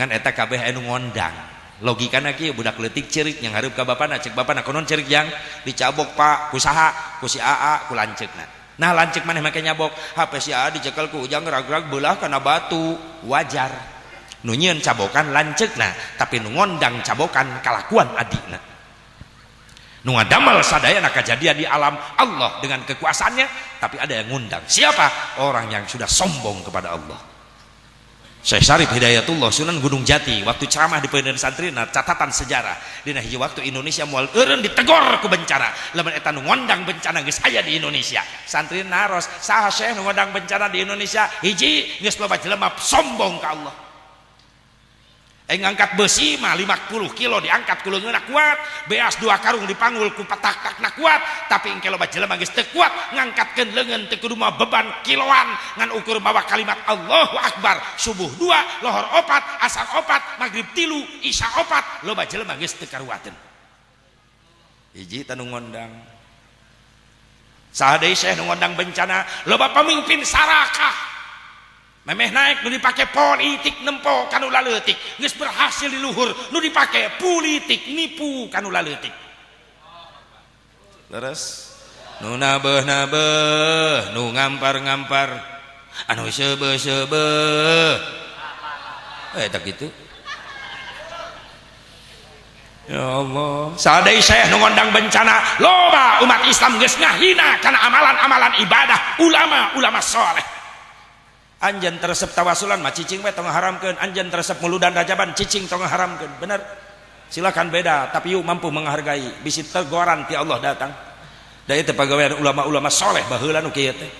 Ngan eta kabeh anu ngondang. Logikana kieu budak leutik ceurik yang hareup ka bapana, cek bapana konon ceurik yang dicabok Pak, ku saha? Ku si AA, ku lanceukna. Nah lanceuk maneh make nyabok, HP si AA dicekel ku ujang rag-rag beulah kana batu, wajar. Nu nyieun cabokan lanceukna, tapi nu ngondang cabokan kalakuan adikna. Nu ngadamal sadayana kajadian di alam Allah dengan kekuasaannya, tapi ada yang ngundang. Siapa? Orang yang sudah sombong kepada Allah. Syekh Syarif Hidayatullah Sunan Gunung Jati waktu ceramah di Peuneun Santri, nah catatan sejarah dina hiji waktu Indonesia moal eureun ditegor ku bencana. Lamun eta nu ngondang bencana geus aya di Indonesia. Santri naros, saha Syekh nu ngondang bencana di Indonesia? Hiji, geus loba jelema sombong ka Allah. Ngangkat besi mah 50 kilo diangkat ku leungeunna kuat, beas 2 karung dipanggul ku patak-takna kuat, tapi engke loba jelema geus teu kuat ngangkatkeun leungeun teu kudu mawa beban kiloan ngan ukur mawa kalimat Allahu Akbar, subuh 2, lohor 4, asar 4, maghrib 3, isya 4, loba jelema geus teu karuateun. Hiji tanu ngondang. Saha deui Syekh nu ngondang bencana? Loba pamimpin sarakah. Memeh naik nu dipake politik nempo kanu laleutik, geus berhasil di luhur nu dipake politik nipu kanu laleutik. Leres nu nabeuh-nabeuh, nu ngampar-ngampar, anu seubeuh-seubeuh. Tak kitu. Ya Allah, sadai Syekh nu ngondang bencana, loba umat Islam geus ngahina kana amalan-amalan ibadah ulama-ulama soleh. Anjeun teresep tawasulan mah cicing we tong ngaharamkeun, anjeun teresep muludan rajaban cicing tong ngaharamkeun. Bener? Silakan beda, tapi yuk mampu menghargai. Bisi teguran ti Allah datang. Da ieu teh pagawean ulama-ulama soleh baheula nu kieu teh.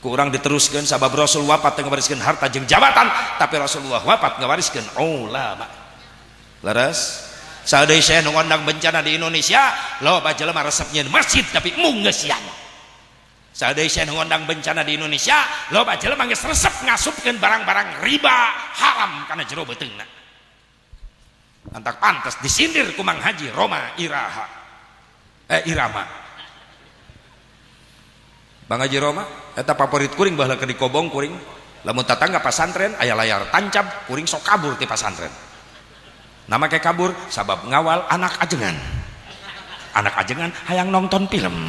Ku urang diteruskeun sabab Rasul wafat teu ngawariskeun harta jeung jabatan, tapi Rasulullah wafat ngawariskeun ulama. Leres? Sadeui Syekh nu ngondang bencana di Indonesia, loba jelema resep nyeun masjid tapi mung ngeusian. Sadeui Syekh nu ngondang bencana di Indonesia, loba jelema geus resep ngasupkeun barang-barang riba haram kana jero beuteungna. Antak pantes disindir ku Mang Haji Roma Iraha. Irama. Bang Haji Roma eta favorit kuring baheula keur dikobong kuring. Lamun tatangga pasantren aya layar tancap kuring sok kabur ti pasantren. Nama ke kabur sabab ngawal anak ajengan. Anak ajengan hayang nonton film.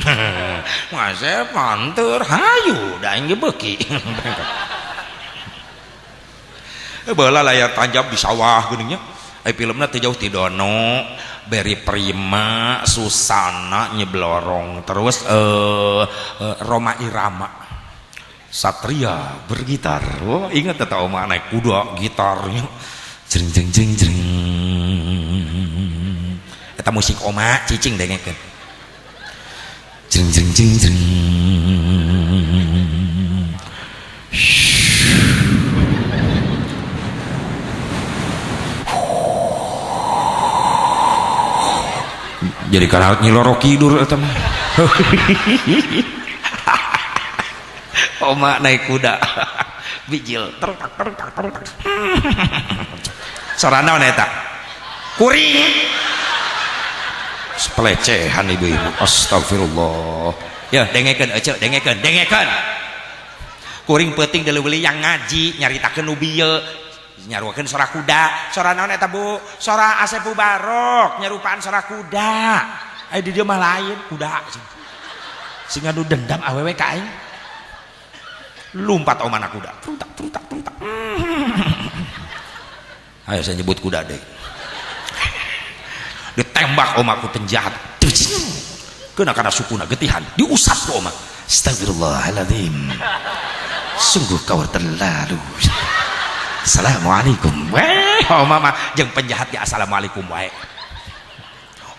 Ngasep mantur hayu da aing ge beuki. Baheula layar tancap di sawah geuning nya. Ai filmna teu jauh ti Dono, Beri Prima, Susana nyeblorong terus Roma Irama. Satria bergitar. Oh, ingat eta oma naik kuda gitarnya. Jring jring jring jring. Eta musik oma cicing dengekeun. Jring jring jring jring. Jadi karena nyiloro tidur eta mah. Oma naik kuda. Bijil tertak tertak tertak. Sora naon eta? Kuring. Pelecehan ibu-ibu. Astagfirullah. Ya dengekeun ece, dengekeun, dengekeun. Kuring peuting deuleu yang ngaji nyaritakeun nu bieu. Nyaruakeun sora kuda. Sora naon eta Bu? Sora Asep Mubarok nyarupaan sora kuda. Aya di dieu mah lain kuda. Sing ngadu dendam awewe ka aing. Lumpat omana kuda. Trutak trutak trutak. Ayo saya nyebut kuda deh. Ditembak omaku penjahat. Kena kana sukuna getihan, diusap ku oma. Astagfirullahaladzim. Sungguh kau terlalu. Assalamualaikum. Weh, oma mah jeung penjahat ge assalamualaikum wae.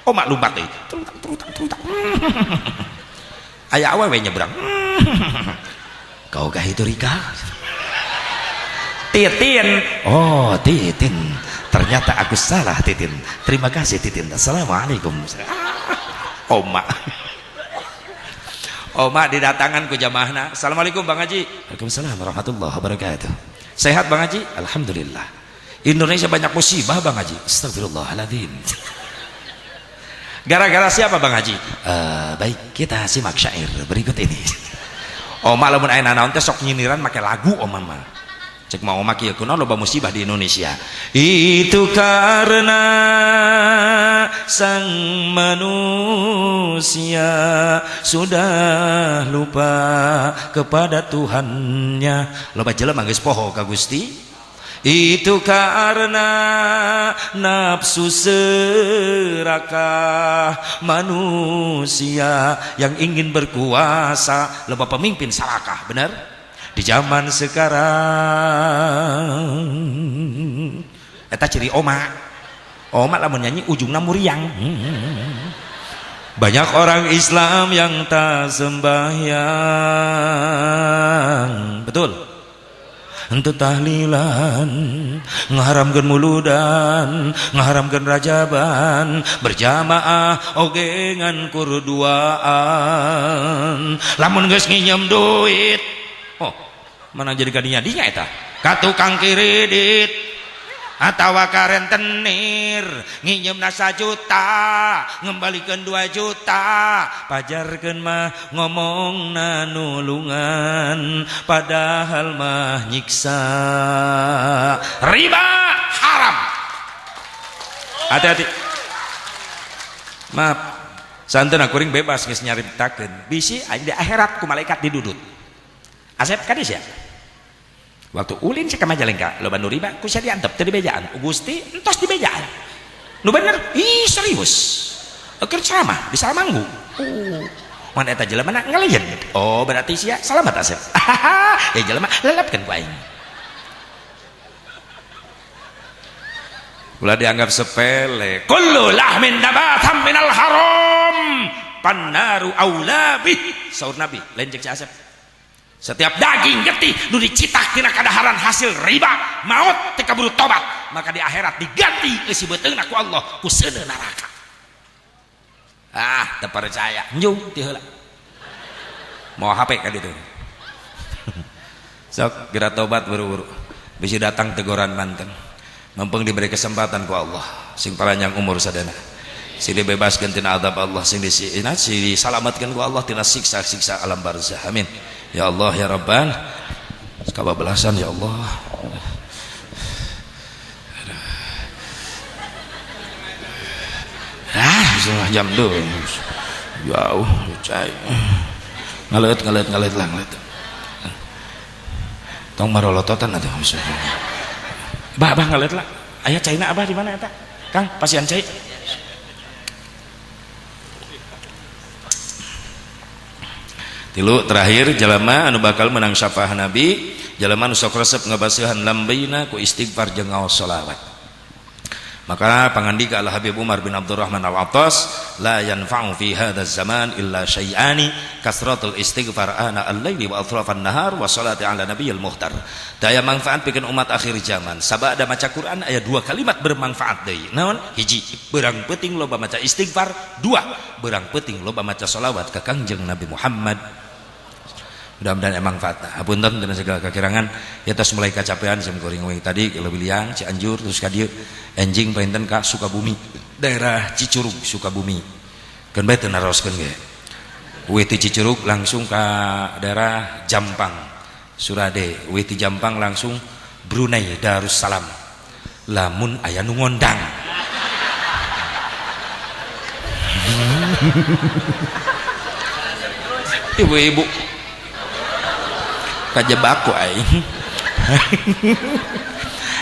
Oma lumpat deui. Trutak trutak trutak. Aya awewe nyebrang. Kau kah itu Rika? Titin. Oh, Titin. Ternyata aku salah Titin. Terima kasih Titin. Assalamualaikum. Oma. Oma didatangan ku jamaahna. Assalamualaikum Bang Haji. Waalaikumsalam warahmatullahi wabarakatuh. Sehat Bang Haji? Alhamdulillah. Indonesia banyak musibah Bang Haji. Astagfirullahaladzim. Gara-gara siapa Bang Haji? Baik, kita simak syair berikut ini. Oma lamun aya nanaon teh sok nyiniran make lagu oma mah. Cek mau oma kieu kunaon loba musibah di Indonesia. Itu karena sang manusia sudah lupa kepada Tuhannya. Loba jelema geus poho ka Gusti. Itu karena nafsu serakah manusia yang ingin berkuasa. Loba pemimpin sarakah, benar? Di zaman sekarang eta ciri oma. Oma lamun nyanyi ujungna muriang. Banyak orang Islam yang tak sembahyang. Betul. Henteu tahlilan, ngaharamkeun muludan, ngaharamkeun rajaban, berjamaah oge ngan kurduaan. Lamun geus nginjem duit, oh, mana jadi kadinya dinya eta? Ka tukang kredit atawa ka rentenir, nginjemna 1 juta, ngembalikeun 2 juta, pajarkeun mah ngomongna nulungan, padahal mah nyiksa. Riba haram. Hati-hati. Maaf, santun kuring bebas geus nyaritakeun. Bisi aing di akhirat ku malaikat didudut. Asep kades ya? Waktu ulin cek ka Majalengka, loba nu riba ku sia diantep teu dibejaan. Gusti entos dibejaan. Nu bener, ih serius. Keur ceramah di Salamanggu. Oh, mana eta jelema na ngaleyen. Oh, berarti sia salamat Asep. Ya jelema lelapkeun ku aing. Ulah dianggap sepele. Kullu lahmin nabatam minal haram pannaru aula bih. Saur Nabi, lain cek si Asep. Setiap daging getih nu dicitak tina kadaharan hasil riba maut teu kaburu tobat, maka di akhirat diganti eusi beuteungna ku Allah ku seuneu neraka. Ah, teu percaya. Njung ti heula. Mau HP ka ditu. Sok geura tobat buru-buru. Bisi datang teguran manten. Mumpung diberi kesempatan ku Allah sing paranjang umur sadana. Sing dibebaskeun tina azab Allah, sing disalamatkeun ku Allah tina siksa-siksa alam barzah. Amin. Ya Allah ya Rabbal. Kababelasan ya Allah. Ah, setengah jam dulu. Jauh, cai. Ngaleut lah ngaleut. Tong marolototan atuh. Bah, bah ngaleut lah. Aya caina abah di mana eta? Kang, pasian cai. Tilu terakhir jalma anu bakal menang syafaat Nabi, jalma anu sok resep ngabasihan lambeina ku istighfar jeung ngaos sholawat. Maka pangandika Al Habib Umar bin Abdurrahman Al-Attas, la yanfa'u fi hadzal zaman illa syai'ani kasratul istighfar ana al-laili wa atrafan nahar wa salati ala nabiyil muhtar. Daya manfaat pikeun umat akhir zaman. Sabada maca Quran aya dua kalimat bermanfaat deui. Naon? Hiji, beurang peuting loba maca istighfar. Dua, beurang peuting loba maca sholawat ka Kangjeng Nabi Muhammad. Mudah-mudahan emang manfaat. Hapunten dina segala kakirangan. Ya tos mulai kacapean sim kuring we tadi Leuwiliang Cianjur terus ka dieu enjing painten ka Sukabumi, daerah Cicurug Sukabumi. Keun bae teu naroskeun ge. We ti Cicurug langsung ka daerah Jampang Surade, we ti Jampang langsung Brunei Darussalam. Lamun aya nu ngondang. Ibu-ibu kajebak ku aing.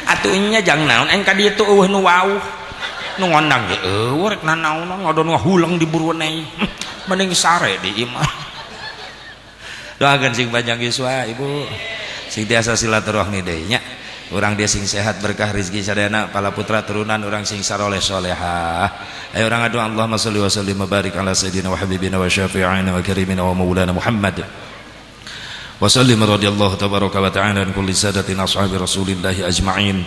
Atuh nya jang naon aing ka dieu tuh eueuh nu wauh. Nu ngondang ge eueuh rek nanaon ngadon ngahuleng di Brunei. Mending sare di imah. Doakeun sing panjang yuswa ibu. Sing tiasa silaturahmi deui nya. Urang dia sing sehat berkah rezeki sadayana pala putra turunan urang sing saroleh solehah. Ayo urang adu Allahumma sholli wa sallim wa barik ala sayyidina wa habibina wa syafi'ina wa karimina wa maulana Muhammad. Wa sallim radhiyallahu tabaraka wa ta'ala an kulli sadatin ashabi rasulillahi ajma'in.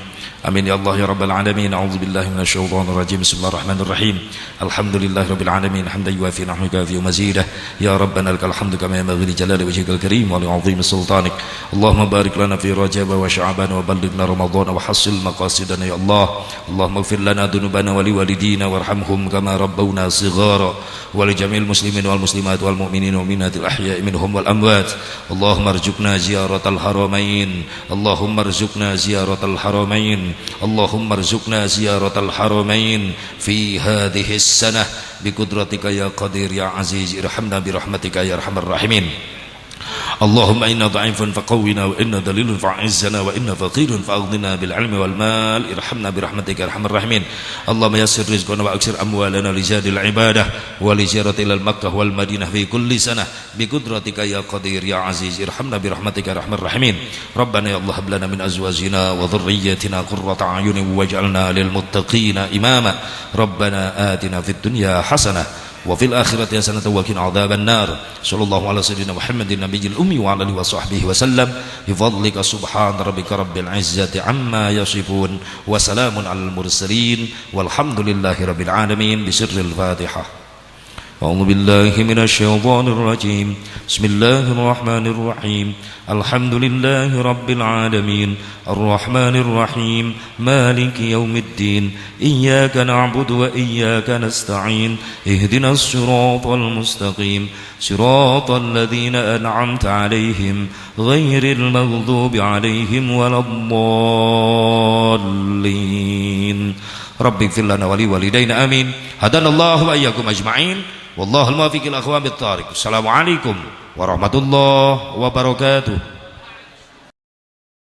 Amin ya Allah ya rabbal alamin. A'udzu billahi minasyaitonir rajim. Bismillahirrahmanirrahim. Alhamdulillahirabbil alamin hamdan yuwafi ni'amahu wa mazidah. Ya rabbana lakal hamdu kama yanbaghi li jalali wajhikal karim wa li 'azimi sultanik. Allahumma barik lana fi rajab wa sya'ban wa ballighna ramadhan wa hassil maqasidana ya Allah. Allahumma ighfir lana dhunubana wa liwalidina warhamhum kama rabbawna shighara wa li jami'il muslimin wal muslimat wal mu'minin wal mu'minatil ahya'i minhum wal amwat. Allahumma arzuqna ziyaratal haramain. Allahumma arzuqna ziyaratal haramain. Allahumma arzuqna ziyaratal haramain fi hadhihi sanah biqudratika ya qadir ya aziz irhamna birahmatika ya arhamar rahimin. Allahumma inna dha'ifun faqawwina wa inna dalilun fa'izzana wa inna faqirun fa'aghnina bil ilmi wal mal irhamna birahmatika ya arhamar rahimin. Allahumma yassir rizqana wa aksir amwalana li zadil ibadah wa li ziyarati ilal makkah wal madinah fi kulli sanah biqudratika ya qadir ya aziz irhamna birahmatika ya arhamar rahimin. Rabbana ya Allah hab lana min azwajina wa dhurriyyatina qurrata a'yunin waj'alna lil muttaqina imama. Rabbana atina fid dunya hasanah wa fil akhirati hasanatan wa qina adzaban nar. Sallallahu ala sayyidina Muhammadin nabiyil ummi wa ala alihi wa sahbihi wa sallam. Bi fadlika subhana rabbika rabbil izzati amma yasifun wa salamun alal mursalin walhamdulillahi rabbil alamin. Bi sirril Fatihah. A'udzu billahi minasyaitonir rajim. Bismillahirrahmanirrahim. Alhamdulillahi rabbil alamin. Arrahmanir rahim. Maliki yaumiddin. Iyyaka na'budu wa iyyaka nasta'in. Ihdinas siratal mustaqim. Siratal ladzina an'amta 'alaihim ghairil maghdubi 'alaihim waladdallin. Rabbighfir lana wa liwalidayna amin. Hadanallahu wa iyyakum ajma'in. Wallahul muwaffiq ila aqwamit thariq. Assalamualaikum warahmatullahi wabarakatuh.